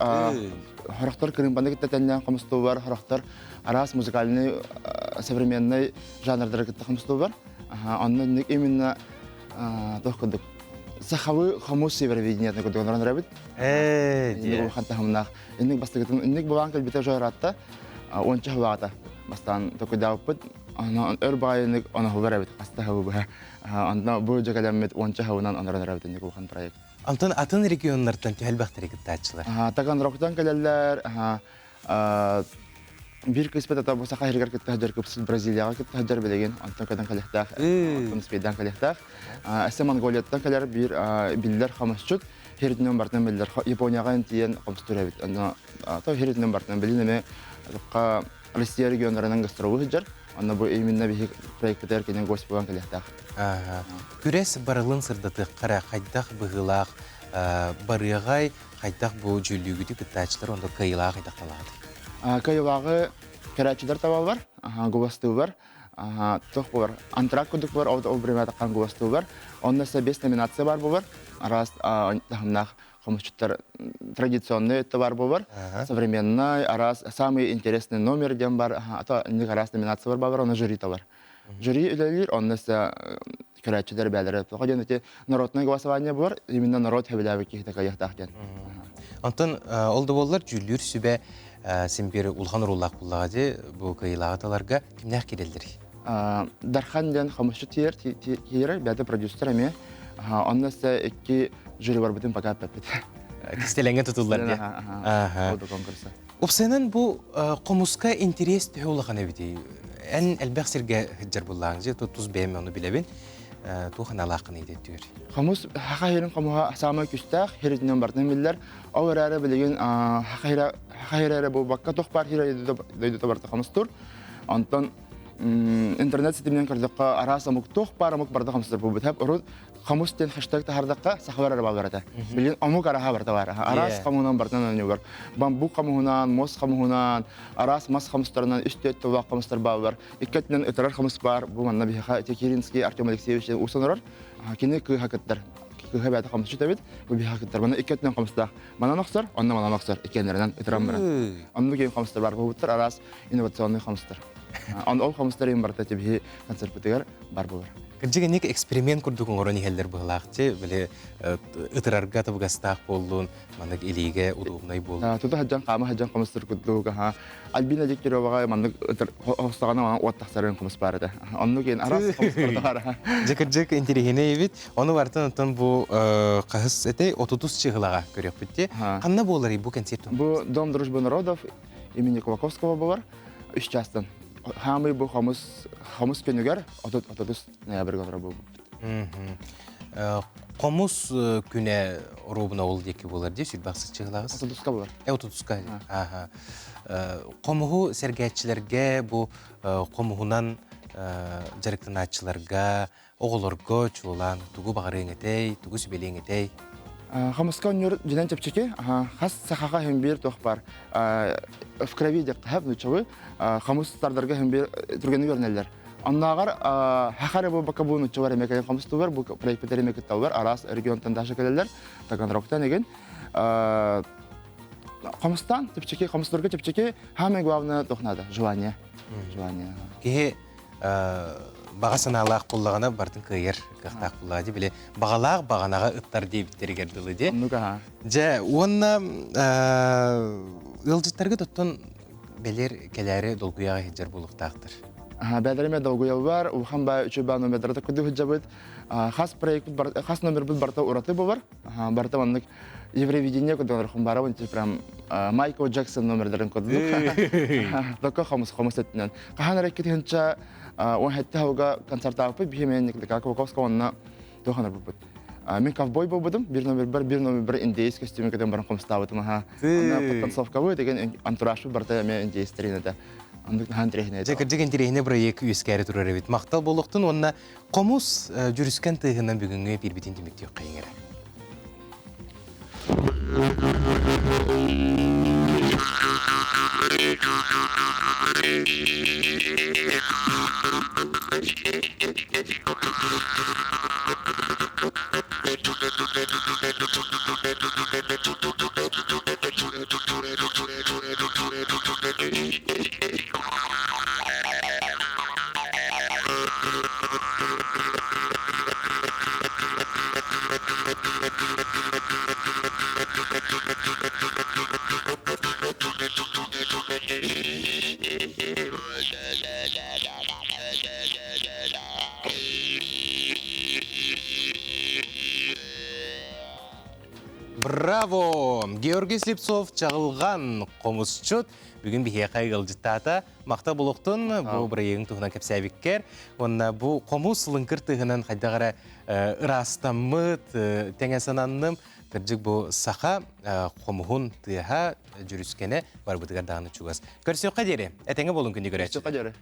хорохтор кырыымпаны кытта тэннээн хомустуубар хорохтор араас музыкальный современный жанрдары кытта хомустуубар онно инник именно туох курдук сахалыы хомус северовидениетын курдук онорон эрэбит инник улахан таһымнаах инник бастакытын инник булаан кэлбитэ жойраатта уонча хылаата бастаан токуйдаабыппыт өр баҕайынык оноһулар эбит хаста хабы быһа Онно бу дьэкэлэммит уонча сылынан онорон эрэбит инник улахан проект. Антон атын регионнартан түһэлбэхтэри кыттааччылар. Таганрогтан кэлэллэр, биир кыыспыт ата бу Саха сиригэр кытта сылдьар кыпсыл Бразилияҕа кытта сылдьар билигин, онтон көтөн кэлиэхтээх, онтон успейдаан кэлиэхтээх. Өссө Монголияттан кэлэр биир биллэр хомусчут, хиритинэн бартан биллэр Японияҕа тиийэн хомустуур эбит. Онно то хиритинэн бартан билин эмэ Россия регионнарынан гастролу сылдьар. Онно бу именно биһи проекпытыгар кини гость буолан кэлиэхтээх. Күрэс барылын сырдатыахха эрэ хайдах быһыылаах барыаҕай, хайдах бу дьүүллүүгүтү кыттааччылар онто кыайыылааҕы хайдах талаҕытый? Кыайыылааҕы көрөөччүлэр табаллар, губастыыллар. Туох буолар, антракт курдук буолар, ол время таххан губастыыллар. Онно өссө бес номинация бар буолар. Араас таһымнаах хомусчуттар традиционный өттө бар буолар, современный, араас самый интересный номер диэн бар, ато инник араас номинациялар бар, онно жюри бар. Жюри үлэлиир, онно өссө көрөөччүлэр бээлэрэ тоҕо диэн ити народное голосование буолар, именно народ сөбүлээбит киһитэ кыайыахтаах диэн. Онтон ол да буоллар дьүүллүүр сүбэ син биир улахан оруоллаах буоллаҕа дии бу кыайыылааҕы таларга кимнээх киирэллэрий? Дархан диэн хомусчут тиийэр, бэйэтэ продюсер эмиэ. Онно өссө икки жюри барбытын пока эппэппит. Кистэлэҥҥэ тутуллар диye. Упсайынан бу хомуска интерес төһө улахан эбитий? Эн элбэх сиргэ сылдьар буллааҥ же тус бэйэм ону билэбин. Туох аналааххын ыйдеттүөр? Хомус хаха хирин хомуһа саамай күстээх, хиритинэн бартын биллэр. Ол эрээри билигин хаха хирэрэ буолбакка туох баар хирэ дойдута барыта хомустур. Онтон интернет ситиминэн көрдөххө араас омук туох баар омук барыта хомустар буолбут. Урут хомус диэн хэштег таһардахха сахалар эрэ бааллар этэ. Билигин омук араһа барыта баар. Араас хомуһунан барытынан оонньуулар. Бамбук хомуһунан, муос хомуһунан, араас мас хомустарынан үс түөрт тыллаах хомустар бааллар. Икки өттүнэн ытырар хомус баар. Бу манна биһиэхэ Киринский Артем Алексеевич диэн уус онорор. Кини кыыһа кыттар. Кыыһа бэйэтэ хомусчут эбит. Бу биһиэхэ кыттар. Манна икки өттүнэн хомустаах. Манан охсор, онно манан охсор. Иккиэннэринэн ытыран баран. Оннук киэҥ хомустар баар буолбуттар. Араас инновационный хомустар. Ол хомустар иһин барыта биһи концертпытыгар бар буолар. Кырдьык инник эксперимент курдук оҥорон иһэллэр быһылаах чи били ытырарга табыгастаах буоллун, маннык илиигэ удобнай буоллун. Тута сылдьан хаама сылдьан хомустар курдук аха Альбина Дегтяреваҕа маннык ытыр хостаҕана уот тахсарын хомус баар этэ. Оннук иэн араас хомустар баар. Дьэ кырдьык интириэһинэй эбит. Ону бартан оттон бу хаһыс этэй отутус чыһылаҕа көрүөхпүт дии. Ханна буоларый бу концерт? Бу Дом дружбы народов имени Кулаковского болар үс чаастан. Хаамый бу хомус хомус күнүгэр 30 ноябрьга олорор буолбуппут. Хомус күнэ оруобуна ол диэки буолар дии сүрбэхсит чыһылаҕыс. Отутуска буолар. Отутуска. Аха. Хомуһу сэргээччилэргэ бу хомуһунан дьарыктанааччыларга оҕолорго чуолаан тугу баҕарыаҥ этэй, тугу сүбэлиэҥ этэй? Хомуска оонньуур дьинэн чэпчэки. Хас сахаха иһин биир туох бар. В крови диэххэ нуччалыы. Хомус тардарга иһин биир түргэнник үөрэнэллэр. Оннооҕор хахары буолбакка бу нуччалар эмиэ кэлэн хомустуулар, бу проекпитер эмиэ кытталлар, араас регионтан даже кэлэллэр, Таганрогтан игин. Хомустан чэпчэки, хомустарга чэпчэки, самое главное туох надо, желание. Желание. Киһи баҕа санаалаах буоллаҕына барытын кыайар кыахтаах буоллаҕа дии били баҕалаах баҕанаҕа ыттар диэбиттэригэр дылы дии. Дьэ уонна ыалдьыттаргыт оттон бэлиэр кэлээри долгуйаҕа сылдьар буолуохтаахтар. Бэйэлэрэ долгуйаллар, улахан баа үчүгэй баа номердары таккыды сылдьабыт. Хас проект хас номербут барыта ураты буолар. Барыта маннык Евровидение курдук бара прям Майкл Джексон номердарын курдук. Только хомус хомус өттүнэн. Хаһан эрэ китинча он хэтте хауга концертааппыт биһимен Николай Кулаковского онно туоханар буппут. Мин ковбой буолбутум, бир номербар, бир номербар индейс костюмы кэтэн баран хомустаабытым аха. Онно подтанцовкабы деген антуражпыт барыта эмиэ индейстерин этэ. Оннук наһаа интэриэһинэй. Дьэ, кырдьык интэриэһинэй бырайыак үөскээри турар эбит. Махтал буолуохтун уонна хомус дьүрүскэн тыаһынан бүгүҥҥү эпиирбитин түмүктүөххэйиҥ эрэ. Браво! Георгий Слепцов чаҕылҕан хомусчут бүгүн биһиэхэ ыалдьыттаата. Махтал буолуохтун бу бырайыагын туһунан кэпсээбиккэр. Уонна бу хомус лыҥкыр тыһынан хайдах эрэ ыраастаммыт, тэҥэ сананным. Кырдьык бу саха хомуһун тыаһа, дьүрүскэнэ барбытыгар даҕаны чугас. Көрсүөххэ диэри, этэҥэ буолун күндү көрөөччү. Көрсүөххэ диэри.